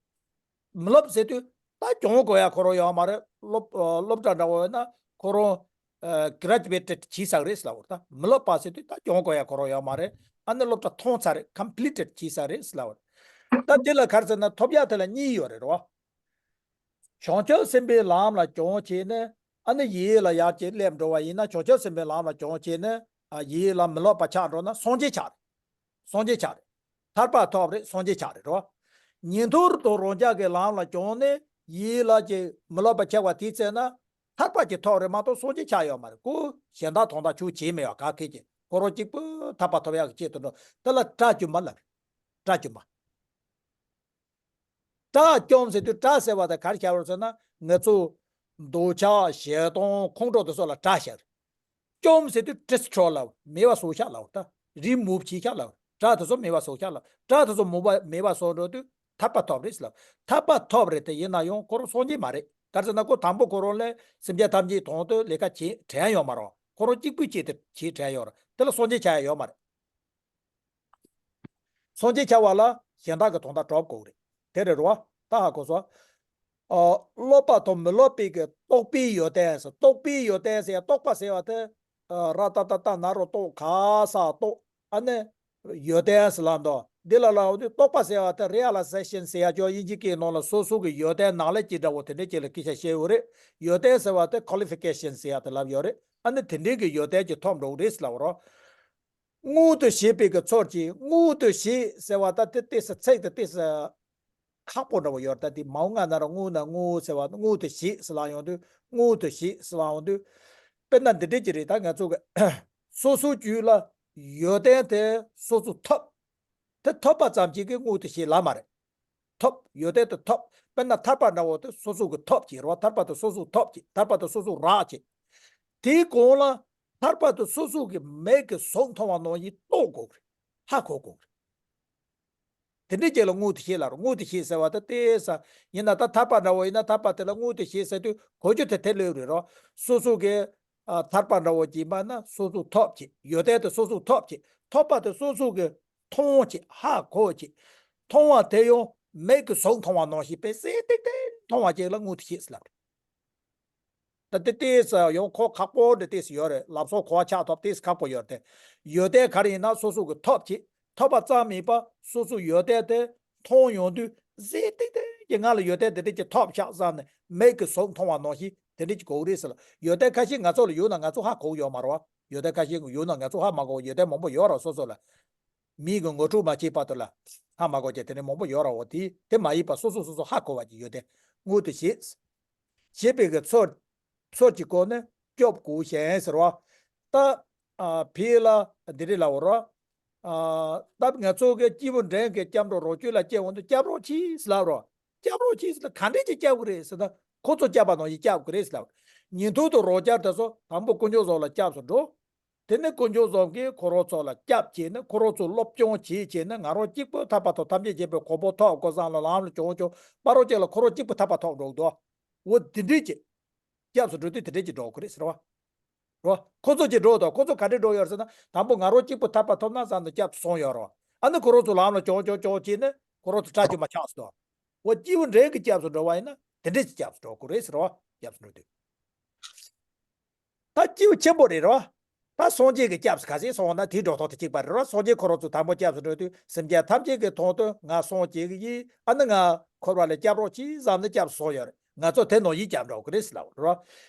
མི་སློབ་ཟེར་དུས་ད་གྱོང་གོ་ཡ་ཁོ་རང་ཡོད་མ་རེད། སློབ་སློབ་གྲྭ་འདྲ་བོ་ཡོད་ན་ཁོ་རང་གྷི་རེ་ཇུ་ཝེ་ཊེཌ་བྱས་ཚར་རེད་ལབ་པ་ད། མི་སློབ་པ་ཟེར་དུས་ད་གྱོང་གོ་ཡ་ཁོ་རང་ཡོད་མ་རེད། ཨ་ནི་སློབ་གྲྭ་མཐོང་ཚར་རེད། ཀམ་པི་ལི་ཊེཌ་བྱས་ཚར་རེད་ལབ་པ། ད་དེ་ལ་ག་རེ་ཟེར་ན་ཐོབ་ཡ་དེ་ལ་གཉིས་ཡོད་རེད་རོ། བྱང་ཆུབ་སེམས་དཔའི་ལམ་ལ་སྦྱོང་བྱས་ནས་ཨ་ནི་ཡིད་ལ་ཡར་ཅིག་སླེབས་འགྲོ་བ་ཡིན་ན། བྱང་ཆུབ་སེམས་དཔའི་ལམ་ལ་སྦྱོང་བྱས་ནས་ཨ་ཡིད་ལ་མི་སློབ་པ་ཆགས་འགྲོ་ན་སངས་རྒྱས་ཆགས་རེད། སངས་རྒྱས་ཆགས་རེད། ཐར་པ་ཐོབ་རེད། སངས་རྒྱས་ཆགས་རེད་རོ། ཉན་ཐོས་དང་རང་རྒྱལ་གྱི་ལམ་ལ་སྦྱོང་ནས་ཡིད་ལ་ཅིག་མི་སློབ་པ་ཆགས་པ་དེའི་ཚེ་ན་ཐར་པ་ཅིག་ཐོབ་རེད་མ་གཏོགས་སངས་རྒྱས་ཆགས་ཡོད་མ་རེད། ཁོ་གཞན་དག་དོན་དག་ཆོས་བྱེད་མེད་པ་ག་གེ་ཅིག་ཁོ་རང་གཅིག་པུ་ཐར་པ་ཐོབ་ཡག་གི་ཆེད་དུ་འགྲོ། དེ་ལ་དགྲ་བཅོམ་པ་ལབ་རེད། དགྲ་བཅོམ་པ། དགྲ་བཅོམ་ཟེར་དུས་དགྲ་ཟེར་བ་དེ་ག་རེ་བྱ་བར་ཟེར་ན། ང་ཚོ་འདོད་ཆགས་ཞེ་སྡང་ཁོང་ཁྲོ་དེ་ཚོ་ལ་དགྲ་ཟེར། བཅོམ་ཟེར་དུས་ཌི་སི་ཊོ་ཡི་ལབ། མེད་པ་བཟོ་ཤག་ལབ་ད། རི་མུབ་བྱེད་ཤག་ལབ། དགྲ་དེ་ཚོ་མེད་པ་བཟོ་ཤག་ལབ། དགྲ་དེ་ཚོ་མུ་བ་མེད་པ་བཟོ་འགྲོ་དུས་ཐར་པ་ཐོབ་རེད་ལབ། ཐར་པ་ཐོབ་རེད་དེ་ཡིན་ན་ཡང་ཁོ་རང་སངས་རྒྱས་མ་རེད། ག་རེ་ཟེར་ན་ཁོ་དང་པོ་ཁོ་རང་ལས་སེམས་ཅན་ཐམས་ཅད་དོན་དུ་ལས་ཀ་བྱེད་དྲན་ཡོད་མ་རེད། ཁོ་རང་གཅིག་པུའི་ཆེད་དུ་བྱེད་དྲན་ཡོད་རེད། དེ་ལ་སངས་རྒྱས་ཆགས་ཡ་ཡོད་མ་རེད། སངས་རྒྱས་ཆགས་པ་ལ་གཞན་དག་གི་དོན་དག་སྒྲུབ་དགོས་རེད། དེ་རེད་རོ། ད་ཧ་གོ་སོང་། ཨ། སློབ་པ་དང་མི་སློབ་པའི་གི་རྟོག་པའི་ཡོན་ཏན་ཟེར། རྟོག་པའི་ཡོན་ཏན་ཟེར་ཡ། རྟོག་པ་ཟེར་བ་དེ་ཨ་ར་ཏ་ཏ་ཏ་ན་རོ་རྟོག་ག་ས་རྟོག་ཨ་ནི་ཡོན་ཏན་ཟེར་ལབ་འདུག་འདི་ལ་ལབ་དུས་རྟོག་པ་ཟེར་བ་དེ་རི་ཡ་ལ་ཟེ་ཤན་ཟེར་ཡ་ཅོ། དབྱིན་ཇི་སྐད་ནང་ལ་སོ་སོ་གི་ཡོན་ཏན་ནང་ལས་ཅི་འདྲ་བོ་དེ་འདྲ་ཅིག་ལ་སྐད་ཆ་བཤད་ཡོད་རེད། ཡོན་ཏན་ཟེར་བ་དེ་ཀོ་ལི་ཕི་ཀེ་ཤན་ཟེར་ཡ་དེ་ལབ་ཡོད་རེད། ཨ་ནི་དེ་འདྲའི་གི་ཡོན་ཏན་ཅིག་ཐོབ་འགྲོ་གི་རེད་ཟེར་ལབ་རོ། མངོན་དུ་བྱེད་པའི་གི་ཚུལ་གྱིས། མངོན་དུ་བྱེད་ཟེར་བ་ད་དེ་ཏོག་ཙམ་ཚིག་དེ་ཏོག་ཙམ་ཁག་པོ་འདྲ་བོ་ཡོད་རེད། ད་དེ་མའོ་ང་ན་ར་མངོན་ན་མངོན་ཟེར་བ་མངོན་དུ་བྱེད་ཟེར་ལབ་ཡོང་དུས་མངོན་དུ་བྱེད་ཟེར་ལབ་ཡོང་དུས། དཔེར་ན་འདི་འདྲ་ཅིག་རེད། ད་ང་ཚོ་གི་སོ་སོའི་རྒྱུད་ལ་ཡོན་ཏན་དེ་སོ་སོ་ཐོབ། དེ་ཐོབ་པ་ཙམ་གྱིས་གི་མངོན་དུ་བྱེད་ལབ་མ་རེད། ཐོབ། ཡོན་ཏན་དེ་ཐོབ། དཔེར་ན་ཐར་པ་འདྲ་བོ་དེ་སོ་སོ་གི་ཐོབ་བྱེད་རོ། ཐར་པ་དེ་སོ་སོ་ཐོབ་བྱེད། ཐར་པ་དེ་སོ་སོ་རག་བྱེད། དེའི་གོང་ལ་ཐར་པ་དེ་སོ་སོ་གི་མིག་གིས་གཟུགས་མཐོང་བ་ནང་བཞིན་རྟོགས་དགོས་རེད། ཧ་གོ་དགོས་རེད། དེ་འདྲའི་རྗེས་ལ་མངོན་དུ་བྱེད་ལབ་རོ། མངོན་དུ་བྱེད་ཟེར་བ་དེ་ཏོག་ཙམ་ཡིན་ན། ད་ཐར་པ་འདྲ་བོ་ཡིན་ན་ཐར་པ་དེ་ལ་མངོན་དུ་བྱེད་ཟེར་དུས་གོ་རྒྱུ་དེ་དེ་ལོས་རེད་རོ། སོ་སོ་གི་ཨ་ཐར་པ་འདྲ་བོ་ཅིག་ཡིན་པ་ན་སོ་སོ་ཐོབ་བྱེད། ཡོན་ཏན་དེ་སོ་སོ་ཐོབ་བྱེད། ཐོབ་པ་དེ་སོ་སོ་གི་མཐོང་བྱེད། ཧ་གོ་བྱེད། མཐོང་བ་དེ་ཡང་མིག་གིས་གཟུགས་མཐོང་བ་ནང་བཞིན་དཔེ་གསལ་ཏིག་ཏིག་མཐོང་བ་ཅིག་ལ་མངོན་དུ་བྱེད་ཟེར་ལབ་རེད། ད་དེ་ཏོག་ཙམ་ཡང་ཁོ་ཁག་པོ་འདྲ་ཏོག་ཙམ་ཡོད་རེད། ལམ་སང་གོ་བ་ཆགས་ཐུབ་ཏོག་ཙམ་ཁག་པོ་ཡོད་རེད་དེ། ཡོན་ཏན་ག་རེ་ཡིན་ན་སོ་སོ་གི་ཐོབ་བྱེད། ཐོབ་པ་ཙམ་མིན་པ་སོ་སོ་ཡོན་ཏན་དེ་མཐོང་ཡོང་དུས་གསལ་ཏིག་ཏིག་གི་ང་ལ་ཡོན་ཏན་དེ་འདྲ་ཅིག་ཐོབ་ཤག་བསམ་ནས་མིག་གིས་གཟུགས་མཐོང་བ་ནང་བཞིན་དེ་འདྲ་ཅིག་དགོས་རེད་ཟེར་ལ། ཡོན་ཏན་ཁ་ཤས་ང་ཚོ་ལ་ཡོད་ན་ང་ཚོ་ཧ་གོ་ཡོད་མ་རེད་བ། ཡོན་ཏན་ཁ་ཤས་ཡོད་ན་ང་ཚོ་ཧ་མ་གོ། ཡོན་ཏན་མང་པོ་ཡོད་རེད་སོ་སོ་ལ། མིག་གིས་ངོ་སྤྲོད་མ་བྱས་བར་དུ་ལ་ཧ་མ་གོ་རྒྱུ་དེ་འདྲ་མང་པོ་ཡོད་རེད་བ། དེ་དེ་མ་ཡིན་པ་སོ་སོ་སོ་སོ་ཧ་གོ་བ་ཅིག་ཡོན་ཏན་མངོན་དུ་བྱེད། བྱེད་པའི་གི་ཚུལ། ཚུལ་གྱི་སྒོ་ནས་སྐྱོབ་དགོས་ཤིང་ཟེར་བ། ད་ཨ་ཕི་ལ་འདི་རེད་ལབ་རོ། ཨ་ད་ང་ཚོ་གི་སྐྱེས་བུ་འབྲིང་གི་སྐྱབས་འགྲོ་རོགས་སྐྱོབ་ལ་སྐྱེ་འོང་དུས་སྐྱབས་རོགས་གྱིས་ལབ་རོ། སྐྱབས་རོགས་གྱིས་ལ་ག་འདྲས་ཀྱིས་སྐྱབས་དགོས་རེད་ཟེར་ན། ཁོ་ཚོ་སྐྱབས་པ་ནང་བཞིན་སྐྱབས་དགོས་རེད་ལབ། ཉན་ཐོས་དང་རང་རྒྱལ་དེ་ཚོ་དང་པོ་དཀོན་མཆོག་གསུམ་ལ་སྐྱབས་སུ་འགྲོ། དེ་ནས་དཀོན་མཆོག་གསུམ་གྱིས་ཁོ་རང་ཚོ་ལ་སྐྱབས་བྱས་ནས་ཁོ་རང་ཚོ་སློབ་སྦྱོང་བྱས་བྱས་ནས་ང་རང་གཅིག་པུ་ཐར་པ་དང་ཐམས་ཅད་མཁྱེན་པའི་གོ་འཕང་ཐོབ་དགོས་བསམ་ལ་ལམ་ལ་སྦྱོང་སྦྱོང་སྤ་རོ་ཅན་ལ་ཁོ་རང་གཅིག་པུ་ཐར་པ་ཐོབ་འགྲོ་འདུག་འོ་དེ་འདྲས་ཀྱི་སྐྱབས་སུ་འགྲོ་དུས་དེ་འདྲས་ཀྱི་འགྲོ་དགོས་རེད་ཟེར་བ། རོ། ཁོ་ཚོ་ཀྱིས་འགྲོ་དང་ཁོ་ཚོ་ག་འདྲས་འགྲོ་ཡོད་ཟེར་ན། དང་པོ་ང་རང་གཅིག་པུ་ཐར་པ་ཐོབ་ན་བསམ་ནས་སྐྱབས་སུ་སོང་ཡོད་རོ། ཨ་ནི་ཁོ་རང་ཚོ་ལམ་ལ་སྦྱོང་སྦྱོང་སྦྱོང་བྱས་ནས་ཁོ་རང་ཚོ་དགྲ་བཅོམ་པ་ཆགས་སོང་། འོ་སྐྱེས་བུ་འབྲིང་གི་སྐྱབས་སུ་འགྲོ་བ་ཡིན་ན་དེ་འདྲས་ཀྱི་སྐྱབས་སུ་འགྲོ་དགོས་རེད་ཟེར་བ། སྐྱབས་སུ་འགྲོ་དུས། ད་སྐྱེས་བུ་ཆེན་པོ་རེད་རོ། ད་སངས་རྒྱས་ཀྱི་སྐྱབས་སུ་ག་ཚད་སོང་ན་དེའི་འགྲོ་སྟངས་དེ་གཅིག་པ་རེད་རོ། སངས་རྒྱས་ཁོ་རང་ཚོ་དང་པོ་སྐྱབས་སུ་འགྲོ་དུས་སེམས་ཅན་ཐམས་ཅད་ཀྱི་དོན་དུ་ང་སངས་རྒྱས་ཀྱི་ཡིན། ཨ་ནི་ང་འཁོར་བ་ལས་སྐྱབས་རོགས་གྱིས་བསམ་ནས་སྐྱབས་སུ་སོང་ཡོད་རེད། ང་ཚོ་དེ་ནང་བཞིན་སྐྱབས་འགྲོ་གི་རེད་ཟེར་ལབ་རོ།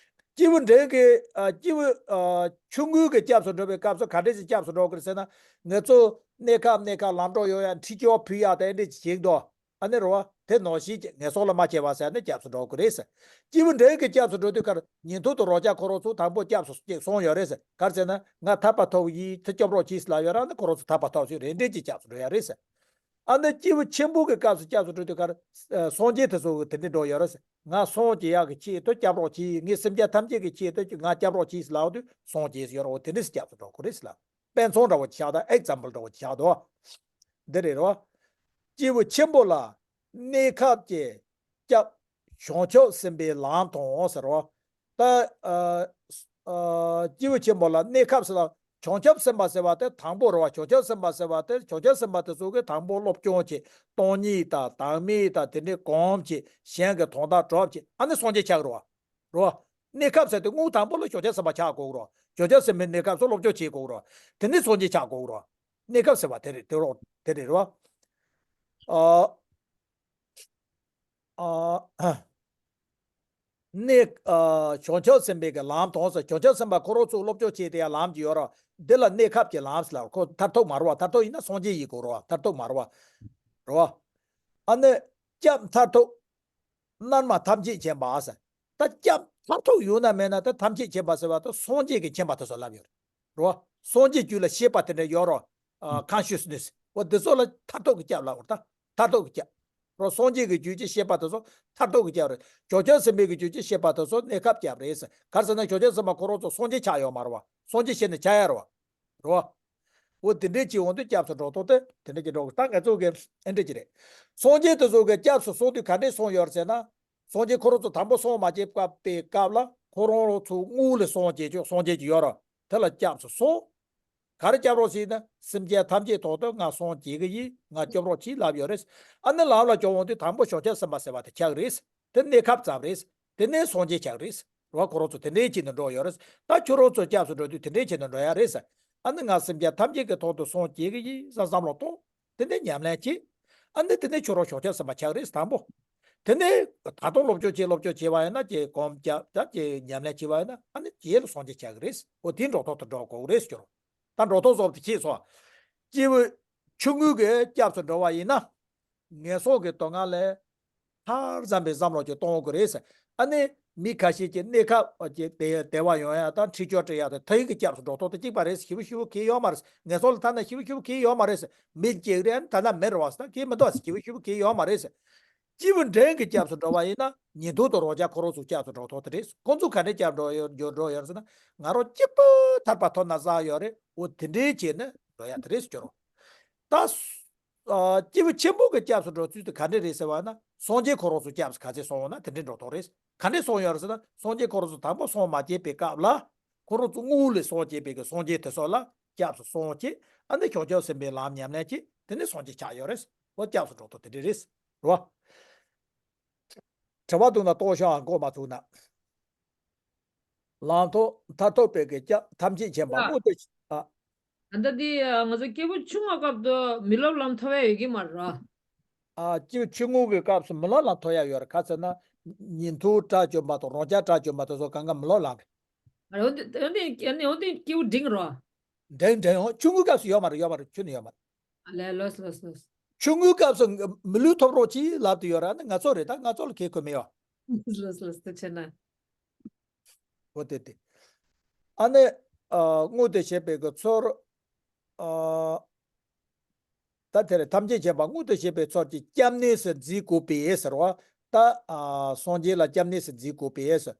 སྐྱེས་བུ་འབྲིང་གི་ཨ་སྐྱེས་བུ་ཨ་ཆུང་ངུ་གི་སྐྱབས་སུ་འགྲོ་བའི་སྐབས་སུ་ག་འདྲས་ཞིག་སྐྱབས་སུ་འགྲོ་དགོས་ཟེར་ན། ང་ཚོ་གནས་སྐབས་གནས་སྐབས་ལམ་གྲོགས་ཡོང་ཡ་འཁྲིད་སྐྱོར་ཕུལ་ཡ་དང་འདྲས་ཅིག་བྱེད་འདུག་ཨ་ནི་རེད་བ། དེ་ནང་བཞིན་གྱི་ངན་སོང་ལ་མ་སྐྱེ་བ་ཟེར་ནས་སྐྱབས་སུ་འགྲོ་དགོས་རེད་ཟེར། སྐྱེས་བུ་འབྲིང་གི་སྐྱབས་སུ་འགྲོ་དུས་ཀར་ཉན་ཐོས་དང་རང་རྒྱལ་ཁོ་རང་ཚོ་དང་པོ་སྐྱབས་སུ་ཅིག་སོང་ཡོད་རེད་ཟེར། ག་རེ་ཟེར་ན་ང་ཐར་པ་ཐོབ་ཡིན་ཚེ་སྐྱོབ་རོགས་གྱིས་ལབ་ཡོད་ར། ཨ་ནི་ཁོ་རང་ཚོ་ཐར་པ་ཐོབ་ཚུལ་རེ་འདྲས་ཀྱི་སྐྱབས་སུ་འགྲོ་ཡ་རེད་ཟེར། ཨ་ནི་སྐྱེས་བུ་ཆེན་པོ་གི་སྐབས་སུ་སྐྱབས་སུ་འགྲོ་དུས་ཀར་ཨ་སངས་རྒྱས་དེ་ཚོ་གི་དེ་འདྲས་འགྲོ་ཡོད་རེད་ཟེར། ང་སངས་རྒྱས་ཡག་གི་ཆེད་དུ་སྐྱབས་རོགས་གྱིས། ངས་སེམས་ཅན་ཐམས་ཅད་ཀྱི་ཆེད་དུ་ང་སྐྱབས་རོགས་གྱིས་ལབ་དུས་སངས་རྒྱས་ཡོད་རེད། འོ་དེ་འདྲས་སྐྱབས་སུ་འགྲོ་དགོས་རེད་ཟེར་ལ། དཔེ་མཚོན་འདྲ་བོ་ཅིག་བཞག་དང་ཨེག་ཛམ་པལ་འདྲ་བོ་ཅིག་བཞག་དང་། འདི་རེད་རོ། སྐྱེས་བུ་ཆེན་པོ་ལ་གནས་སྐབས་ཀྱི་སྐྱབས་བྱང་ཆུབ་སེམས་དཔའི་ལམ་དང་ཟེར་རོ། ད་ཨ་ཨ་སྐྱེས་བུ་ཆེན་པོ་ལ་གནས་སྐབས་སུ་ལ་བྱང་ཆུབ་སེམས་དཔའ་ཟེར་བ་དེ་དང་པོ་རེད་བ། བྱང་ཆུབ་སེམས་དཔའ་ཟེར་བ་དེ་བྱང་ཆུབ་སེམས་དཔའ་དེ་ཚོ་གི་དང་པོ་སློབ་སྦྱོང་བྱེད། སྟོང་ཉིད་དང་བདག་མེད་དང་དེ་འདྲའི་གོམས་བྱེད། གཞན་གྱི་དོན་དག་སྒྲུབ་བྱེད། ཨ་ནི་སངས་རྒྱས་ཆགས་རེད་བ། རེད་བ། གནས་སྐབས་ཟེར་དུས་དངོས་དང་པོ་ལ་བྱང་ཆུབ་སེམས་དཔའ་ཆགས་དགོས་རེད། བྱང་ཆུབ་སེམས་དཔའི་གནས་སྐབས་སུ་སློབ་སྦྱོང་བྱེད་དགོས་རེད། དེ་ནས་སངས་རྒྱས་ཆགས་དགོས་རེད། གནས་སྐབས་ཟེར་བ་དེ་རེད། དེ་རོ་དེ་རེད་རོ། ཨ་ཨ་གནས་ཨ་བྱང་ཆུབ་སེམས་དཔའི་གི་ལམ་དང་ཟེར། བྱང་ཆུབ་སེམས་དཔའ་ཁོ་རང་ཚོ་སློབ་སྦྱོང་བྱེད་དེ་ཡ་ལམ་གྱི་ཡོད་རེད། འདི་ལ་གནས་སྐབས་ཀྱི་ལམ་ཟེར་ལ། ཁོ་མཐར་ཐུག་མ་རེད་བ། མཐར་ཐུག་ཡིན་ན་སངས་རྒྱས་ཡིན་དགོས་རེད་བ། མཐར་ཐུག་མ་རེད་བ། རེད་བ། ཨ་ནི་སྐྱབས་མཐར་ཐུག་རྣལ་མ་ཐམས་ཅད་མཁྱེན་པ་ཟེར། ད་སྐྱབས་མཐར་ཐུག་ཡོད་ན་མེད་ན་ད་ཐམས་ཅད་མཁྱེན་པ་ཟེར་བ་ད་སངས་རྒྱས་ཀྱིས་མཁྱེན་པ་དེ་ཚོ་ལབ་ཡོད་རེད། རོ། སངས་རྒྱས་རྒྱུད་ལ་ཤེས་པ་དེ་འདྲ་ཡོད་རོ། ཨ་consciousness འོ་འདི་ཚོ་ལ་མཐར་ཐུག་གི་སྐྱབས་ལབ་དགོས་རེད། ད་མཐར་ཐུག་གི་སྐྱབས། རོ། སངས་རྒྱས་ཀྱི་རྒྱུད་ཀྱི་ཤེས་པ་དེ་ཚོ་མཐར་ཐུག་གི་སྐྱབས་རེད། བྱང་ཆུབ་སེམས་དཔའི་གི་རྒྱུད་ཀྱི་ཤེས་པ་དེ་ཚོ་གནས་སྐབས་སྐྱབས་རེད་ཟེར། ག་རེ་ཟེར་ན་བྱང་ཆུབ་སེམས་དཔའ་ཁོ་རང་ཚོ་སངས་རྒྱས་ཆགས་ཡོད་མ་རེད་བ། སངས་རྒྱས་ཤེས་ནས་ཆགས་ཡ་རེད་བ། རེད་བ། འོ་དེ་འདྲས་ཀྱི་འོང་དུས་སྐྱབས་སུ་འགྲོ་ཐོག་དེ་དེ་འདྲས་ཀྱི་འགྲོ་གི། ད་ང་ཚོ་གི་ཨེ་འདྲས་ཀྱི་རེད། སངས་རྒྱས་དེ་ཚོ་གི་སྐྱབས་སུ་སོང་དུས་ག་འདྲས་སོང་ཡོད་ཟེར་ན། སངས་རྒྱས་ཁོ་རང་ཚོ་དང་པོ་སངས་མ་རྒྱས་པའི་སྐབས་ལ་ཁོ་རང་ཚོ་དངུལ་ལས་སངས་རྒྱས་ཀྱི་སངས་རྒྱས་ཀྱི་ཡོད་ར། དེ་ལ་སྐྱབས་སུ་སོང་། ག་རེ་སྐྱབས་རོགས་ཞིག་ན་སེམས་ཅན་ཐམས་ཅད་ཐོག་ཏུ་ང་སངས་རྒྱས་ཀྱི་ཡིན། ང་སྐྱོབ་རོགས་གྱིས་ལབ་ཡོད་རེད། ཨ་ནི་ལམ་ལ་སྐྱོབ་འོང་དུས་དང་པོ་བྱང་ཆུབ་སེམས་དཔའ་ཟེར་བ་དེ་ཆགས་རེད། དེ་གནས་སྐབས་ཙམ་རེད། དེ་ནས་སངས་རྒྱས་ཆགས་རེད། རེད་བ། ཁོ་རང་ཚོ་དེ་འདྲའི་ཆེད་དུ་འགྲོ་ཡོད་རེད། ད་ཁྱོད་རང་ཚོ་སྐྱབས་སུ་འགྲོ་དུས་དེ་འདྲའི་ཆེད་དུ་འགྲོ་ཡ་རེད་ཟེར། ཨ་ནི་ང་སེམས་ཅན་ཐམས་ཅད་ཀྱི་ཐོག་ཏུ་སངས་རྒྱས་ཀྱི་ཡིན་བསམ་བསམ་བློ་གཏོང་། དེ་ནས་ཉམས་ལེན་བྱེད། ཨ་ནི་དེ་ནས་ཁྱོད་རང་བྱང་ཆུབ་སེམས་དཔའ་ཆགས་རེད་དང་པོ། དེ་ནས་ད་དུང་སློབ་སྦྱོང་བྱེད། སློབ་སྦྱོང་བྱེད་པ་ཡིན་ན་ཀྱེ་གོམས་རྒྱབ་ད་ཀྱེ་ཉམས་ལེན་བྱེད་པ་ཡིན་ན་ཨ་ནི་རྗེས་ལ་སངས་རྒྱས་ཆགས་ཀྱི་རེད། འོ་དེའི་འགྲོ་ཐོག་ཏུ་འགྲོ་དགོས་རེད་ཟེར་གྱི་རེད། ད་འགྲོ་ཐོག་སོགས་དེ་ཁྱེད་སོ། སྐྱེས་བུ་ཆུང་ངུ་གི་སྐྱབས་སུ་འགྲོ་བ་ཡིན་ན། ངན་སོང་གི་སྡུག་བསྔལ་ལས་ཐར་བསམ་པའི་བསམ་བློ་ཅིག་གཏོང་དགོས་རེད་ཟེར། ཨ་ནི་མི་ཁ་ཤས་ཀྱིས་གནས་སྐབས་ཀྱི་བདེ་བདེ་བ་ཡོང་ཡ་དང་འཁྲིད་སྐྱོར་སྤྲད་ཡ་དང་མཐའ་ཡས་ཀྱི་སྐྱབས་སུ་འགྲོ་ཐོག་དེ་གཅིག་པ་རེད། ཞེ་པོ་ཞེ་པོ་གང་ཡང་ཡོད་མ་རེད། ངན་སོང་ལ་ཐར་ན་ཞེ་པོ་ཞེ་པོ་གང་ཡང་ཡོད་མ་རེད་ཟེར། མི་གཅིག་རེད། ཨ་ནི་ཐ་ན་མི་རེད་བ་ཟེར་ན་གང་ཡང་མི་འདུག་ཟེར། ཞེ་པོ་ཞེ་པོ་གང་ཡང་ཡོད་མ་རེད་ཟེར། སྐྱེས་བུ་འབྲིང་གི་སྐྱབས་སུ་འགྲོ་བ་ཡིན་ན་ཉན་ཐོས་དང་རང་རྒྱལ་ཁོ་རང་ཚོ་སྐྱབས་སུ་འགྲོ་ཐོག་དེ་རེད། ཁོང་ཚོ་ག་འདྲས་སྐྱབས་འགྲོ་ཡོད་འགྲོ་འགྲོ་ཡོད་ཟེར་ན། ང་རང་སྐྱིད་པོ་ཐར་པ་ཐོབ་ན་བསམ་ཡོད་རེད། འོ་དེ་འདྲས་བྱས་ནས་འགྲོ་ཡ་དེ་རེད་ཟེར་གྱི་རེད། ད། ཨ་སྐྱེས་བུ་ཆེན་པོ་གི་སྐྱབས་སུ་འགྲོ་ཚུལ་དེ་ག་འདྲས་རེད་ཟེར་བ་ན། སངས་རྒྱས་ཁོ་རང་ཚོ་སྐྱབས་སུ་ག་ཚད་སོང་ན་དེ་འདྲས་འགྲོ་ཐོག་རེད། ག་འདྲས་སོང་ཡོད་རེད་ཟེར་ན། སངས་རྒྱས་ཁོ་རང་ཚོ་དང་པོ་སངས་མ་རྒྱས་པའི་སྐབས་ལ། ཁོ་རང་ཚོ་དངུལ་ལས་སངས་རྒྱས་པའི་གི་སངས་རྒྱས་དེ་ཚོ་ལ་སྐྱབས་སུ་སོང་བྱས། ཨ་ནི་བྱང་ཆུབ་སེམས་དཔའི་ལམ་ཉམས་ལེན་བྱས། དེ་ནས་སངས་རྒྱས་ཆགས་ཡོད་རེད། འོ་སྐྱབས་སུ་འགྲོ་ཐོག་དེ་འདྲས་རེད། རེད་བ། དྲི་བ་འདུག་ན་གཏོང་ཤོག་ཨ། མགོ་མ་ཚུགས་ན། ལམ་ཐོབ་མཐར་ཐུག་པའི་གི་སྐྱབས་ཐམས་ཅད་མཁྱེན་པ། ཨ། དངོས་དེ། ཨ། ད་ལྟ་འདི་ཨ་ང་ཚོ་སྐྱེས་བུ་ཆུང་བ་སྐབས་དུ་མི་སློབ་ལམ་ཐོབ་ཡ་ཡོད་ཀྱི་མ་རེད། ཨ། སྐྱེས་བུ་ཆུང་ངུ་གི་སྐབས་སུ་མི་སློབ་ལམ་ཐོབ་ཡ་ཡོད་རེད། ག་ཚོད་ན། ཉན་ཐོས་དགྲ་བཅོམ་པ་དང་རང་རྒྱལ་དགྲ་བཅོམ་པ་དེ་ཚོ་གང་ག་མི་སློབ་ལམ་རེད། ཨ་འོ་དེ་འོ་དེ་འོ་དེ་སྐྱེས་བུ་འབྲིང་རེད། འབྲིང་འབྲིང་འོ་ཆུང་ངུ་སྐབས་སུ་ཡོད་མ་རེད། ཡོད་མ་རེད། ཁྱོན་ནས་ཡོད་མ་རེད། ཨ་ལས་ལོས་ལོས་ལོས། ཆུང་ངུའི་སྐབས་སུ་མི་ལུས་ཐོབ་རོགས་གྱིས་ལབ་དུ་ཡོད་ར། ནི་ང་ཚོ་རེད། ད་ང་ཚོ་ལ་ཁེ་ཁོ་མེད་ཡོ། ལོས་ལོས་ལོས་དེ་བྱས་ན། འོ་དེ་དེ། ཨ་ནི། ཨ། དངོས་དེ་བྱེད་པའི་གི་ཚོར། ཨ། ད་དེ་རེད། ཐམས་ཅད་མཁྱེན་པ་དངོས་དེ་བྱེད་པའི་ཚོར་གྱི་སྐྱབས་གནས་སུ་འཛིན་དགོས་པས་ཟེར་བ། ད། ཨ། སངས་རྒྱས་ལ་སྐྱབས་གནས་སུ་འཛིན་དགོས་པས་ཟེར།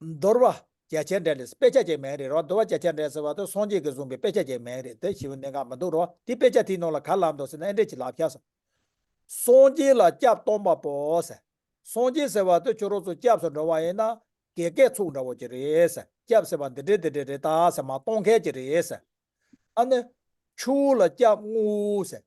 ཨ། འདུལ་བ་རྒྱ་ཆེར་འགྲེལ་ལས་དཔེ་ཆ་ཅིག་མེད་རེད་རོ། འདུལ་བ་རྒྱ་ཆེར་འགྲེལ་ཟེར་བ་དེ་སངས་རྒྱས་ཀྱིས་བཟུང་བའི་དཔེ་ཆ་ཅིག་མེད་རེད། དེ་ཞེ་པོ་གནད་འགག་མི་འདུག་རོ། དེ་དཔེ་ཆ་དེའི་ནང་ལ་ག་ལབ་འདུག་ཟེར་ན་ཨེ་འདྲས་ཅིག་ལབ་ཤག་ཟེར། སངས་རྒྱས་ལ་སྐྱབས་སྟོན་པ་པོ་ཟེར། སངས་རྒྱས་ཟེར་བ་དེ་ཁྱོད་རང་ཚོ་སྐྱབས་སུ་འགྲོ་བ་ཡིན་ན་དགེ་རྒན་ཚོགས་འདྲ་བོ་ཅིག་རེད་ཟེར། སྐྱབས་ཟེར་བ་འདི་འདྲས་འདི་འདྲས་རེད་ད་ཟེར་མར་སྟོན་མཁན་ཅིག་རེད་ཟེར། ཨ་ནི། ཆུ་བོ་ལ་སྐྱབས་བསྔོ་ཟེར།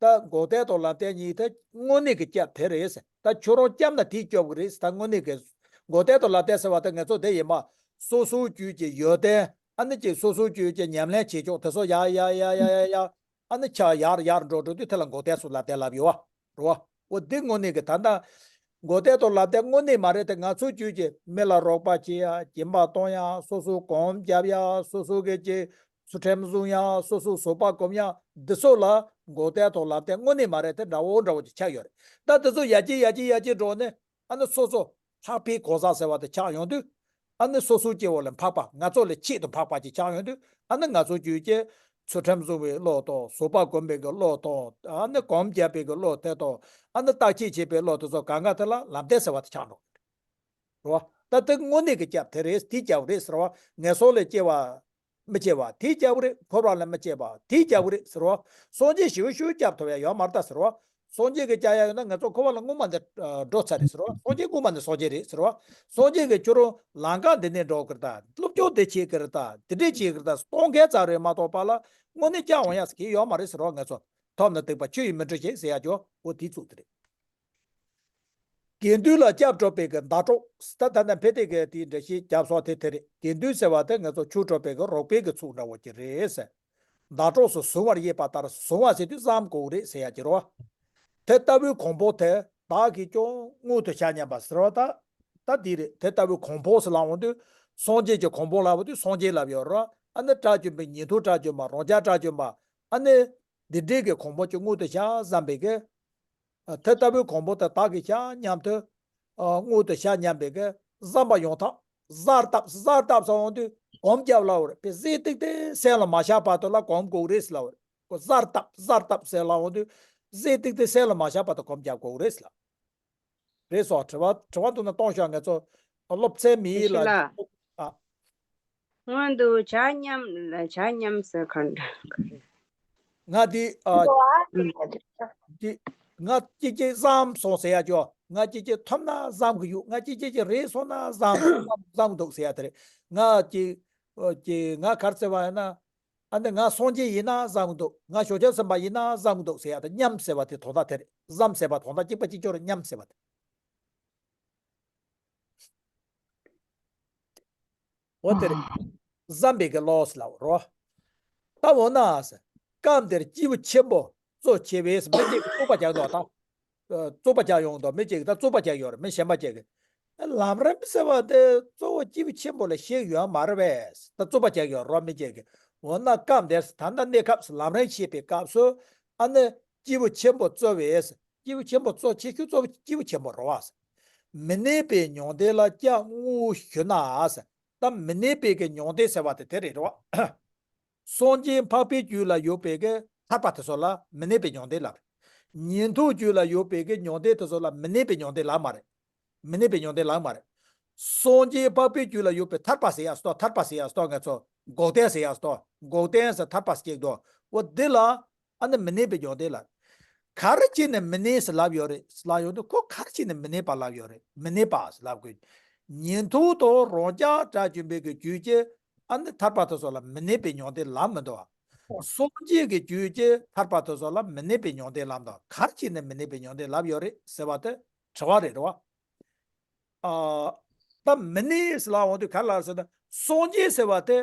ད་འགོག་བདེན་དང་ལམ་བདེན་གཉིས་དེ་དངོས་གནས་ཀྱི་སྐྱབས་དེ་རེད་ཟེར། ད་ཁྱོད་རང་སྐྱབས་ན་དེས་སྐྱོབ་ཀྱི་རེད་ཟེར། ད་དངོས་གནས་ཀྱི། འགོག་བདེན་དང་ལམ་བདེན་ཟེར་བ་དེ་ང་ཚོ་དེ་ཡིན་པ། སོ་སོའི་རྒྱུད་ཀྱི་ཡོན་ཏན། ཨ་ནི་ཀྱི་སོ་སོའི་རྒྱུད་ཀྱི་ཉམས་ལེན་བྱེད་ཕྱོགས་དེ་ཚོ་ཡར་ཡར་ཡར་ཨ་ནི་ཆ་ཡར་ཡར་འགྲོ་འགྲོ་དུས་དེ་ལ་འགོག་བདེན་སོགས་ལམ་བདེན་ལབ་ཡོད་བ། རེད་བ། འོ་འདི་དངོས་གནས་ཀྱི་ད་ལྟ། འགོག་བདེན་དང་ལམ་བདེན་དངོས་གནས་མ་རེད་དེ། ང་ཚོའི་རྒྱུད་ཀྱི་མི་ལ་རོགས་པ་བྱེད་ཡ། སྦྱིན་པ་གཏོང་ཡ། སོ་སོ་གོམ་རྒྱབ་ཡ། སོ་སོ་གི་ཅིག་ཚུལ་ཁྲིམས་བཟུང་ཡ། སོ་སོ་བཟོད་པ་སྒོམ་ཡ། འདི་ཚོ་ལ་འགོག་བདེན་དང་ལམ་བདེན་དངོས་གནས་མ་རེད་དེ། འདྲ་བོ་འདྲ་བོ་ཅིག་ཆགས་ཡོད་རེད། ད་འདི་ཚོ་ཡར་རྒྱས་ཡར་རྒྱས་ཡར་རྒྱས་འགྲོ་ནས། ཨ་ནི་སོ་སོ་འཕགས་པའི་གང་ཟག་ཟེར་བ་དེ་ཆགས་ཡོང་དུས། ཨ་ནི་སོ་སོའི་སྐྱེ་བོ་ལས་འཕགས་པ། ང་ཚོ་ལས་ཆེད་དུ་འཕགས་པ་ཅིག་ཆགས་ཡོང་དུས། ཨ་ནི་ང་ཚོ་རྒྱུད་ཀྱི་ཚུལ་ཁྲིམས་བཟུང་བའི་བློ་དང་། བཟོད་པ་སྒོམ་པའི་གི་བློ་དང་། ཨ་ནི་གོམ་རྒྱབ་པའི་གི་བློ་དེ་དང་། ཨ་ནི་བརྟག་དཔྱད་བྱེད་པའི་བློ་དེ་ཚོ་གང་ག་དེ་ལ་ལམ་བདེན་ཟེར་བ་དེ་ཆགས་འགྲོ་གི་རེད། རེད་བ། ད་དེ་དངོས་གནས་ཀྱི་སྐྱབས་དེ་རེད། དེ་སྐྱབས་རེད་ཟེར་བ། ངན་སོང་ལས་སྐྱེ་བ་མི་སྐྱེ་བ་དེའི་སྐྱབས་རེད། འཁོར་བ་ལས་མི་སྐྱེ་བ་དེའི་སྐྱབས་རེད་ཟེར་བ། སངས་རྒྱས་ཞེ་པོ་ཞེ་པོ་སྐྱབས་ཐོབ་ཡ་ཡོད་མ་རེད་ད་ཟེར་བ། སངས་རྒྱས་ཀྱི་སྐྱབས་ཡ་ཡོད་ན་ང་ཚོ་འཁོར་བ་ལ་སྔོན་མ་ནས་འགྲོ་ཚར་རེད་ཟེར་བ། སངས་རྒྱས་སྔོན་མ་ནས་སངས་རྒྱས་རེད་ཟེར་བ། སངས་རྒྱས་ཀྱིས་ཁྱོད་རང་ལམ་ཀ་འདི་ནས་འགྲོ་གི་རེད་ད། སློབ་སྦྱོང་འདི་བྱེད་ཀྱི་རེད་ད། འདི་འདྲས་བྱེད་ཀྱི་རེད་ད། གཏོང་མཁན་ཙམ་རེད་མ་གཏོགས་པ་ལ་དངོས་གནས་སྐྱབས་འོང་ཡ་ཟེར་གྱི་ཡོད་མ་རེད་ཟེར་བ། ང་ཚོ་ཐོབ་ན་སྡིག་པ་ཆུ་ཡིས་མི་འཁྲུ་ཞིང་ཟེར་ཡ་ཅོ་འོ་དེའི་ཚུལ་དེ་རེད། དགེ་འདུན་ལ་སྐྱབས་སྒྲུབ་པའི་གི་ཟླ་གྲོགས། ད་ད་ནི་ཕེ་ཏེ་གི་དེའི་འགྲེལ་བཤད་བརྒྱབ་སོང་དེ་དེ་རེད། དགེ་འདུན་ཟེར་བ་དེ་ང་ཚོ་ཆོས་སྒྲུབ་པའི་གི་རོགས་པའི་གི་ཚུལ་འདྲ་བོ་ཅིག་རེད་ཟེར། ཟླ་གྲོགས་སུ་བཟུང་བར་བྱེད་པ་ལྟར། བཟུང་བ་ཟེར་དུས་བསམ་དགོས་རེད་ཟེར་ཡ་ཅིག་རེད་བ། དེ་ལྟ་བུའི་གོང་འཕེལ་དེ་བདག་གིས་ཀྱང་མངོན་དུ་བྱ་སྙམ་པ་ཟེར་བ་ད། ད་འདི་རེད། དེ་ལྟ་བུའི་གོང་འཕེལ་ཟེར་ལབ་འོང་དུས། སངས་རྒྱས་ཀྱི་གོང་འཕེལ་ལབ་འོང་དུས་སངས་རྒྱས་ལབ་ཡོད་རེད་བ། ཨ་ནི་དགྲ་བཅོམ་པའི་ཉན་ཐོས་དགྲ་བཅོམ་པ། རང་རྒྱལ་དགྲ་བཅོམ་པ། ཨ་ནི་འདི་འདྲའི་གི་གོང་འཕེལ་ཅིག་མངོན་དུ་བྱ་བསམ་པའི་གི། དེ་ལྟ་བུའི་གོང་འཕེལ་དེ་བདག་གིས་བྱ་སྙམ་དུ། མངོན་དུ་བྱ་སྙམ་པའི་གི་བསམ་པ་ཡོང་ཐབས། གཟར་བཏབ། གཟར་བཏབ་ཟེར་འོང་དུས་གོམ་རྒྱབ་ལབ་པ་རེད། དཔེ་གཟེར་ཏིག་ཏིག་སེམས་ལ་མ་ཤར་བར་དུ་ལ་གོམ་དགོས་རེད་ལབ་པ་རེད། ཁོ་གཟར་བཏབ་གཟར་བཏབ་ཟེར་ལབ་འོང་དུས་གཟེར་ཏིག་ཏིག་སེམས་ལ་མ་ཤར་བར་དུ་གོམ་རྒྱབ་དགོས་རེད་ལབ། རེད་སོ། དྲི་བ་དྲི་བ་འདུག་ན་གཏོང་ཤོག་ང་ཚོ་སློབ་ཚན་མིའི་ལ། ཨ། སྔོན་དུ་བྱ་སྙམ་ལ་བྱ་སྙམ་ཟེར་ག་འདྲ་ག་རེ། ང་འདི་ཨ། འདི་ང་གཅིག་གཅིག་བསམ་སོང་ཟེར་ཡ་ཅོ། ང་གཅིག་གཅིག་ཐོབ་ན་བསམ་གི་ཡོད། ང་གཅིག་གཅིག་གཅིག་རེད་སོང་ན་བསམ་བསམ་བསམ་འདུག་ཟེར་ཡ་དེ་རེད། ང་གཅིག་གཅིག་ང་ག་རེ་ཟེར་བ་ཡིན་ན། ཨ་ནི་ང་སངས་རྒྱས་ཡིན་ན་བསམ་གི་འདུག་ང་ཞལ་ལྕམ་སེམས་དཔའ་ཡིན་ན་བསམ་གི་འདུག་ཟེར་ཡ་དེ་སྙམ་ཟེར་བ་དེ་དོན་དག་དེ་རེད། བསམ་ཟེར་བ་དོན་དག་གཅིག་པ་གཅིག་ཅོ་རེད། སྙམ་ཟེར་བ་དེ། འོ་དེ་རེད། བསམ་པའི་གི་བློ་ཟེར་ལབ་རོ། ད་འོ་ན་ཟེར། སྐབས་འདིར་སྐྱེས་བུ་ཆེན་པོ་གཙོ་ཆེ་བས་ཟེར། མི་གཅིག་གིས་རྩོད་པ་རྒྱག་འདུག་ད། རྩོད་པ་རྒྱག་ཡོང་འདུག་མི་གཅིག་གིས་ད་རྩོད་པ་རྒྱག་ཡོད་རེད། མི་གཞན་པ་གཅིག་གིས། ལམ་རིམ་ཟེར་བ་དེ་གཙོ་བོ་སྐྱེས་བུ་ཆེན་པོ་ལ་བཤད་ཡོད་མ་རེད་པས། ད་རྩོད་པ་རྒྱག་ཡོད་རོ་མི་གཅིག་གིས། འོ་ན་སྐབས་འདིར་ད་ལྟ་གནས་སྐབས་ལམ་རིམ་བཤད་པའི་སྐབས་སུ། ཨ་ནི་སྐྱེས་བུ་ཆེན་པོ་གཙོ་བས། སྐྱེས་བུ་ཆེན་པོ་གཙོ་ཆེ་ཤོས་གཙོ་བོ་སྐྱེས་བུ་ཆེན་པོ་རེད་བ། མི་གནས་པའི་མྱང་འདས་ལ་སྐྱབས་དངོས་ཞུ་ན། ད་མི་གནས་པའི་གི་མྱང་འདས་ཟེར་བ་དེ་དེ་རེད་བ། སངས་རྒྱས་འཕགས་པའི་རྒྱུད་ལ་ཡོད་པའི་གི་ཐར་པ་དེ་ཚོ་ལ་མི་གནས་པའི་མྱང་འདས་ལབ་རེད། ཉན་ཐོས་རྒྱུད་ལ་ཡོད་པའི་གི་མྱང་འདས་དེ་ཚོ་ལ་མི་གནས་པའི་མྱང་འདས་ལབ་མ་རེད། མི་གནས་པའི་མྱང་འདས་ལབ་མ་རེད། སངས་རྒྱས་འཕགས་པའི་རྒྱུད་ལ་ཡོད་པའི་ཐར་པ་ཟེར་ཡ་སྟོ། ཐར་པ་ཟེར་ཡ་སྟོ། ང་ཚོ་འགོག་བདེན་ཟེར་ཡ་སྟོ། འགོག་བདེན་ཟེར་ཐར་པ་ཟེར་གྱི་འདུག་འོ་འདི་ལ་ཨ་ནི་མི་གནས་པའི་མྱང་འདས་ལ། ག་རེ་བྱས་ནས་མི་གནས་ཟེར་ལབ་ཡོད་རེད་ལབ་ཡོང་དུས། ཁོ་ག་རེ་བྱས་ནས་མི་གནས་པ་ལབ་ཡོད་རེད། མི་གནས་པ་ཟེར་ལབ་དགོས། ཉན་ཐོས་དང་རང་རྒྱལ་དགྲ་བཅོམ་པའི་གི་རྒྱུད་ཀྱི་ཨ་ནི་ཐར་པ་དེ་ཚོ་ལ་མི་གནས་པའི་མྱང་འདས་ལབ་མི་འདུག་བ། སངས་རྒྱས་ཀྱི་རྒྱུད་ཀྱི་ཐར་པ་དེ་ཚོ་ལ་མི་གནས་པའི་མྱང་འདས་ལབ་འདུག་ག་རེ་བྱས་ནས་མི་གནས་པའི་མྱང་འདས་ལབ་ཡོད་རེད་ཟེར་བ་དེ་དྲི་བ་རེད་རེད་བ། ཨ། ད་མི་གནས་ཟེར་ལབ་འོང་དུས་ག་རེ་ལབ་ཟེར་ན། སངས་རྒྱས་ཟེར་བ་དེ་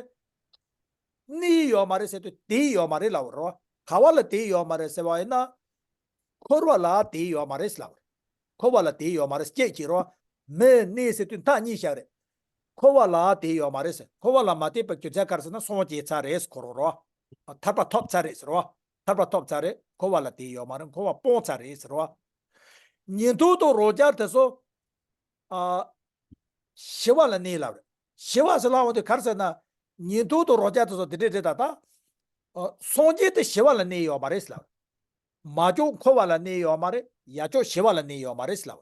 གནས་ཡོད་མ་རེད་ཟེར་དུས་དེ་ཡོད་མ་རེད་ལབ་རོ། ག་བ་ལ་དེ་ཡོད་མ་རེད་ཟེར་བ་ཡིན་ན། འཁོར་བ་ལ་དེ་ཡོད་མ་རེད་ལབ་རེད། འཁོར་བ་ལ་དེ་ཡོད་མ་རེད་སྐད་ཅིག་རོ། མི་གནས་ཟེར་དུས་མཐའ་གཉིས་བཞག་རེད། འཁོར་བ་ལ་དེ་ཡོད་མ་རེད་ཟེར། འཁོར་བ་ལ་མ་དེ་པའི་རྒྱུ་མཚན་ག་རེ་ཟེར་ན་སངས་རྒྱས་ཚར་རེད་ཟེར་ཁོ་རོ་རོ། ཐར་པ་ཐོབ་ཚར་རེད་ཟེར་རོ། ཐར་པ་ཐོབ་ཚར་རེད། འཁོར་བ་ལ་དེ་ཡོད་མ་རེད། འཁོར་བ་སྤངས་ཚར་རེད་ཟེར་རོ། ཉན་ཐོས་དང་རང་རྒྱལ་དེ་ཚོ། ཨ། ཞི་བ་ལ་གནས་ལབ་རེད། ཞི་བ་ཟེར་ལབ་འོང་དུས་ག་རེ་ཟེར་ན། ཉན་ཐོས་དང་རང་རྒྱལ་དེ་ཚོ་དེ་འདྲས་རེད་ད་ད། ཨ། སངས་རྒྱས་དེ་ཞི་བ་ལ་གནས་ཡོད་མ་རེད་ལབ། མ་ལྕོགས་འཁོར་བ་ལ་གནས་ཡོད་མ་རེད། ཡར་ལྕོགས་ཞི་བ་ལ་གནས་ཡོད་མ་རེད་ལབ།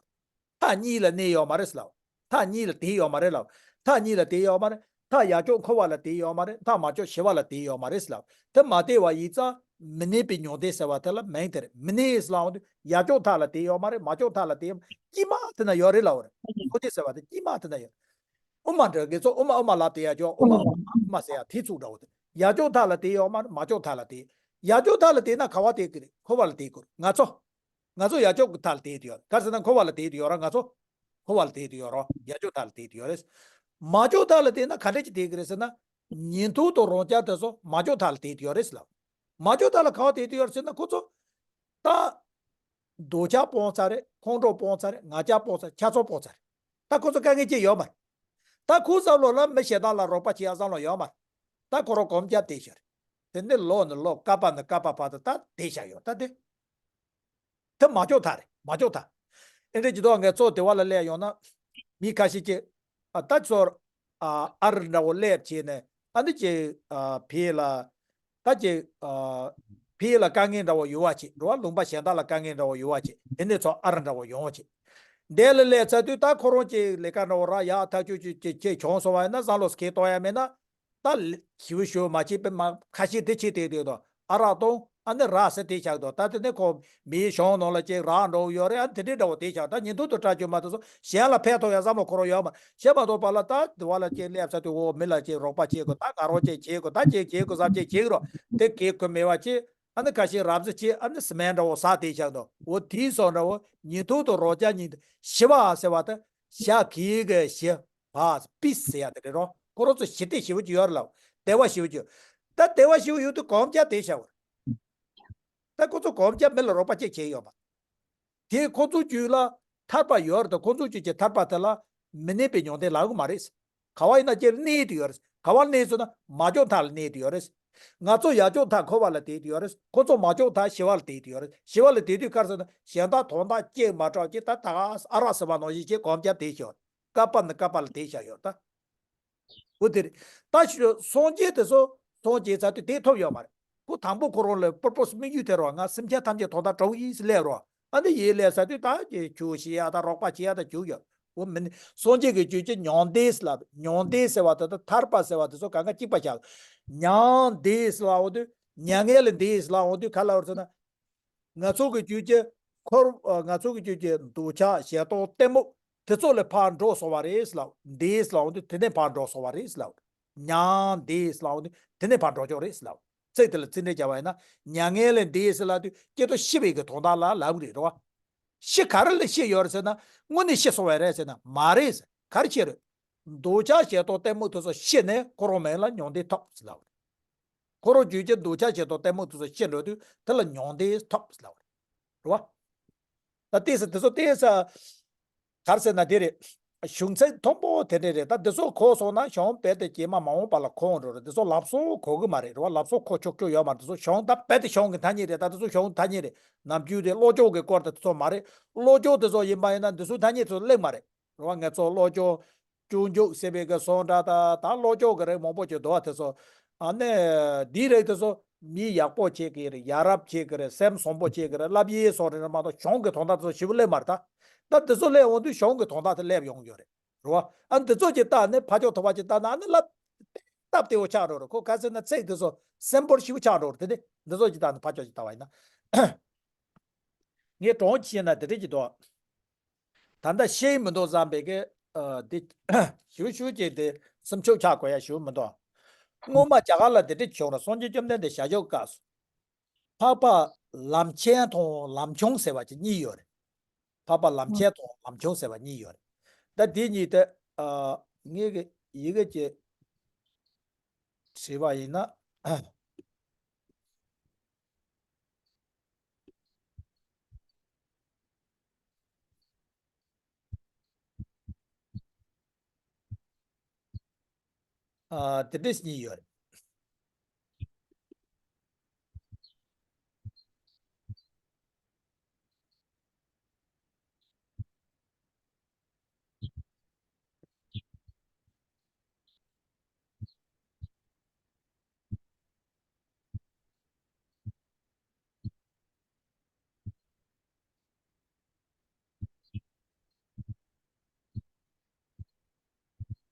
མཐའ་གཉིས་ལ་གནས་ཡོད་མ་རེད་ལབ། མཐའ་གཉིས་ལ་དེ་ཡོད་མ་རེད་ལབ། མཐའ་གཉིས་ལ་དེ་ཡོད་མ་རེད། མཐའ་ཡར་ལྕོགས་འཁོར་བ་ལ་དེ་ཡོད་མ་རེད། མཐའ་མ་ལྕོགས་ཞི་བ་ལ་དེ་ཡོད་མ་རེད་ལབ། དེ་མ་དེ་བ་ཡིན་ཙང་མི་གནས་པའི་མྱང་འདས་ཟེར་བ་དེ་ལ་མིང་དེ་རེད། མི་གནས་ལབ་འོང་དུས་ཡར་ལྕོགས་མཐའ་ལ་དེ་ཡོད་མ་རེད། མ་ལྕོགས་མཐའ་ལ་དེ་ཡོད་མ་རེད། དཀྱིལ་མ་དེ་ན་ཡོད་རེད་ལབ་རེད། མཐའ་གཉིས་ཟེར་བ་དེ་དཀྱིལ་མ་དེ་ན་ཡོད། དབུ་མ་འདྲ་གི་ཚོ་དབུ་མ་དབུ་མ་ལ་དེ་ཡར་ལྕོགས། དབུ་མ་དབུ་མ་དབུ་མ་ཟེར་ཡ་དེ་ཚུགས་འདྲ་བོ་དེ། ཡར་ལྕོགས་མཐའ་ལ་དེ་ཡོད་མ་རེད། མ་ལྕོགས་མཐའ་ལ་དེ། ཡར་ལྕོགས་མཐའ་ལ་དེ་ན་ག་བ་དེ་གི་རེད། འཁོར་བ་ལ་དེ་གི་རེད། ང་ཚོ། ང་ཚོ་ཡར་ལྕོགས་ཀྱི་མཐའ་ལ་དེད་དེ་ཡོད་རེད། ག་རེ་ཟེར་ན་འཁོར་བ་ལ་དེད་དེ་ཡོད་རེད། ང་ཚོ་འཁོར་བ་ལ་དེད་དེ་ཡོད་རེད། ཡར་ལྕོགས་མཐའ་ལ་དེད་དེ་ཡོད་རེད། མ་ལྕོགས་མཐའ་ལ་དེད་ན་ག་འདྲས་ཅིག་དེད་ཀྱི་རེད་ཟེར་ན། ཉན་ཐོས་དང་རང་རྒྱལ་དེ་ཚོ་མ་ལྕོགས་མཐའ་ལ་དེད་དེ་ཡོད་རེད་ཟེར་ལབ། མ་ལྕོགས་མཐའ་ལ་ག་བ་དེད་དེ་ཡོད་རེད་ཟེར་ན། ཁོ་ཚོ་ད་ འདོད་ཆགས་སྤོང་ཚར་རེད། ཁོང་ཁྲོ་སྤོང་ཚར་རེད། ང་རྒྱལ་སྤོང་ཚར། ཁྱད་མཚར་སྤོང་ཚར་རེད། ད་ཁོ་ཚོ་དཀའ་ངལ་ཅི་ཡོད་མ་རེད། ད་ཁོ་བསམ་བློ་ལ་མི་གཞན་དག་ལ་རོགས་པ་བྱེད་ཡ་བསམ་བློ་ཡོད་མ་རེད། ད་ཁོ་རང་གོམ་རྒྱག་བསྡད་ཤག་རེད། དེ་ནས་ལོ་ནས་ལོ་བསྐལ་པ་ནས་བསྐལ་པ་བར་དུ་ད་བསྡད་བཞག་ཡོད་ད་དེ། དེ་མ་འཇོག་ཐབས་རེད། མ་འཇོག་ཐབས། ཨེ་འདྲ་ཅིག་འདུག་ངས་ཚོ་དེ་བ་ལ་སླེབས་ཡོང་ན། མི་ཁ་ཤས་ཀྱིས། ཨ་ད་ཚོར། ཨ་ཨར་འདྲ་བོ་སླེབས་བྱས་ནས་ཨ་འདི་ཅིག་ཨ་ཕི་ལ། ད་ཅིག་ཨ་ཕི་ལ་དཀའ་ངལ་འདྲ་བོ་ཡོད་བ་ཅིག་འགྲོ་བ་ལུང་པ་གཞན་དག་ལ་དཀའ་ངལ་འདྲ་བོ་ཡོད་བ་ཅིག་དེ་ནས་ཚོ་ཨར་འདྲ་བོ་ཡོང་བ་ཅིག་དེ་ལ་སླེབས་ཚར་དུས་ད་ཁོ་རང་ཅིག་ལས་ཀ་འདྲ་བོ་རག་ཡག་ཐག་ཆོད་ཅིག་ཅིག་ཅིག་བྱུང་སོང་བ་ཡིན་ན་བསམ་བློ་སྐྱེ་གཏོང་ཡ་མེད་ན། ད་ཞིབ་ཞིབ་མ་བྱས་པའི་མ་ཁ་ཤས་དེ་ཕྱི་དེ་དེ་དང་ཨ་རག་གཏོང་ཨ་ནི་རག་ཟེར་དེ་ཆགས་དང་ད་དེ་ནས་ཁོ་མིའི་གཞུང་ནང་ལ་ཅིག་རག་འགྲོ་ཡོད་རེད། ཨ་ནི་དེ་འདྲའི་འདྲ་བོ་དེ་ཆགས་ད་ཉིན་ཐོ་དུ་སྐྲག་རྒྱུ་མ་དེ་ཚོ་གཞན་ལ་ཕན་ཐོགས་ཡ་བསམ་བློ་ཁོ་རང་ཡོད་མ་བྱས་མ་གཏོགས་པ་ལ་ད་དེ་བ་ལ་ཅིག་སླེབས་ས་དུས་འོ་མི་ལ་ཅིག་རོགས་པ་བྱེད་དགོས་ད་ང་རང་ཅིག་བྱེད་དགོས་ད་ཅིག་བྱེད་དགོས་བསམ་ཅིག་བྱེད་ཀྱི་རོགས་དེ་གེ་ཁོ་མེད་བ་ཅིག་ཨ་ནི་ཁ་ཤས་རབ་ཟེར་ཅིག་ཨ་ནི་སི་མེན་འདྲ་བོ་ཟ་དེ་ཆགས་དང་འོ་དེའི་སོགས་འདྲ་བོ་ཉིན་ཐོ་དུ་རོགས་ཅག་ཉིན་ཞི་བ་ཟེར་བ་ད་ཞག་གི་གི་ཞི། བ་པིས་ཟེར་ཡ་དེ་རེད་རོ། ཁོ་རང་ཚོ་ཞི་བདེ་ཞེ་པོ་ཅིག་ཡོད་རེད་ལ། བདེ་བ་ཞེ་པོ་ཅིག་ཡོད། ད་བདེ་བ་ཞེ་པོ་ཡོད་དུས་གོམ་རྒྱག་དེ་བྱ་བར། ད་ཁོ་ཚོ་གོམ་རྒྱག་མི་ལ་རོགས་པ་ཅིག་བྱས་ཡོད་པ། དེ་ཁོ་ཚོ་རྒྱུད་ལ་ཐར་པ་ཡོད་རེད་དང་ཁོ་ཚོ་རྒྱུད་ཀྱི་ཐར་པ་དེ་ལ་མི་གནས་པའི་མྱོང་འདས་ལབ་གི་མ་རེད། ག་བ་ཡིན་ན་ཅིག་གནས་དུ་ཡོད་རེད། ག་བ་གནས་སོང་ན་མ་འཇོག་མཐའ་ལ་གནས་དུ་ཡོད་རེད། ང་ཚོ་ཡ་འཇོག་མཐའ་འཁོར་བ་ལ་བསྡད་དུ་ཡོད་རེད། ཁོ་ཚོ་མ་འཇོག་མཐའ་ཞི་བ་ལ་བསྡད་དུ་ཡོད་རེད། ཞི་བ་ལ་བསྡད་དུས་ག་རེ་ཟེར་ན་གཞན་དག་དོན་དག་ཅིག་མ་གྲགས་ཅིག་ད་ད་ཨ་རག་ཟེར་བ་ནང་བཞིན་ཅིག་གོམ་རྒྱག་དེ་ཞོག་བསྐལ་པ་ནས་བསྐལ་པ་ལ་དེ་བཞག་ཡོད་ད། འོ་དེ་རེད། ད་ཞུ་སངས་རྒྱས་དེ་ཚོ་སངས་རྒྱས་ཚར་དུས་དེ་ཐོབ་ཡོད་མ་རེད། ཁོ་དང་པོ་ཁོ་རང་ལ་པུར་པོས་དམིགས་ཡུལ་དེ་རོ་ང་སེམས་ཅན་ཐམས་ཅད་དོན་དག་དྲང་ཡིན་ཟེར་སླེབས་རོ། ཨ་ནི་ཡིན་སླེབས་ས་དུས་ད་ཀྱི་ཆུ་བཞེས་ཡ་ད་རོགས་པ་བྱེད་ཡ་ད་རྒྱུག་ཡོད། འོ་མིན་སངས་རྒྱས་ཀྱི་རྒྱུད་ཀྱི་མྱང་འདས་ལ་མྱང་འདས་ཟེར་བ་དེ་ད་ཐར་པ་ཟེར་བ་དེ་ཚོ་གང་ག་གཅིག་པ་བཞག་མྱང་འདས་ལ་འོང་དུས་མྱ་ངན་ལས་འདས་ལ་འོང་དུས་ག་ལ་བར་ཟེར་ན། ང་ཚོ་གི་རྒྱུད་ཀྱི་འཁོར། ང་ཚོ་གི་རྒྱུད་ཀྱི་འདོད་ཆགས་ཞེ་སྡང་གཏི་མུག་དེ་ཚོ་ལས་ཕར་འགྲོ་སོང་བ་རེད་ལབ། འདས་ལབ་འོང་དུས་དེ་ནས་ཕར་འགྲོ་སོང་བ་རེད་ལབ། མྱང་འདས་ལབ་འོང་དུས་དེ་ནས་ཕར་འགྲོ་ཆོག་རེད་ལབ། ཚིག་དེ་ལ་ཚིག་འགྲེལ་བརྒྱབ་པ་ཡིན་ན་མྱ་ངན་ལས་འདས་ལབ་དུས་སྐྱེ་འགྲོ་ཤི་བའི་གི་དོན་དག་ལ་ལབ་རེད་རེད་བ། ཤི་ག་རེ་ལ་ཤི་ཡོད་རེད་ཟེར་ན་དངོས་གནས་ཤི་སོང་བ་རེད་ཟེར་ན་མ་རེད་ཟེར་ག་རེ་ཤི་རེད། འདོད་ཆགས་ཞེ་སྡང་གཏི་མུག་དེ་ཚོ་ཤི་ནས་ཁོ་རང་མིང་ལ་མྱང་འདས་ཐོབ་ཟེར་ལབ་རེད། ཁོ་རང་རྒྱུད་ཀྱི་འདོད་ཆགས་ཞེ་སྡང་གཏི་མུག་དེ་ཚོ་ཤི་འགྲོ་དུས་དེ་ལ་མྱང་འདས་ཐོབ་ཟེར་ལབ་རེད་བ། ད་ལྟས་སུ་དེ་ཚོ་ལྟས་ས་ག་རེ་ཟེར་ན་དེ་རེད། གཞུང་ཚིག་མཐོན་པོ་དེ་འདྲས་རེད། ད་འདི་ཚོ་གོ་སོང་ན་གཞུང་རྦད་དེ་རྗེས་མ་མ་འོངས་པ་ལ་གོ་འགྲོ་རེད། འདི་ཚོ་ལབ་སོ་གོ་གི་མ་རེད་རེད་བ། ལབ་སོ་གོ་ཆོག་ཆོག་ཡོད་མ་རེད། འདི་ཚོ་གཞུང་ད་རྦད་དེ་གཞུང་གི་ཐ་སྙད་རེད། ད་འདི་ཚོ་གཞུང་ཐ་སྙད་རེད། ནམ་རྒྱུན་དེ་བློ་སྦྱོང་གི་སྐོར་དེ་འདི་ཚོ་མ་རེད། བློ་སྦྱོང་དེ་ཚོ་ཡིན་པ་ཡིན་ན་འདི་ཚོའི་ཐ་སྙད་དེ་ཚོ་གླེང་མ་རེད། རེད་བ། ངས་ཚོ་བློ་སྦྱོང་སྤྱོད་འཇུག་ཟེར་བའི་གི་སོང་འདྲ་ད་ད་བློ་སྦྱོང་གི་རིགས་མང་པོ་ཅིག་འདུག་བ། དེ་ཚོ་ཨ་ནི་འདིའི་རིགས་དེ་ཚོ་མི་ཡག་པོ་བྱེད་ཀྱི་རེད། ཡ་རབས་བྱེད་ཀྱི་རེད། སེམས་བཟང་པོ་བྱེད་ཀྱི་རེད། བསླབ་ཡས་སོགས་རེད་མ་གཏོགས་གཞུང་གི་དོན་དག་དེ་ཚོ་ཞིབ་པོ་སླེབས་མ་རེད་ད། ད་དེ་ཚོ་སླེབས་འོང་དུས་གཞུང་གི་དོན་དག་དེ་སླེབས་ཡོང་གི་ཡོད་རེད། རེད་བ། ཨ་ནི་དེ་ཚོ་ཅིག་བལྟས་ནས་ཕར་ཕྱོགས་ཐོག་པ་ཅིག་བལྟས་ན་ཨ་ནི་བསླབ་སྟབས་བདེ་བོ་ཆགས་འགྲོ་རེད། ཁོ་ག་ཟེར་ན་ཚིག་དེ་ཚོ་སིམ་པལ་ཞིབ་པོ་ཆགས་འགྲོ་རེད། དེ་དེ་འདི་ཚོ་ཅིག་བལྟས་ནས་ཕར་ཕྱོགས་ཅིག་བལྟས་པ་ཡིན་ན། ངས་གྲོང་ཁྱེར་ན་དེ་འདྲ་ཅིག་འདུག་ད་ལྟ་ཤེས་མི་འདུག་བསམ་པའི་གི་ཨ་འདི་ཞུ་ཞུ་བྱས་ཏེ་སེམས་ཤུགས་ཆག་དགོས་ཡ་ཞུ་མི་འདུག་སྔོན་མ་རྒྱ་གར་ལ་འདི་འདྲ་བྱུང་ར། སངས་རྒྱས་བཅོམ་ལྡན་འདས་ཞལ་བཞུགས་སྐབས་སུ་འཕགས་པ་ལམ་ཆེན་དང་ལམ་ཆུང་ཟེར་བ་ཅིག་གཉིས་ཡོད་རེད། འཕགས་པ་ལམ་ཆེན་དང་ལམ་ཆུང་ཟེར་བ་གཉིས་ཡོད་རེད། ད་འདི་གཉིས་དེ་ཨ་ངས་གི་ཡི་གེ་ཅིག་བྲིས་པ་ཡིན་ན། ཨ་དེ་འདྲས་གཉིས་ཡོད་རེད།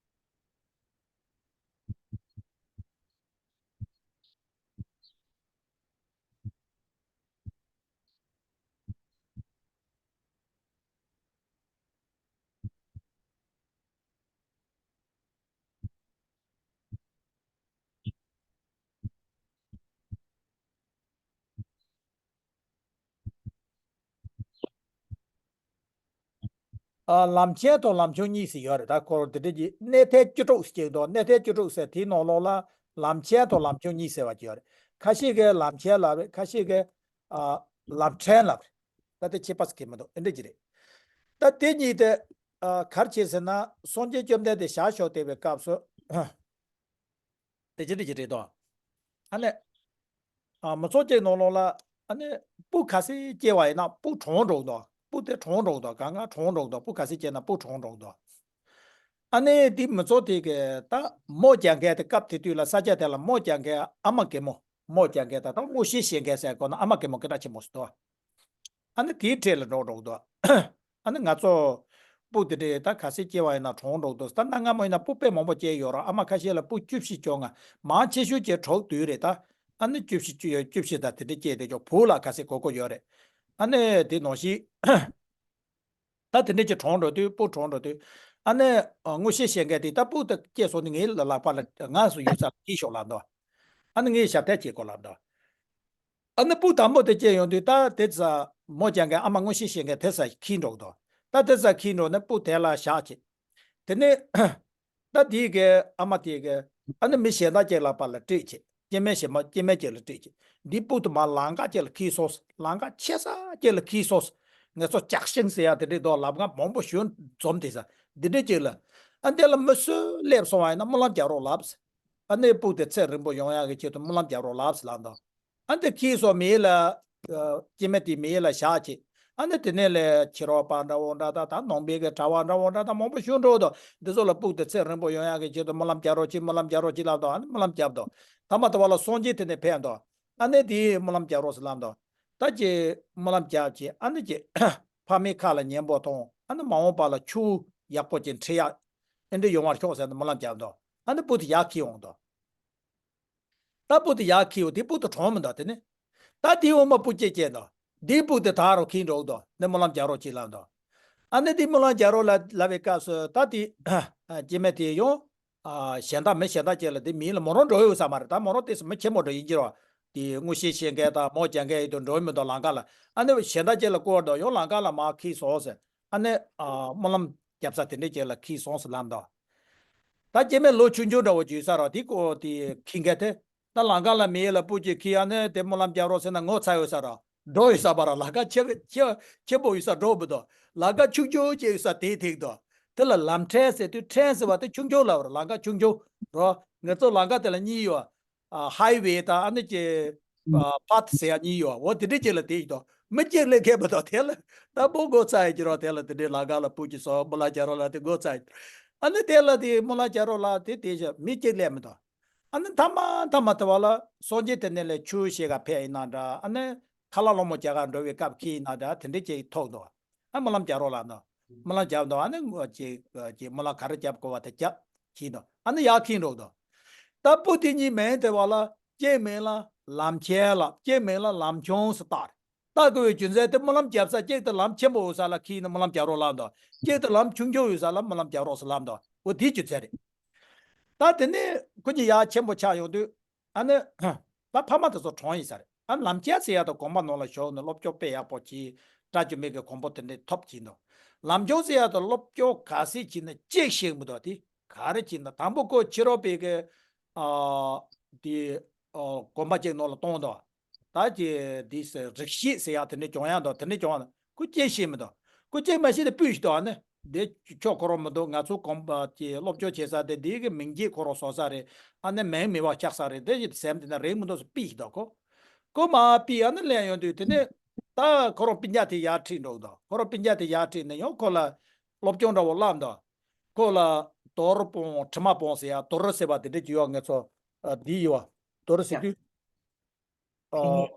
ཨ་ལམ་ཆེན་དང་ལམ་ཆུང་གཉིས་སུ་ཡོད་རེད། ད་ཁོ་དེ་འདྲ་གྱི་གནས་ཐལ་བཅུ་དྲུག་ཟེར་གྱི་འདུག་གནས་ཐལ་བཅུ་དྲུག་ཟེར་དེའི་ནང་ལོགས་ལ་ལམ་ཆེན་དང་ལམ་ཆུང་གཉིས་ཟེར་བ་ཅིག་ཡོད་རེད། ཁ་ཤས་ཀྱིས་ལམ་ཆེན་ལབ་རེད། ཁ་ཤས་ཀྱིས་ཨ་ལམ་ཕྲན་ལབ་རེད། ད་དེ་ཁྱད་པར་ཟེར་གྱི་མི་འདུག་ཨེ་འདྲ་ཅིག་རེད། ད་དེ་གཉིས་དེ་ཨ་ག་རེ་བྱས་ཟེར་ན། སངས་རྒྱས་བཅོམ་ལྡན་འདས་ཞལ་བཞུགས་བསྡད་པའི་སྐབས་སུ། དེ་ཅི་འདྲ་ཅིག་རེད་དོ། ཨ་ནི། ཨ་མི་ཚོགས་ཀྱི་ནང་ལོགས་ལ། ཨ་ནི། སྤུ་ག་ཚོད་སྐྱེས་པ་ཡིན་ན་སྤུ་གྲོངས་འགྲོ་གི་འདུག་སྤུ་དེ་གྲོངས་འགྲོ་གི་འདུག་གང་ག་གྲོངས་འགྲོ་གི་འདུག་སྤུ་ག་ཚོད་སྐྱེས་ན་སྤུ་གྲོངས་འགྲོ་གི་འདུག་ཨ་ནི་དེ་མི་ཚོགས་དེ་གི་ད་མོ་རྒྱག་མཁན་དེ། སྐབས་དེ་དུས་ལ་ས་ཆ་དེ་ལ་མོ་རྒྱག་མཁན་ཨ་མ་རྒན་མོ། མོ་རྒྱག་མཁན་ད་ད་མངོན་ཤེས་བྱེད་མཁན་ཟེར་གོ་ན་ཨ་མ་རྒན་མོ་སྐད་གྲགས་ཆེན་པོ་ཞིག་འདུག་ཨ་ནི་དེའི་གྲས་ལ་འགྲོ་འགྲོ་གི་འདུག་ཨ་ནི་ང་ཚོ་སྤུ་དེ་འདྲའི་ད་ག་ཚོད་སྐྱེས་པ་ཡིན་ན་གྲོངས་འགྲོ་གི་འདུག་ད་གནའ་སྔ་མོ་ཡིན་ན་སྤུ་དཔེ་མང་པོ་སྐྱེས་ཡོད་རེད། ཨ་མ་ཁ་ཤས་ལ་སྤུ་བཅུ་བཞི་བཅོ་ལྔ། མང་ཆེ་ཤོས་ཀྱི་གྲོངས་དུས་རེད་ད། ཨ་ནི་བཅུ་བཞི་བཅུ་ཡོད་བཅུ་བཞི་དང་དེ་འདྲ་སྐྱེས་བསྡད་ཀྱང་བུ་ལ་ག་ཚོད་གོ་གོ་ཡོད་རེད། ཨ་ནི་དེ་ནང་བཞིན། ད་དེ་འདྲ་ཅིག་གྲོངས་འགྲོ་དུས། སྤུ་གྲོངས་འགྲོ་དུས། ཨ་ནི་ཨ་མངོན་ཤེས་བྱེད་མཁན་དེ་ད་སྤུ་དེ་སྐྱེས་སོང་ནི་ངའི་ལག་པ་ལ་ང་སུ་ཡོད་ས་ལ་འཁྱེར་ཤོག་ལབ་འདུག་ཨ་ནི་ངས་ཞབས་བརྟན་བྱེད་དགོས་ལབ་འདུག་ཨ་ནི་སྤུ་དང་པོ་དེ་སྐྱེས་ཡོང་དུས་ད་དེ་ཚ་མོ་རྒྱག་མཁན་ཨ་མ་མངོན་ཤེས་བྱེད་མཁན་དེ་ཚ་འཁྱེར་འགྲོ་གི་འདུག་ད་དེ་ཚ་འཁྱེར་འགྲོ་ནས་སྤུ་དེ་ལ་བཞག་བྱས། དེ་ནས། ད་དེའི་གི་ཨ་མ་དེའི་གི། ཨ་ནི་མི་གཞན་དག་ཅིག་ལ་པ་ལ་སྤྲད་བྱས། སྐྱེ་དམན་གཞན་མ་སྐྱེ་དམན་ཅིག་ལ་སྤྲད་བྱས། འདི་སྤུ་དེ་མར་ལམ་ཁ་ཅིག་ལ་འཁྱེར་སོང་། ལམ་ཁ་ཆེ་ས་ཅིག་ལ་འཁྱེར་སོང་། ངེད་ཚོ་ལྕགས་ཤིང་ཟེར་ཡ་དེ་འདྲའི་རྡོ་ལམ་ཁ་མང་པོ་ཞིག་འཛོམས་དེ་ས་འདི་འདྲའི་ཅིག་ལ། ཨ་འདི་ལ་མི་སུ་སླེབས་སོང་བ་ཡིན་ན་སྨོན་ལམ་རྒྱག་རོགས་ལབ་ཟེར། ཨ་ནི་སྤུ་དེ་ཚེ་རིང་པོ་ཡོང་ཡག་གི་ཆེད་དུ་སྨོན་ལམ་རྒྱག་རོགས་ལབ་ཟེར་ལབ་འདུག་ཨ་འདི་འཁྱེར་སོང་མི་ལ། སྐྱེ་དམན་དེ་མི་ལ་བཞག་བྱས། ཨ་ནི་དེ་ནས་ལས་ཕྱི་རོལ་པ་འདྲ་བོ་འདྲ་ད་ད་ནང་པའི་གི་གྲྭ་པ་འདྲ་བོ་འདྲ་ད་མང་པོ་ཞིག་འགྲོ་འདུག་འདི་ཚོ་ལ་སྤུ་དེ་ཚེ་རིང་པོ་ཡོང་ཡག་གི་ཆེད་དུ་སྨོན་ལམ་རྒྱག་རོགས་གྱིས། སྨོན་ལམ་རྒྱག་རོགས་གྱིས་ལབ་འདུག་ཨ་ནི་སྨོན་ལམ་བརྒྱབ་འདུག་མཐའ་མ་དེ་བ་ལ་སངས་རྒྱས་དེ་ནས་ཕེབས་འདུག་ཨ་ནི་དེའི་སྨོན་ལམ་རྒྱག་རོགས་ཟེར་ལབ་འདུག་ད་ཀྱི་སྨོན་ལམ་རྒྱབ་བྱས། ཨ་ནི་ཀྱི་ཕ་མའི་ཁ་ལ་ཉན་པོ་ཐོང་། ཨ་ནི་མ་འོངས་པ་ལ་ཆུ་ཡག་པོ་ཅིག་འཁྲིད་ཡག་ཨེ་འདྲ་ཡོང་བར་ཤོག་ཟེར་ནས་སྨོན་ལམ་བརྒྱབ་འདུག་ཨ་ནི་སྤུ་དེ་ཡར་འཁྱེར་འོང་འདུག་ད་སྤུ་དེ་ཡར་འཁྱེར་འོང་། དེ་སྤུ་དེ་གྲོངས་མི་འདུག་དེ་ནི། ད་དེའི་འོག་མ་སྤུ་གཅིག་སྐྱེས་འདུག་འདིའི་སྤུ་དེ་ད་རུང་འཁྱེར་འགྲོ་འདུག་ནི་སྨོན་ལམ་རྒྱག་རོགས་གྱིས་ལབ་འདུག་ཨ་ནི་དེ་སྨོན་ལམ་རྒྱག་རོགས་ལ་ལབ་པའི་སྐབས་སུ་ད་དེ་སྐྱེ་དམན་དེ་ཡང་། ཨ་གཞན་དག་མི་གཞན་དག་ཅིག་ལ་དེ་མི་ལ་མོ་རང་འགྲོ་ཡོད་ས་མ་རེད། ད་མོ་རང་དེ་སུ་མི་ཆེན་མོ་འགྲོ་ཡིན་གྱི་རེད་བ། དེ་དངོས་གཞི་བཤད་མཁན་དང་མོ་རྒྱག་མཁན་ཡོད་དུ་འགྲོ་མི་འདུག་ལམ་ཁ་ལ། ཨ་ནི་གཞན་དག་ཅིག་ལ་བསྐུར་བ་འདུག་ཡང་ལམ་ཁ་ལ་མར་འཁྱེར་སོང་ཟེར། ཨ་ནི་ཨ་སྨོན་ལམ་རྒྱབ་ས་དེ་འདྲས་ཅིག་ལ་འཁྱེར་སོང་ཟེར་ལབ་འདུག་ད་སྐྱེ་དམན་ལོ་ཆུང་ཆུང་འདྲ་བོ་ཅིག་ཡོད་ས་རེད། དེ་ཀོ་དེ་འཁྱེར་མཁན་དེ། ད་ལམ་ཁ་ལ་མི་ལ་སྤུ་གཅིག་འཁྱེར། ཨ་ནི་དེ་སྨོན་ལམ་རྒྱག་རོགས་ཟེར་ན་ངོ་ཚ་ཡོད་ས་རེད། འགྲོ་ཡོད་ས་མ་རེད། ལམ་ཁ་ཆེ་ཆེ་ཆེན་པོ་ཡོད་ས་འགྲོ་མི་འདུག་ལམ་ཁ་ཆུང་ཆུང་ཅིག་ཡོད་ས་དེ་ཐེག་འདུག་དེ་ལ་ལམ་ཕྲན་ཟེར་དུས། ཕྲན་ཟེར་བ་དེ་ཆུང་ཆུང་ལབ་རེད། ལམ་ཁ་ཆུང་ཆུང་རོ། ང་ཚོ་ལམ་ཁ་དེ་ལ་གཉིས་ཡོད། ཨ་ཧའི་ཝེ་དང་ཨ་ནི་ཀྱི་ཨ་ཕ་ཐི་ཟེར་ཡ་གཉིས་ཡོད། འོ་དེ་འདྲའི་ཅིག་ལ་དེ་ཡོད་དོ། མི་གཅིག་ལས་མཁན་མི་འདུག་དེ་ལ་ད་པོ་མགོ་ཚ་ཡི་ཀྱི་རོ། དེ་ལ་དེ་འདྲའི་ལམ་ཁ་ལ་སྤུ་གཅིག་སོང་། སྨོན་ལམ་རྒྱག་རོགས་ལ་དེ་མགོ་ཚ་ཡི། ཨ་ནི་དེ་ལ་དེ་སྨོན་ལམ་རྒྱག་རོགས་ལ་དེ་དེ་བཞག་མི་གཅིག་ལས་མི་འདུག་ཨ་ནི་མཐའ་མ་མཐའ་མ་དེ་བ་ལ་སངས་རྒྱས་དེ་ནས་ལས་ཆོས་བཤད་ག་ཕེབས་ཡིན་ན་འདྲ། ཨ་ནི་ཁ་ལག་སློང་མོ་རྒྱག་ག་འགྲོ་བའི་སྐབས་འཁྱེར་ཡིན་ན་འདྲ། དེ་འདྲའི་ཅིག་ཐོག་འདུག་ཨ་སྨོན་ལམ་རྒྱག་རོགས་ལབ་འདུག་སྨོན་ལམ་རྒྱབ་འདུག་ཨ་ནི་ངོ་ཅིག་ཅིག་སྨོན་ལམ་ག་རེ་རྒྱབ་དགོས་པ་དེ་རྒྱབ་ཕྱིན་འདུག་ཨ་ནི་ཡར་འཁྱེར་འགྲོ་འདུག་ད་སྤུ་དེ་གཉིས་མིང་དེ་བ་ལ་གཅིག་མིང་ལ་ལམ་ཁྱེར་ལབ། གཅིག་མིང་ལ་ལམ་ཆུང་ཟེར་བཏགས་རེད། བཏགས་དགོས་པའི་རྒྱུ་མཚན་དེ་སྨོན་ལམ་རྒྱབ་ས་གཅིག་དེ་ལམ་ཆེན་པོ་ཡོད་ས་ལ་འཁྱེར་ནས་སྨོན་ལམ་རྒྱག་རོགས་ལབ་འདུག་གཅིག་དེ་ལམ་ཆུང་ཆུང་ཡོད་ས་ལ་སྨོན་ལམ་རྒྱག་རོགས་ཟེར་ལབ་འདུག་འོ་དེའི་རྒྱུ་མཚན་རེད། ད་དེ་ནས་ཁོ་གཉིས་ཡར་ཆེན་པོ་ཆགས་ཡོང་དུས། ཨ་ནི། ད་ཕ་མ་དེ་ཚོ་གྲོངས་ཡིན་ས་རེད། ཨ་ལམ་ཁྱེར་ཟེར་ཡ་དང་དགོན་པ་ནང་ལ་ཞོགས་ནས་སློབ་སྦྱོང་དཔེ་ཡག་པོ་གྱིས། སྐྲ་རྒྱུ་མེད་ཀྱི་གོང་བུ་དེ་འདྲའི་ཐོབ་ཀྱིན་འདུག་ལམ་ཆུང་ཟེར་ཡ་དང་སློབ་སྦྱོང་ག་ཚད་བྱས་ན་གཅིག་ཤེས་མི་འདུག་དེ་ག་རེ་བྱས་ན་དང་པོ་ཁོ་ཕྱི་རོལ་པའི་གི། ཨ། དེ། ཨ་དགོན་པ་གཅིག་ནང་ལ་གཏོང་འདུག་ད་ཀྱི་འདི་ཟེར་རིག་ཤེས་ཟེར་ཡག་དེ་འདྲ་སྦྱོང་ཡག་འདུག་དེ་འདྲ་སྦྱོང་ཡག་ཁོ་ཅི་ཤེས་མི་འདུག་ཁོ་ཅི་མ་ཤེས་ཏེ་སྤུས་ཤིག་འདུག་ཨ་ནི་འདི་ཁྱོད་ཁོ་རང་མི་འདུག་ང་ཚོ་གོམ་པ་ཀྱི་སློབ་སྦྱོང་བྱེད་ས་དེ་འདི་གི་མིང་རྒྱས་ཁོ་རང་བཟོ་ས་རེད། ཨ་ནི་མིང་མེད་པ་ཆགས་ས་རེད། དེ་ཡི་སེམས་དེ་ན་རེད་མི་འདུག་ཟེར་སྤུས་ཤིག་འདུག་ཁོ། ཁོ་མ་སྤུས་ཨ་ནི་ལེན་ཡོང་དུས་དེ་ནས་ད་ཁོ་རང་སྤུན་ཀྱག་དེ་ཡར་ཁྲིད་འགྲོ་གི་འདུག་ཁོ་རང་སྤུན་ཀྱག་དེ་ཡར་ཁྲིད་ནས་ཡང་ཁོ་ལ་སློབ་སྦྱོང་འདྲ་བོ་བསླབ་འདུག་ཁོ་ལ་དོ་རུང་སྤོང་དྲི་མ་སྤོང་ཟེར་ཡག་དོ་རུང་ཟེར་བ་དེ་འདྲ་ཅིག་ཡོད། ང་ཚོ་ཨ་འདི་ཡོད། དོ་རུང་ཟེར་དུས། ཨ།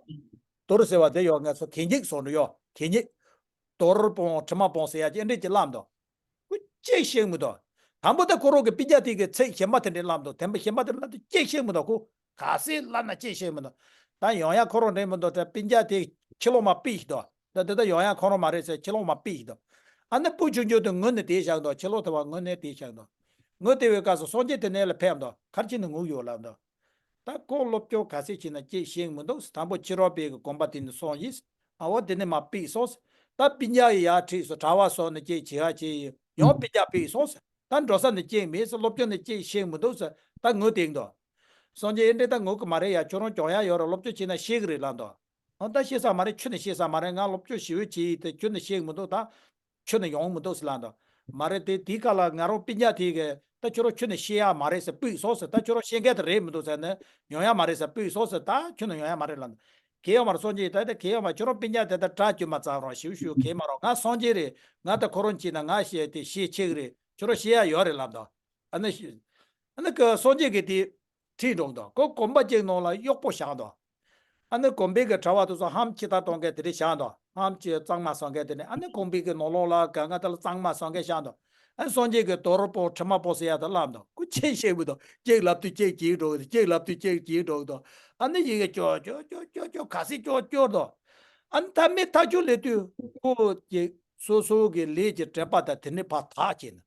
དོ་རུང་ཟེར་བ་དེ་ཡོད། ང་ཚོ་གད་སྙིགས་བཟོ་འདྲ་ཡོད། གད་སྙིགས། དོ་རུང་སྤོང་དྲི་མ་སྤོང་ཟེར་ཡག་ཅིག་ཨེ་འདྲས་ཅིག་བསླབ་འདུག་ཁོ་ཅིག་ཤེས་མི་འདུག་དང་པོ་དེ་ཁོ་རང་གི་སྤུན་ཀྱག་དེ་གི་ཚིག་གཞན་པ་དེ་འདྲས་བསླབ་འདུག་དེ་འདྲ་གཞན་པ་དེ་བསླབ་དུས་ཅིག་ཤེས་མི་འདུག་ཁོ་ག་ཚོད་བསླབ་ན་ཅིག་ཤེས་མི་འདུག་ད་ཡོང་ཡག་ཁོ་རང་འདྲས་མི་འདུག་ད་སྤུན་ཀྱག་དེ་ཕྱི་ལོགས་མ་སྤུས་ཤིག་འདུག་ད་དེ་ད་ཡོང་ཡག་ཁོ་རང་མ་རེད་ཟེར་ཕྱི་ལོགས་མ་སྤུས་ཤིག་འདུག་ཨ་ནི་སྤུ་ཆུང་ཆུང་དེ་ངུས་ནས་བསྡད་བཞག་འདུག་ཕྱི་ལོགས་དེ་བ་ངུས་ནས་བསྡད་བཞག་འདུག་ངུས་བསྡད་པའི་སྐབས་སུ་སངས་རྒྱས་དེ་ནས་ལ་ཕེབས་འདུག་ག་རེ་བྱས་ནས་ངུས་ཡོད་ལབ་འདུག་ད་ཁོ་སློབ་སྦྱོང་ག་ཚོད་བྱས་ན་ཅིག་ཤེས་མི་འདུག་དང་པོ་ཕྱི་རོལ་པའི་གི་དགོན་པ་དེ་ནས་སོང་ཡིན། ཨ་འོ་དེ་ནས་མར་ཕུད་སོང་། ད་སྤུན་ཀྱག་ཡི་ཡར་ཁྲིད་སོང་། གྲྭ་པ་སོང་ནས་ཅིག་བྱེད་ཡ་བྱས་ཡིན། ཡང་སྤུན་ཀྱག་ཕུད་སོང་། ད་འགྲོ་ས་ནས་ཅིག་མེད་ཟེར། སློབ་སྦྱོང་ནས་ཅིག་ཤེས་མི་འདུག་ཟེར་ད་ངུས་བསྡད་འདུག་སངས་རྒྱས་ཨེ་འདྲས་ད་ངུ་གི་མ་རེད་ཡ། ཁྱོད་རང་སྦྱོང་ཡ་ཡོད་རེད། སློབ་སྦྱོང་བྱས་ན་ཤེས་གི་རེད་ལབ་འདུག་ཨ་ད་ཤེས་ས་མ་རེད། ཁྱོད་ནས་ཤེས་ས་མ་རེད། ང་སློབ་སྦྱོང་ཞེ་པོ་བྱས་ཡིན་ཏེ་ཁྱོད་ནས་ཤེས་མི་འདུག་ད་ཁྱོད་ནས་ཡོང་མི་འདུག་ཟེར་ལབ་འདུག་མ་རེད་དེ། དེའི་སྐབས་ལ་ང་རང་སྤུན་ཀྱག་དེ་གིས་ད་ཁྱོད་རང་ཁྱོད་ནས་ཤེས་ཡག་མ་རེད་ཟེར། སྤུས་སོང་ཟེར། ད་ཁྱོད་རང་ཤེས་མཁན་དེ་རེད་མི་འདུག་ཟེར་ནས་ཡོང་ཡག་མ་རེད་ཟེར། སྤུས་སོང་ཟེར། ད་ཁྱོད་ནས་ཡོང་ཡག་མ་རེད་ལབ་འདུག་གལ་ཡོད་མ་རེད། སངས་རྒྱས་ད་ད་གལ་ཡོད་མ། ཁྱོད་རང་སྤུན་ཀྱག་དེ་ད་དགྲ་བཅོམ་པ་ཙམ་རང་ཞེ་པོ་ཞེ་པོ་གལ་མ་རེད། ང་སངས་རྒྱས་རེད། ང་ད་ཁོ་རང་གཅིག་ན་ང་ཤེས་ཏེ་ཤེས་ཆེ་གི་རེད། ཁྱོད་རང་ཤེས་ཡག་ཡོད་རེད་ལབ་འདུག་ཨ་ནི་ཤི་ཨ་ནི་ཀ་སངས་རྒྱས་ཀྱིས་དེ་ཁྲིད་འགྲོ་གི་འདུག་ཁོ་གོམ་པ་གཅིག་ནང་ལ་གཡོག་པོ་བཞག་འདུག་ཨ་ནི་གོམ་པའི་གི་དྲ་བ་དེ་ཚོ་ཧམ་ཅི་ལྟར་གཏོང་མཁན་དེ་འདྲ་བཞག་འདུག་ཧམ་ཅི་གཙང་མ་བཟོ་མཁན་དེ་འདྲ། ཨ་ནི་གོམ་པའི་གི་ནང་ལོགས་ལ་ག་ང་ད་ལ་གཙང་མ་བཟོ་མཁན་བཞག་འདུག་ཨ་ནི་སངས་རྒྱས་ཀྱིས་དོ་རུ་པོ་དྲི་མ་པོ་ཟེར་ཡག་དེ་ལབ་འདུག་ཁོ་ཆེ་ཤེས་མི་འདུག་གཅིག་ལབ་དུས་གཅིག་བྱེད་འགྲོ་གི་འདུག་གཅིག་ལབ་དུས་གཅིག་བྱེད་འགྲོ་གི་འདུག་ཨ་ནི་ཡི་གེ་ཅོ་ཅོ་ཅོ་ཅོ་ཅོ་ག་སེ་ཅོ་ཅོ་འདུག་ཨ་ནི་ད་མི་ཐག་ཆོད་ལས་དུས་ཁོ་གཅིག་སོ་སོ་གི་ལས་ཀྱི་དྲན་པ་དང་དེ་ནི་ཕར་དག་བྱས་ནས།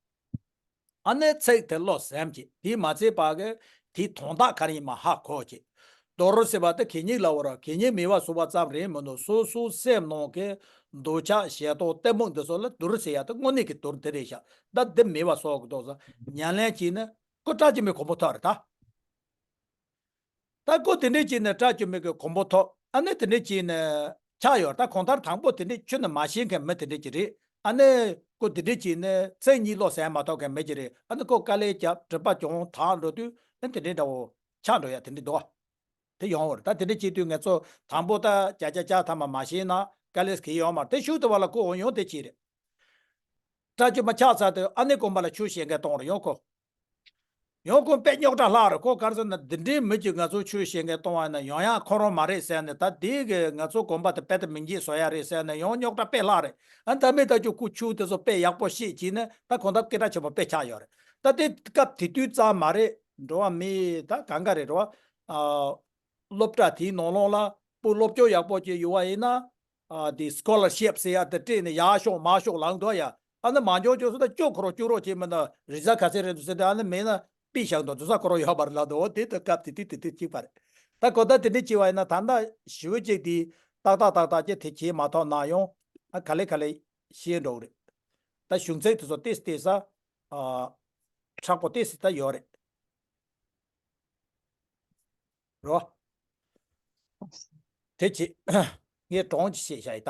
ཨ་ནི་ཚིག་དེ་བློ་ཟིན་བྱས། དེས་མ་ཚད་པ་གི་དེའི་དོན་དག་ག་རེ་ཡིན་མ་ཧ་གོ་བྱས། དོ་རུ་ཟེར་བ་དེ་གད་སྙིགས་ལབ་པ་རེད། གད་སྙིགས་མེད་པ་བཟོ་བ་ཙམ་རེད་མི་འདུག་སོ་སོའི་སེམས་ནང་གི་འདོད་ཆགས་ཞེ་སྡང་གཏི་མུག་འདི་ཚོ་ལ་དོ་རུ་ཟེར་ཡག་དེ་དངོས་གནས་ཀྱི་དོ་རུ་དེ་རེད་ཤག་ད་འདི་མེད་པ་བཟོ་དགོས་འདུག་ཟེར་ཉམས་ལེན་བྱས་ན་ཁོ་སྐྲག་ཅི་མེད་གོང་པོ་ཐོབ་རེད་ད། ད་ཁོ་དེ་འདྲས་བྱས་ནས་སྐྲག་ཅི་མེད་ཀྱི་གོང་པོ་ཐོབ། ཨ་ནི་དེ་འདྲས་བྱས་ནས་ཆགས་ཡོད། ད་གང་ལྟར་དང་པོ་དེ་འདྲས་ཁྱོན་ནས་མ་ཤེས་མཁན་མི་དེ་འདྲས་ཀྱི་རེད། ཨ་ནི་ཁོ་དེ་འདྲས་བྱས་ནས་ཚིག་གཉིས་བློ་ཟིན་མ་ཐུབ་མཁན་མི་ཅིག་རེད། ཨ་ནི་ཁོ་དཀའ་ལས་བརྒྱབ་དྲི་མ་བྱུང་དག་འགྲོ་དུས་ཨ་དེ་འདྲས་འདྲ་བོ་ཆགས་འགྲོ་ཡ་དེ་འདྲས་འདུག་དེ་ཡོང་བ་རེད། ད་དེ་འདྲས་བྱེད་དུས་ང་ཚོ་དང་པོ་ད་ཅ་ཅ་ཅ་ཐ་མ་མ་ཤེས་ན་དཀའ་ལས་གི་ཡོང་མ་རེད། དེ་ཤུགས་དུ་བ་ལ་ཁོ་འོང་ཡོང་དེ་ཅི་རེད། སྐྲག་ཅི་མ་ཆགས་ཚར་དུས་ཨ་ནི་གོམ་པ་ལ་ཆུ་བཤལ་མཁན་གཏོང་རེ་ཡོང་ཁོ། ཡང་ཁོ་དཔེ་རྙོག་དྲ་ལྷག་རེད། ཁོ་ག་རེ་ཟེར་ན་འདི་འདྲའི་མི་གཅིག་ང་ཚོ་ཆོས་བཤད་མཁན་གཏོང་བ་ཡིན་ན་ཡོང་ཡག་ཁོ་རང་མ་རེད་ཟེར་ནས། ད་དེ་གི་ང་ཚོ་གོམ་པ་དེ་དཔེ་དེ་མི་འགྱེད་བཟོ་ཡ་རེད་ཟེར་ནས་ཡང་རྙོག་དྲ་དཔེ་ལྷག་རེད། ཨ་ད་མི་ད་ཅུ་ཁོ་ཆོས་དེ་ཚོ་དཔེ་ཡག་པོ་ཤེས་བྱས་ནས་ད་གོ་ཐབས་སྐད་གྲགས་ཆེན་པོ་དཔེ་ཆགས་ཡོད་རེད། ད་དེ་སྐབས་དེ་དུས་ཙམ་མ་རེད། འགྲོ་བ་མི་ད་གང་ག་རེད་རོ། ཨ་སློབ་གྲྭ་དེའི་ནང་ལོགས་ལ་བུ་སློབ་སྦྱོང་ཡག་པོ་ཅིག་ཡོད་པ་ཡིན་ན། ཨ་དེ་སི་ཀོ་ལར་ཤིབ་ཟེར་ཡ་དེ་སྤྲད་ནས་ཡར་ཤོག་མར་ཤོག་ལངས་འདུག་ཡ། ཨ་ནི་མ་འཇོག་འཇོག་སུ་ད་སྐྱོ་ཁོ་རོ་སྐྱོ་རོགས་བྱེད་མི་འདུག་རིག་ག་ཚད་རེད་འདུག་ཟེར་ཏེ་ཨ་ནི་མེད་ན་པི་བཞག་འདུག་རྫུན་ས་ཁོ་རོ་ཡོད་པ་རེད་ལབ་འདུག་འོ་དེ་དུས་སྐབས་དེ་དུས་དེ་དུས་གཅིག་པ་རེད། ད་གོ་ད་དེ་འདྲ་བྱས་པ་ཡིན་ན་ད་ལྟ་ཞི་བོ་གཅིག་དེ་ཏག་ཏག་ཏག་ཏག་ཅིག་དེ་བྱེད་མ་ཐུབ་ན་ཡང་ཨ་ག་ལེ་ག་ལེ་ཤེས་འགྲོ་གི་རེད། ད་གཞུང་ཚད་དེ་ཚོ་ཏེས་ཏེས་ས་ཨ་མཁྲེགས་པོ་ཏེས་ད་ཡོད་རེད། རོ། དེ་བྱེད། ངས་གྲོང་ཅི་བཤད་བཞག་ཡིན་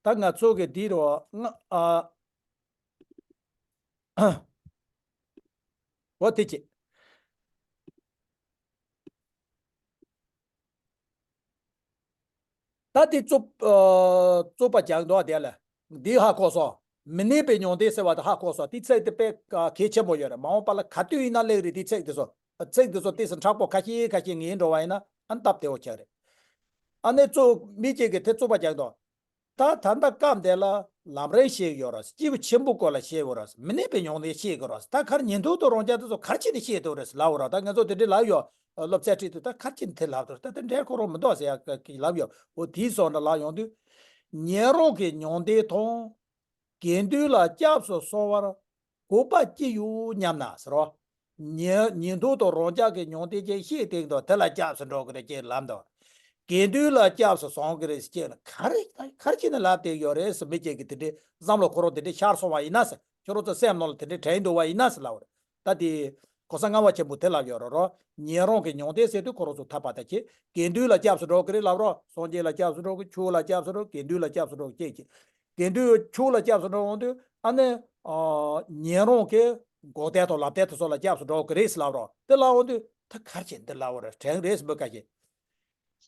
ད། ད་ང་ཚོ་གི་འདི་རོ་ང་ཨ། འོ་དེ་བྱེད། ད་དེ་རྩོད་ཨ་རྩོད་པ་རྒྱག་འདུག་དེ་ལ། འདི་ཧ་གོ་སོང་། མི་གནས་པའི་མྱང་འདས་ཟེར་བ་དེ་ཧ་གོ་སོང་། དེ་ཚིག་དེ་དཔེ་གལ་ཆེན་པོ་ཡོད་རེད། མ་འོངས་པ་ལ་ག་དུས་ཡིན་ན་སླེབས་རེད་དེ་ཚིག་དེ་ཚོ། ཚིག་དེ་ཚོ་ཏོག་ཙམ་མཁྲེགས་པོ་ཁ་ཤས་ཁ་ཤས་ངེས་འགྲོ་བ་ཡིན་ན་ཨ་སྟབས་བདེ་བོ་ཆགས་རེད། ཨ་ནེ་གཙོ་མི་གཅིག་གིས་དེ་རྩོད་པ་རྒྱག་འདུག་ད་ད་ལྟ་སྐབས་འདི་ལ་ལམ་རིམ་བཤད་ཡོད་རེད། སྐྱེས་བུ་ཆེན་པོའི་སྐོར་ལ་བཤད་ཡོད་རེད། མི་གནས་པའི་མྱང་འདས་བཤད་དགོས་རེད། ད་ཁར་ཉན་ཐོས་དང་རང་རྒྱལ་དེ་ཚོ་ག་རེ་བྱས་ནས་བཤད་ཐུབ་རེད་ལབ་ཡོད་རེད། ད་ང་ཚོ་དེ་འདྲའི་ལབ་ཡོད། སློབ་ཚན་ཁྲིད་དུས་ད་ག་རེ་བྱས་ནས་དེ་ལབ་ཐུབ་རེད། ད་དེ་འདྲའི་ཁོ་རང་མི་འདུག་ཟེར་ཡ་གི་ལབ་ཡོད། འོ་དེའི་བཟོ་འདྲ་ལབ་ཡོང་དུས། ཉན་རང་གི་མྱང་འདས་དང་། དགེ་འདུན་ལ་སྐྱབས་སུ་སོང་བར་དགོས་པ་ཅི་ཡོད་སྙམ་ན་ཟེར་རོ། ཉན་ཉན་ཐོས་དང་རང་རྒྱལ་གྱི་མྱང་འདས་ཅན་བཤད་དེ་འདུག་དེ་ལ་སྐྱབས་སུ་འགྲོ་གི་རེད་ཅེས་ལབ་འདུག་དགེ་འདུན་ལ་སྐྱབས་སུ་སོང་གི་རེད་ཅེས་ན་ག་རེ་ག་རེ་བྱས་ནས་ལབ་བསྡད་ཡོད་རེད་ཟེར། མི་གཅིག་གིས་དེ་འདྲའི་བསམ་བློ་ཁོ་རང་དེ་འདྲའི་ཤར་སོང་བ་ཡིན་ན་ཟེར། ཁྱོད་རང་ཚོ་སེམས་ནང་ལ་དེ་འདྲའི་དྲན་འདུག་བ་ཡིན་ན་ཟེར་ལབ་པ་རེད། ད་དེ་གོ་ས་ལྔ་པ་ཆེན་པོ་དེ་ལབ་ཡོད་རེད་རོ། ཉན་རང་གི་མྱང་འདས་ཟེར་དུས་ཁོ་རང་ཚོ་ཐར་པ་དང་ཁྱེད། དགེ་འདུན་ལ་སྐྱབས་སུ་འགྲོ་གི་རེད་ལབ་རོ། སངས་རྒྱས་ལ་སྐྱབས་སུ་འགྲོ་གི། ཆོས་ལ་སྐྱབས་སུ་འགྲོ་གི། དགེ་འདུན་ལ་སྐྱབས་སུ་འགྲོ་གི་ཅེས་ཀྱི། དགེ་འདུན་ཆོས་ལ་སྐྱབས་སུ་འགྲོ་འོང་དུས་ཨ་ནི་ཨ་ཉན་རང་གི་འགོག་བདེན་དང་ལམ་བདེན་དེ་ཚོ་ལ་སྐྱབས་སུ་འགྲོ་གི་རེད་ཟེར་ལབ་རོ། དེ་ལབ་འོང་དུས་ད་ག་རེ་བྱས་འདི་ལབ་པ་རེད། དྲན་རེད་ཟེར་འབོད་ཀ་ཞིག་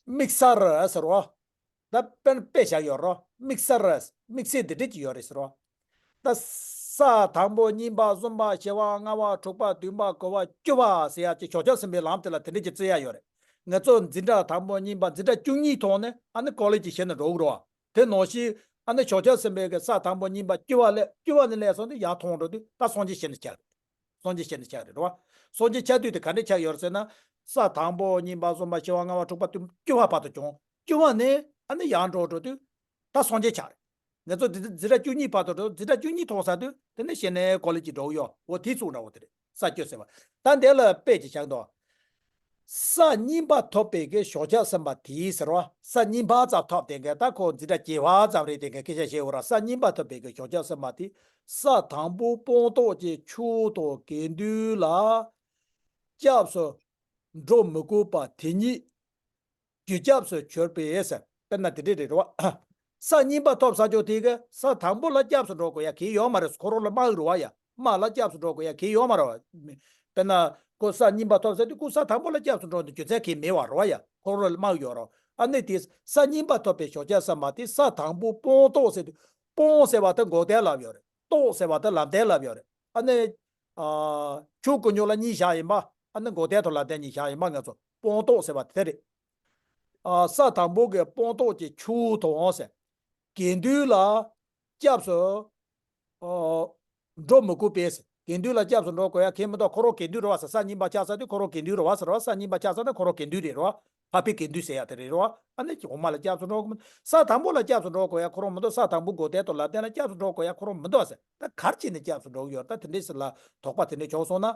དམིགས་བསལ་ཟེར་བ། ད་དཔེར་ན་དཔེ་བཞག་ཡོད་རོ། དམིགས་བསལ་རེད། དམིགས་བསལ་འདི་འདྲ་ཅིག་ཡོད་རེད་ཟེར་རོ། ད་ས་དང་པོ་གཉིས་པ་གསུམ་པ་བཞི་པ་ལྔ་པ་དྲུག་པ་བདུན་པ་དགུ་པ་བཅུ་པ་ཟེར་ཡ་ཅིག་ཞོགས་ཇ་སེམས་དཔའི་ལམ་དེ་ལ་དེ་འདྲ་ཅིག་བརྩི་ཡ་ཡོད་རེད། ང་ཚོ་འཛིན་གྲྭ་དང་པོ་གཉིས་པ་འཛིན་གྲྭ་བཅུ་གཉིས་ཐོག་ནས་ཨ་ནི་ཀོ་ལེ་ཇི་ཞིག་ནས་འགྲོ་གི་རོ། དེ་ནང་བཞིན་ཨ་ནི་ཞོགས་ཇ་སེམས་དཔའི་གི་ས་དང་པོ་གཉིས་པ་བཅུ་པ་ལས་བཅུ་པ་ནས་སླེབས་སོང་དུས་ཡར་མཐོང་འགྲོ་དུས་ད་སངས་རྒྱས་ཞིག་ནས་ཆགས་རེད། སངས་རྒྱས་ཞིག་ནས་ཆགས་རེད་རོ། སངས་རྒྱས་ཆགས་དུས་དེ་ག་འདྲས་ཆགས་ཡོད་རེད་ཟེར་ན། ས་དང་པོ་གཉིས་པ་གསུམ་པ་བཞི་པ་ལྔ་པ་དྲུག་པ་བདུན་བཅུ་པ་བར་དུ་བྱུང་། བཅུ་པ་ནས་ཨ་ནི་ཡར་འགྲོ་འགྲོ་དུས་ད་སངས་རྒྱས་ཆགས་རེད། ང་ཚོ་འཛིན་འཛིན་གྲྭ་བཅུ་གཉིས་བར་དུ་འགྲོ། འཛིན་གྲྭ་བཅུ་གཉིས་ཐོན་ཚར་དུས་དེ་ནས་གཞི་ནས་ཀོ་ལེ་ཇི་འགྲོ་གི་ཡོད། འོ་དེའི་ཚུགས་འདྲ་བོ་དེ་རེད། ས་བཅུ་ཟེར་བ། ད་འདི་ལ་དཔེ་ཅིག་བཞག་འདུག་ས་གཉིས་པ་ཐོབ་པའི་གི་ཞོགས་ཇ་སེམས་དཔའ་དེའི་ཟེར་བ། ས་གཉིས་པ་ཙམ་ཐོབ་དེ་གི་ད་ཁོ་འཛིན་གྲྭ་བརྒྱད་པ་ཙམ་རེད། དེ་གི་སྐད་ཆ་བཤད་འོ་ར། ས་གཉིས་པ་ཐོབ་པའི་གི་ཞོགས་ཇ་སེམས་དཔའ་དེ་ས་དང་པོ་སྤངས་རྟོགས་ཀྱི་ཆོས་དང་དགེ་འདུན་ལ་སྐྱབས་སུ་འགྲོ་མི་དགོས་པ་དེ་ཉིད། རྒྱུ་སྐྱབས་སུ་གྱུར་པས་ཟེར། དཔེར་ན་དེ་འདྲ་རེད་རེད་བ། ས་གཉིས་པ་ཐོབ་ས་ཆོག་དེ་གི་ས་དང་པོ་ལ་སྐྱབས་སུ་འགྲོ་དགོས་ཡ་གལ་ཡོད་མ་རེད། ཁོ་རང་ལ་དམག་རེད་བ་ཡ། དམག་ལ་སྐྱབས་སུ་འགྲོ་དགོས་ཡ་གལ་ཡོད་མ་རེད་བ། དཔེར་ན་ཁོ་ས་གཉིས་པ་ཐོབ་ཟེར་དུས་ཁོ་ས་དང་པོ་ལ་སྐྱབས་སུ་འགྲོ་དུས་རྒྱུ་མཚན་གལ་མེད་བ་རེད་བ་ཡ། ཁོ་རང་ལ་དམག་ཡོད་རེད། ཨ་ནི་དེ་ས་གཉིས་པ་ཐོབ་པའི་ཞོགས་ཇ་ས་མ་དེ་ས་དང་པོ་སྤོང་རྟོགས་ཟེར་དུས་སྤོང་ཟེར་བ་དེ་འགོག་བདེན་ལབ་ཡོད་རེད། རྟོགས་ཟེར་བ་དེ་ལམ་བདེན་ལབ་ཡོད་རེད། ཨ་ནི། ཨ། ཆོས་ཀུན་འབྱུང་ལ་གཉིས་བཞག་ཡིན་པ། ཨ་ནི་འགོག་བདེན་དང་ལམ་བདེན་གཉིས་བཞག་ཡིན་པ། ང་ཚོ་སྤོང་རྟོགས་ཟེར་བ་དེ་རེད། ཨ། ས་དང་པོ་གི་སྤོང་རྟོགས་ཀྱི་ཆུ་དང་ཟེར། དགེ་འདུན་ལ་སྐྱབས་སུ། ཨ། འགྲོ་མི་དགོས་པས་ཟེར། དགེ་འདུན་ལ་སྐྱབས་སུ་འགྲོ་དགོས་ཡ་གལ་མི་འདུག་ཁོ་རང་དགེ་འདུན་རེད་བ་ཟེར། ས་གཉིས་པ་ཆགས་ས་དེ་ཁོ་རང་དགེ་འདུན་རེད་བ་ཟེར་བ། ས་གཉིས་པ་ཆགས་ས་ནི་ཁོ་རང་དགེ་འདུན་རེད་རེད་བ། འཕགས་པའི་དགེ་འདུན་ཟེར་ཡ་དེ་རེད་རེད་བ། ཨ་ནི་འོག་མ་ལ་སྐྱབས་སུ་འགྲོ་དགོས་མི་འདུག་ས་དང་པོ་ལ་སྐྱབས་སུ་འགྲོ་དགོས་ཡ་ཁོ་རང་མི་འདུག་ས་དང་པོ་འགོག་བདེན་དང་ལམ་བདེན་ལ་སྐྱབས་སུ་འགྲོ་དགོས་ཡ་ཁོ་རང་མི་འདུག་ཟེར། ད་ག་རེ་བྱས་ནས་སྐྱབས་སུ་འགྲོ་གི་ཡོད་རེད། ད་དེ་འདྲས་ཟེར་ལ་དོགས་པ་དེ་འདྲས་བྱུང་སོང་ན།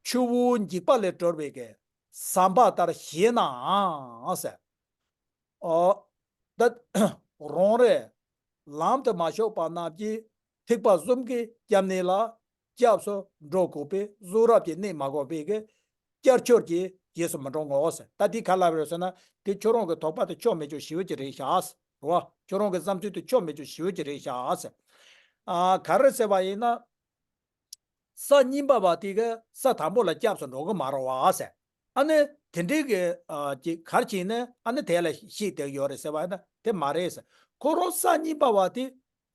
ཆུ་བོ་འཇིགས་པ་ལས་སྒྲོལ་བའི་གི་ཟམ་པ་ལྟར་ཞེད་ནའང་ཟེར། ཨོ། ད་རང་རེ་ལམ་དུ་མ་ཞུགས་པ་རྣམས་ཀྱིས་ཐེག་པ་གསུམ་གྱི་སྐྱབས་གནས་ལ་སྐྱབས་སུ་འགྲོ་དགོས་པས་གསུང་རབ་ཀྱི་གནས་མ་གོ་བས་ཀྱི་ཀྱལ་ཀྱོལ་གྱི་རྗེས་སུ་མི་འབྲང་ངོ་ཟེར། ད་འདི་ག་ལབ་རེད་ཟེར་ན། དེ་ཁྱོད་རང་གི་དོགས་པ་དེ་ཆོ་མེད་ཆོ་ཞེ་པོ་ཅིག་རེད་ཤག་ཟེར་བ། ཁྱོད་རང་གི་བསམ་ཚུལ་དེ་ཆོ་མེད་ཆོ་ཞེ་པོ་ཅིག་རེད་ཤག་ཟེར། ཨ། ག་རེ་ཟེར་བ་ཡིན་ན། ས་གཉིས་པ་བ་དེ་གི་ས་དང་པོ་ལ་སྐྱབས་སུ་འགྲོ་གི་མ་རེད་བ་ཟེར། ཨ་ནི་དེ་འདྲའི་གི་ཨ་ཅིག་ག་རེ་བྱས་ནས་ཨ་ནི་དེ་ལ་ཤེས་བསྡད་ཡོད་རེད་ཟེར་བ་ཡིན་ན་དེ་མ་རེད་ཟེར། ཁོ་རང་ས་གཉིས་པ་བ་དེ་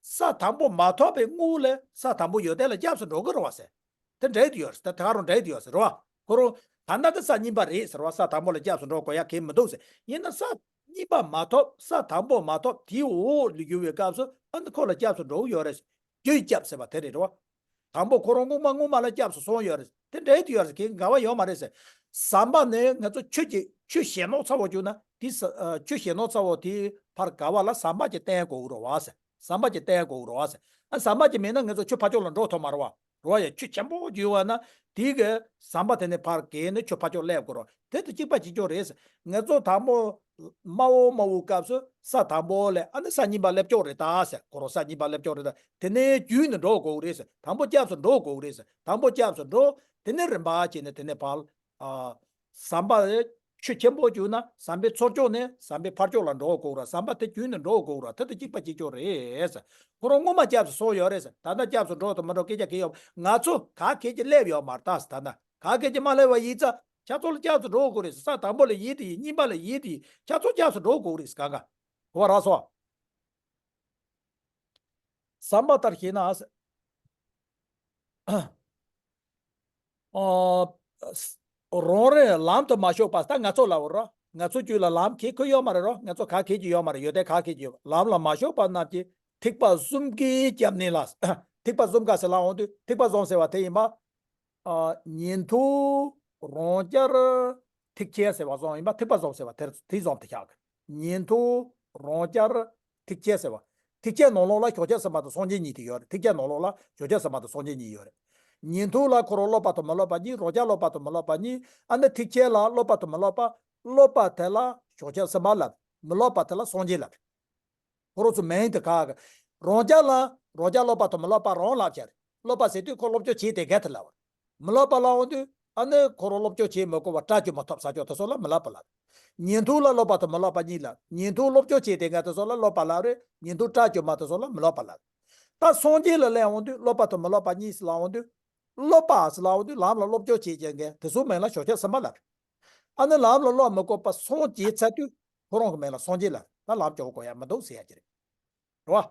ས་དང་པོ་མ་ཐོབ་པའི་སྔོན་ལ་ས་དང་པོ་ཡོད་དེ་ལ་སྐྱབས་སུ་འགྲོ་གི་རེད་བ་ཟེར། དེ་འདྲ་ཡོད་ཟེར། ད་དེ་ག་རང་འདྲ་ཡོད་ཟེར་བ། ཁོ་རང་ད་ལྟ་དེ་ས་གཉིས་པ་རེད་ཟེར་བ། ས་དང་པོ་ལ་སྐྱབས་སུ་འགྲོ་དགོས་ཡ་གལ་མི་འདུག་ཟེར། ཡིན་ན་ས་གཉིས་པ་མ་ཐོབ། ས་དང་པོ་མ་ཐོབ་དེའི་འོག་ལ་ཡོད་པའི་སྐབས་སུ་ཨ་ནི་ཁོ་ལ་སྐྱབས་སུ་འགྲོ་གི་ཡོད་རེད་ཟེར། རྒྱུའི་སྐྱབས་ཟེར་བ་དེ་རེད་རེད་བ། དང་པོ་ཁོ་རང་སྔོན་མ་སྔོན་མ་ལ་སྐྱབས་སུ་སོང་ཡོད་རེད། དེ་འདྲ་ཡོད་ཟེར། གལ་འགལ་བ་ཡོད་མ་རེད་ཟེར། ཟམ་པ་ནི་ང་ཚོ་ཆུ་གི་ཆུ་བཞེས་ནོ་ཚ་བོ་བརྒྱུགས་ན་དེ་ས་ཨ་ཆུ་བཞེས་ནོ་ཚ་བོ་དེ་ཕར་ག་བ་ལ་ཟམ་པ་ཅིག་བསྟན་དགོས་རེད་བ་ཟེར། ཟམ་པ་ཅིག་བསྟན་དགོས་རེད་བ་ཟེར། ཨ་ཟམ་པ་ཅིག་མེད་ན་ང་ཚོ་ཆུ་ཕར་ཕྱོགས་ལ་འགྲོ་ཐུབ་མ་རེད་བ། རེད་བ་ཡ། ཆུ་ཆེན་པོ་བརྒྱུགས་པ་ན་དེ་གི་ཟམ་པ་དེ་ནས་ཕར་བརྒལ་ནས་ཆུ་ཕར་ཕྱོགས་སླེབས་དགོས་རེད། དེ་དང་གཅིག་པ་གཅིག་རྐྱང་རེད་ཟེར། ང་ཚོ་དང་པོ་དམའ་བོ་དམའ་བོའི་སྐབས་སུ་ས་དང་པོ་ལས་ཨ་ནི་ས་གཉིས་པ་སླེབས་ཆོག་རེད་ད་ཟེར། ཁོ་རང་ས་གཉིས་པ་སླེབས་ཆོག་རེད་ད། དེ་ནས་བརྒྱུད་ནས་འགྲོ་དགོས་རེད་ཟེར། དང་པོ་སྐྱབས་སུ་འགྲོ་དགོས་རེད་ཟེར། དང་པོ་སྐྱབས་སུ་འགྲོ། དེ་ནས་རིམ་པ་བྱས་ནས་དེ་ནས་ཕར། ཨ། ཟམ་པ་ཆུ་ཆེན་པོ་བརྒྱུགས་ན་ཟམ་པའི་ཚུར་ཕྱོགས་ནས་ཟམ་པའི་ཕར་ཕྱོགས་ལ་འགྲོ་དགོས་ར། ཟམ་པ་དེ་བརྒྱུད་ནས་འགྲོ་དགོས་ར། དེ་དང་གཅིག་པ་གཅིག་རྐྱང་རེད་ཟེར། ཁོ་རང་སྔོན་མ་སྐྱབས་སུ་སོང་ཡོད་རེད་ཟེར། ད་ལྟ་སྐྱབས་སུ་འགྲོ་དང་མི་འགྲོ་སྐད་ཆ་གང་ཡོད། ང་ཚོ་ག་གེ་ཅིག་སླེབས་ཡོད་མ་རེད་ད་ཟེར། ད་ལྟ་ག་གེ་ཅིག་མ་སླེབས་པ་ཡིན་ཙང་ཁྱེད་ཚོ་ལ་སྐྱབས་སུ་འགྲོ་དགོས་རེད་ཟེར། ས་དང་པོ་ལ་ཡིན་དེ་ཡིན། གཉིས་པ་ལ་ཡིན་དེ་ཡིན། ཁྱེད་ཚོ་སྐྱབས་སུ་འགྲོ་དགོས་རེད་ཟེར། གང་ག་གོ་བ་རག་སོང་། ཟམ་པ་ལྟར་ཞེད་ན། ཨ། རང་རེ་ལམ་དུ་མ་ཞུགས་པ། ད་ང་ཚོ་ལབ་རོགས། ང་ཚོ་རྒྱུད་ལ་ལམ་གེ་ཁོ་ཡོད་མ་རེད་རོ། ང་ཚོ་ག་གེ་ཅིག་ཡོད་མ་རེད། ཡོད་དེ་ག་གེ་ཅིག་ཡོད། ལམ་ལ་མ་ཞུགས་པ་རྣམས་ཀྱིས་ཐེག་པ་གསུམ་གྱི་སྐྱབས་གནས་ལ། ཐེག་པ་གསུམ་ག་ཟེར་ལབ་འོང་དུས་ཐེག་པ་གསུམ་ཟེར་བ་དེ་ཡིན་པ། ཨ། ཉན་ཐོས་རང་རྒྱལ་ཐེག་ཆེན་ཟེར་བ་གསུམ་ཡིན་པ། ཐེག་པ་གསུམ་ཟེར་བ་དེར་དེ་གསུམ་དེ་ཆགས་ཀྱི། ཉན་ཐོས་རང་རྒྱལ་ཐེག་ཆེན་ཟེར་བ། ཐེག་ཆེན་ནང་ལོགས་ལ་ཞག་བཅུ་སུམ་པ་དང་སངས་རྒྱས་གཉིས་དེ་ཡོད་རེད། ཐེག་ཆེན་ནང་ལོགས་ལ་ཞག་བཅུ་སུམ་པ་དང་སངས་རྒྱས་གཉིས་ཡོད་རེད། ཉན་ཐོས་ལ་ཁོ་རང་སློབ་པ་དང་མི་སློབ་པ་གཉིས། རང་རྒྱལ་སློབ་པ་དང་མི་སློབ་པ་གཉིས། ཨ་ནི་ཐེག་ཆེན་ལ་སློབ་པ་དང་མི་སློབ་པ། སློབ་པ་དེ་ལ་ཞག་བཅུ་སུམ་པ་ལབ། མི་སློབ་པ་དེ་ལ་སངས་རྒྱས་ལབ། ཁོ་རང་ཚོ་མིང་དེ་ག་གི། རང་རྒྱལ་ལ་རང་རྒྱལ་སློབ་པ་དང་མི་སློབ་པ་རང་ལབ་བྱ་རེད། སློབ་པ་ཟེར་དུས་ཁོ་སློབ་སྦྱོང་བྱས་དེ་ག་དེ་ལབ་བ། མི་སློབ་པ་ལབ་འོང་དུས་ཨ་ནི་ཁོ་རང་སློབ་སྦྱོང་བྱེད་མི་དགོས་པ་གྲ་རྒྱུ་མ་ཐོབ་ས་ཆོག་དེ་ཚོ་ལ་མི་སློབ་པ་ལབ། ཉན་ཐོས་ལ་སློབ་པ་དང་མི་སློབ་པ་གཉིས་ལབ། ཉན་ཐོས་སློབ་སྦྱོང་བྱེད་དེ་ག་དེ་ཚོ་ལ་སློབ་པ་ལབ་རེད། ཉན་ཐོས་གྲ་རྒྱུ་མ་དེ་ཚོ་ལ་མི་སློབ་པ་ལབ། ད་སངས་རྒྱས་ལ་སླེབས་འོང་དུས་སློབ་པ་དང་མི་སློབ་པ་གཉིས་ལབ་འོང་དུས། སློབ་པ་ཟེར་ལབ་འོང་དུས་ལམ་ལ་སློབ་སྦྱོང་བྱེད་མཁན་དེ་ཚོའི་མིང་ལ་ཞག་བཅུ་སུམ་པ་ལབ། ཨ་ནི་ལམ་ལ་སློབ་མི་དགོས་པ་སངས་རྒྱས་ཚར་དུས་ཁོ་རང་གི་མིང་ལ་སངས་རྒྱས་ལབ། ད་ལམ་སྐྱོར་དགོས་ཡ་མི་འདུག་ཟེར་ཡ་ཅིག་རེད། རེད་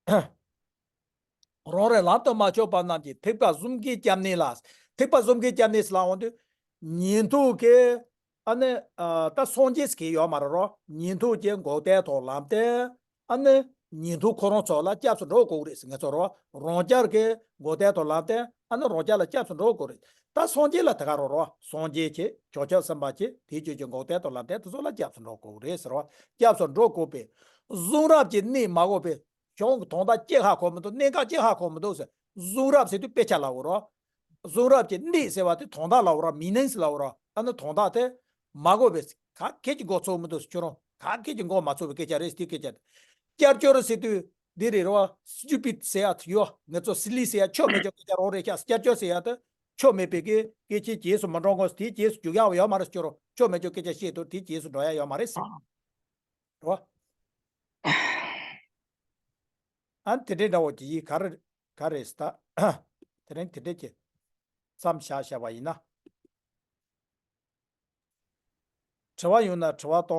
བ། རང་རེ་ལམ་དུ་མ་ཞུགས་པ་རྣམས་ཀྱིས་ཐེག་པ་གསུམ་གྱི་སྐྱབས་གནས་ལ། ཐེག་པ་གསུམ་གྱི་སྐྱབས་གནས་ལབ་འོང་དུས། ཉན་ཐོས་ཀྱི། ཨ་ནི། ཨ། ད་སངས་རྒྱས་ཟེར་མཁན་ཡོད་མ་རེད་རོ། ཉན་ཐོས་ཀྱི་འགོག་བདེན་དང་ལམ་བདེན། ཨ་ནི། ཉན་ཐོས་ཁོ་རང་ཚོ་ལ་སྐྱབས་སུ་འགྲོ་དགོས་རེད་ཟེར་ང་ཚོ་རོ། རང་རྒྱལ་གྱི་འགོག་བདེན་དང་ལམ་བདེན། ཨ་ནི་རང་རྒྱལ་ལ་སྐྱབས་སུ་འགྲོ་དགོས་རེད། ད་སངས་རྒྱས་ལ་དེ་ག་རོ་རོ། སངས་རྒྱས་ཀྱི་ཞག་བཅུ་སུམ་པ་ཀྱི་དེའི་རྒྱུད་ཀྱི་འགོག་བདེན་དང་ལམ་བདེན་དེ་ཚོ་ལ་སྐྱབས་སུ་འགྲོ་དགོས་རེད་ཟེར་བ། སྐྱབས་སུ་འགྲོ་དགོས་པས། གསུང་རབ་ཀྱི་གནས་མ་གོ་བས། གཞུང་གི་དོན་དག་ཅི་ཧ་གོ་མི་འདུག་གནད་འགག་ཅི་ཧ་གོ་མི་འདུག་ཟེར། གསུང་རབ་ཟེར་དུས་དཔེ་ཆ་ལབ་དགོས་རོ། གསུང་རབ་ཀྱི་གནད་ཟེར་བ་དེ་དོན་དག་ལབ་དགོས་རོ། མི་ནིང་ལབ་དགོས་རོ། ཨ་ནི་དོན་དག་དེ་མ་གོ་བས། ག་གེ་ཅིག་གོ་ཚོད་མི་འདུག་ཁྱོད་རང་ག་གེ་ཅིག་གོ་མ་ཚོད་པའི་སྐད་ཆ་རེད་ཟེར་དུས་སྐད་ཆ་དེ། ཀྱལ་ཀྱོལ་ཟེར་དུས་འདི་རེད་རོ། སི་ཊུ་པིཌ་ཟེར་ཡ་དེ་ཡོད། ང་ཚོ་སི་ལི་ཟེར་ཡ་ཆོ་མེད་ཆོ་སྐད་ཆ་རང་རེད་ཤག་ཀྱལ་ཀྱོལ་ཟེར་ཡ་དེ། ཆོ་མེད་པའི་གི་སྐད་ཆའི་རྗེས་སུ་མི་འགྲོ་དགོས། དེའི་རྗེས་སུ་རྒྱུག་ཡག་ཡོད་མ་རེད་ཟེར་རོ། ཆོ་མེད་ཆོ་སྐད་ཆ་བཤད་དུས་དེའི་རྗེས་སུ་འགྲོ་ཡག་ཡོད་མ་རེད་ཟེར། རེད་བ། ཨ་ནི་དེ་འདྲའི་འདྲ་བོ་གི་ཡིག་ག་རེ་ག་རེད་ཟེར་ད། དེ་རིང་དེ་འདྲའི་གི་མཚམས་བཞག་བཞག་པ་ཡིན་ན། དྲི་བ་ཡོང་ན་དྲི་བ་གཏོང་།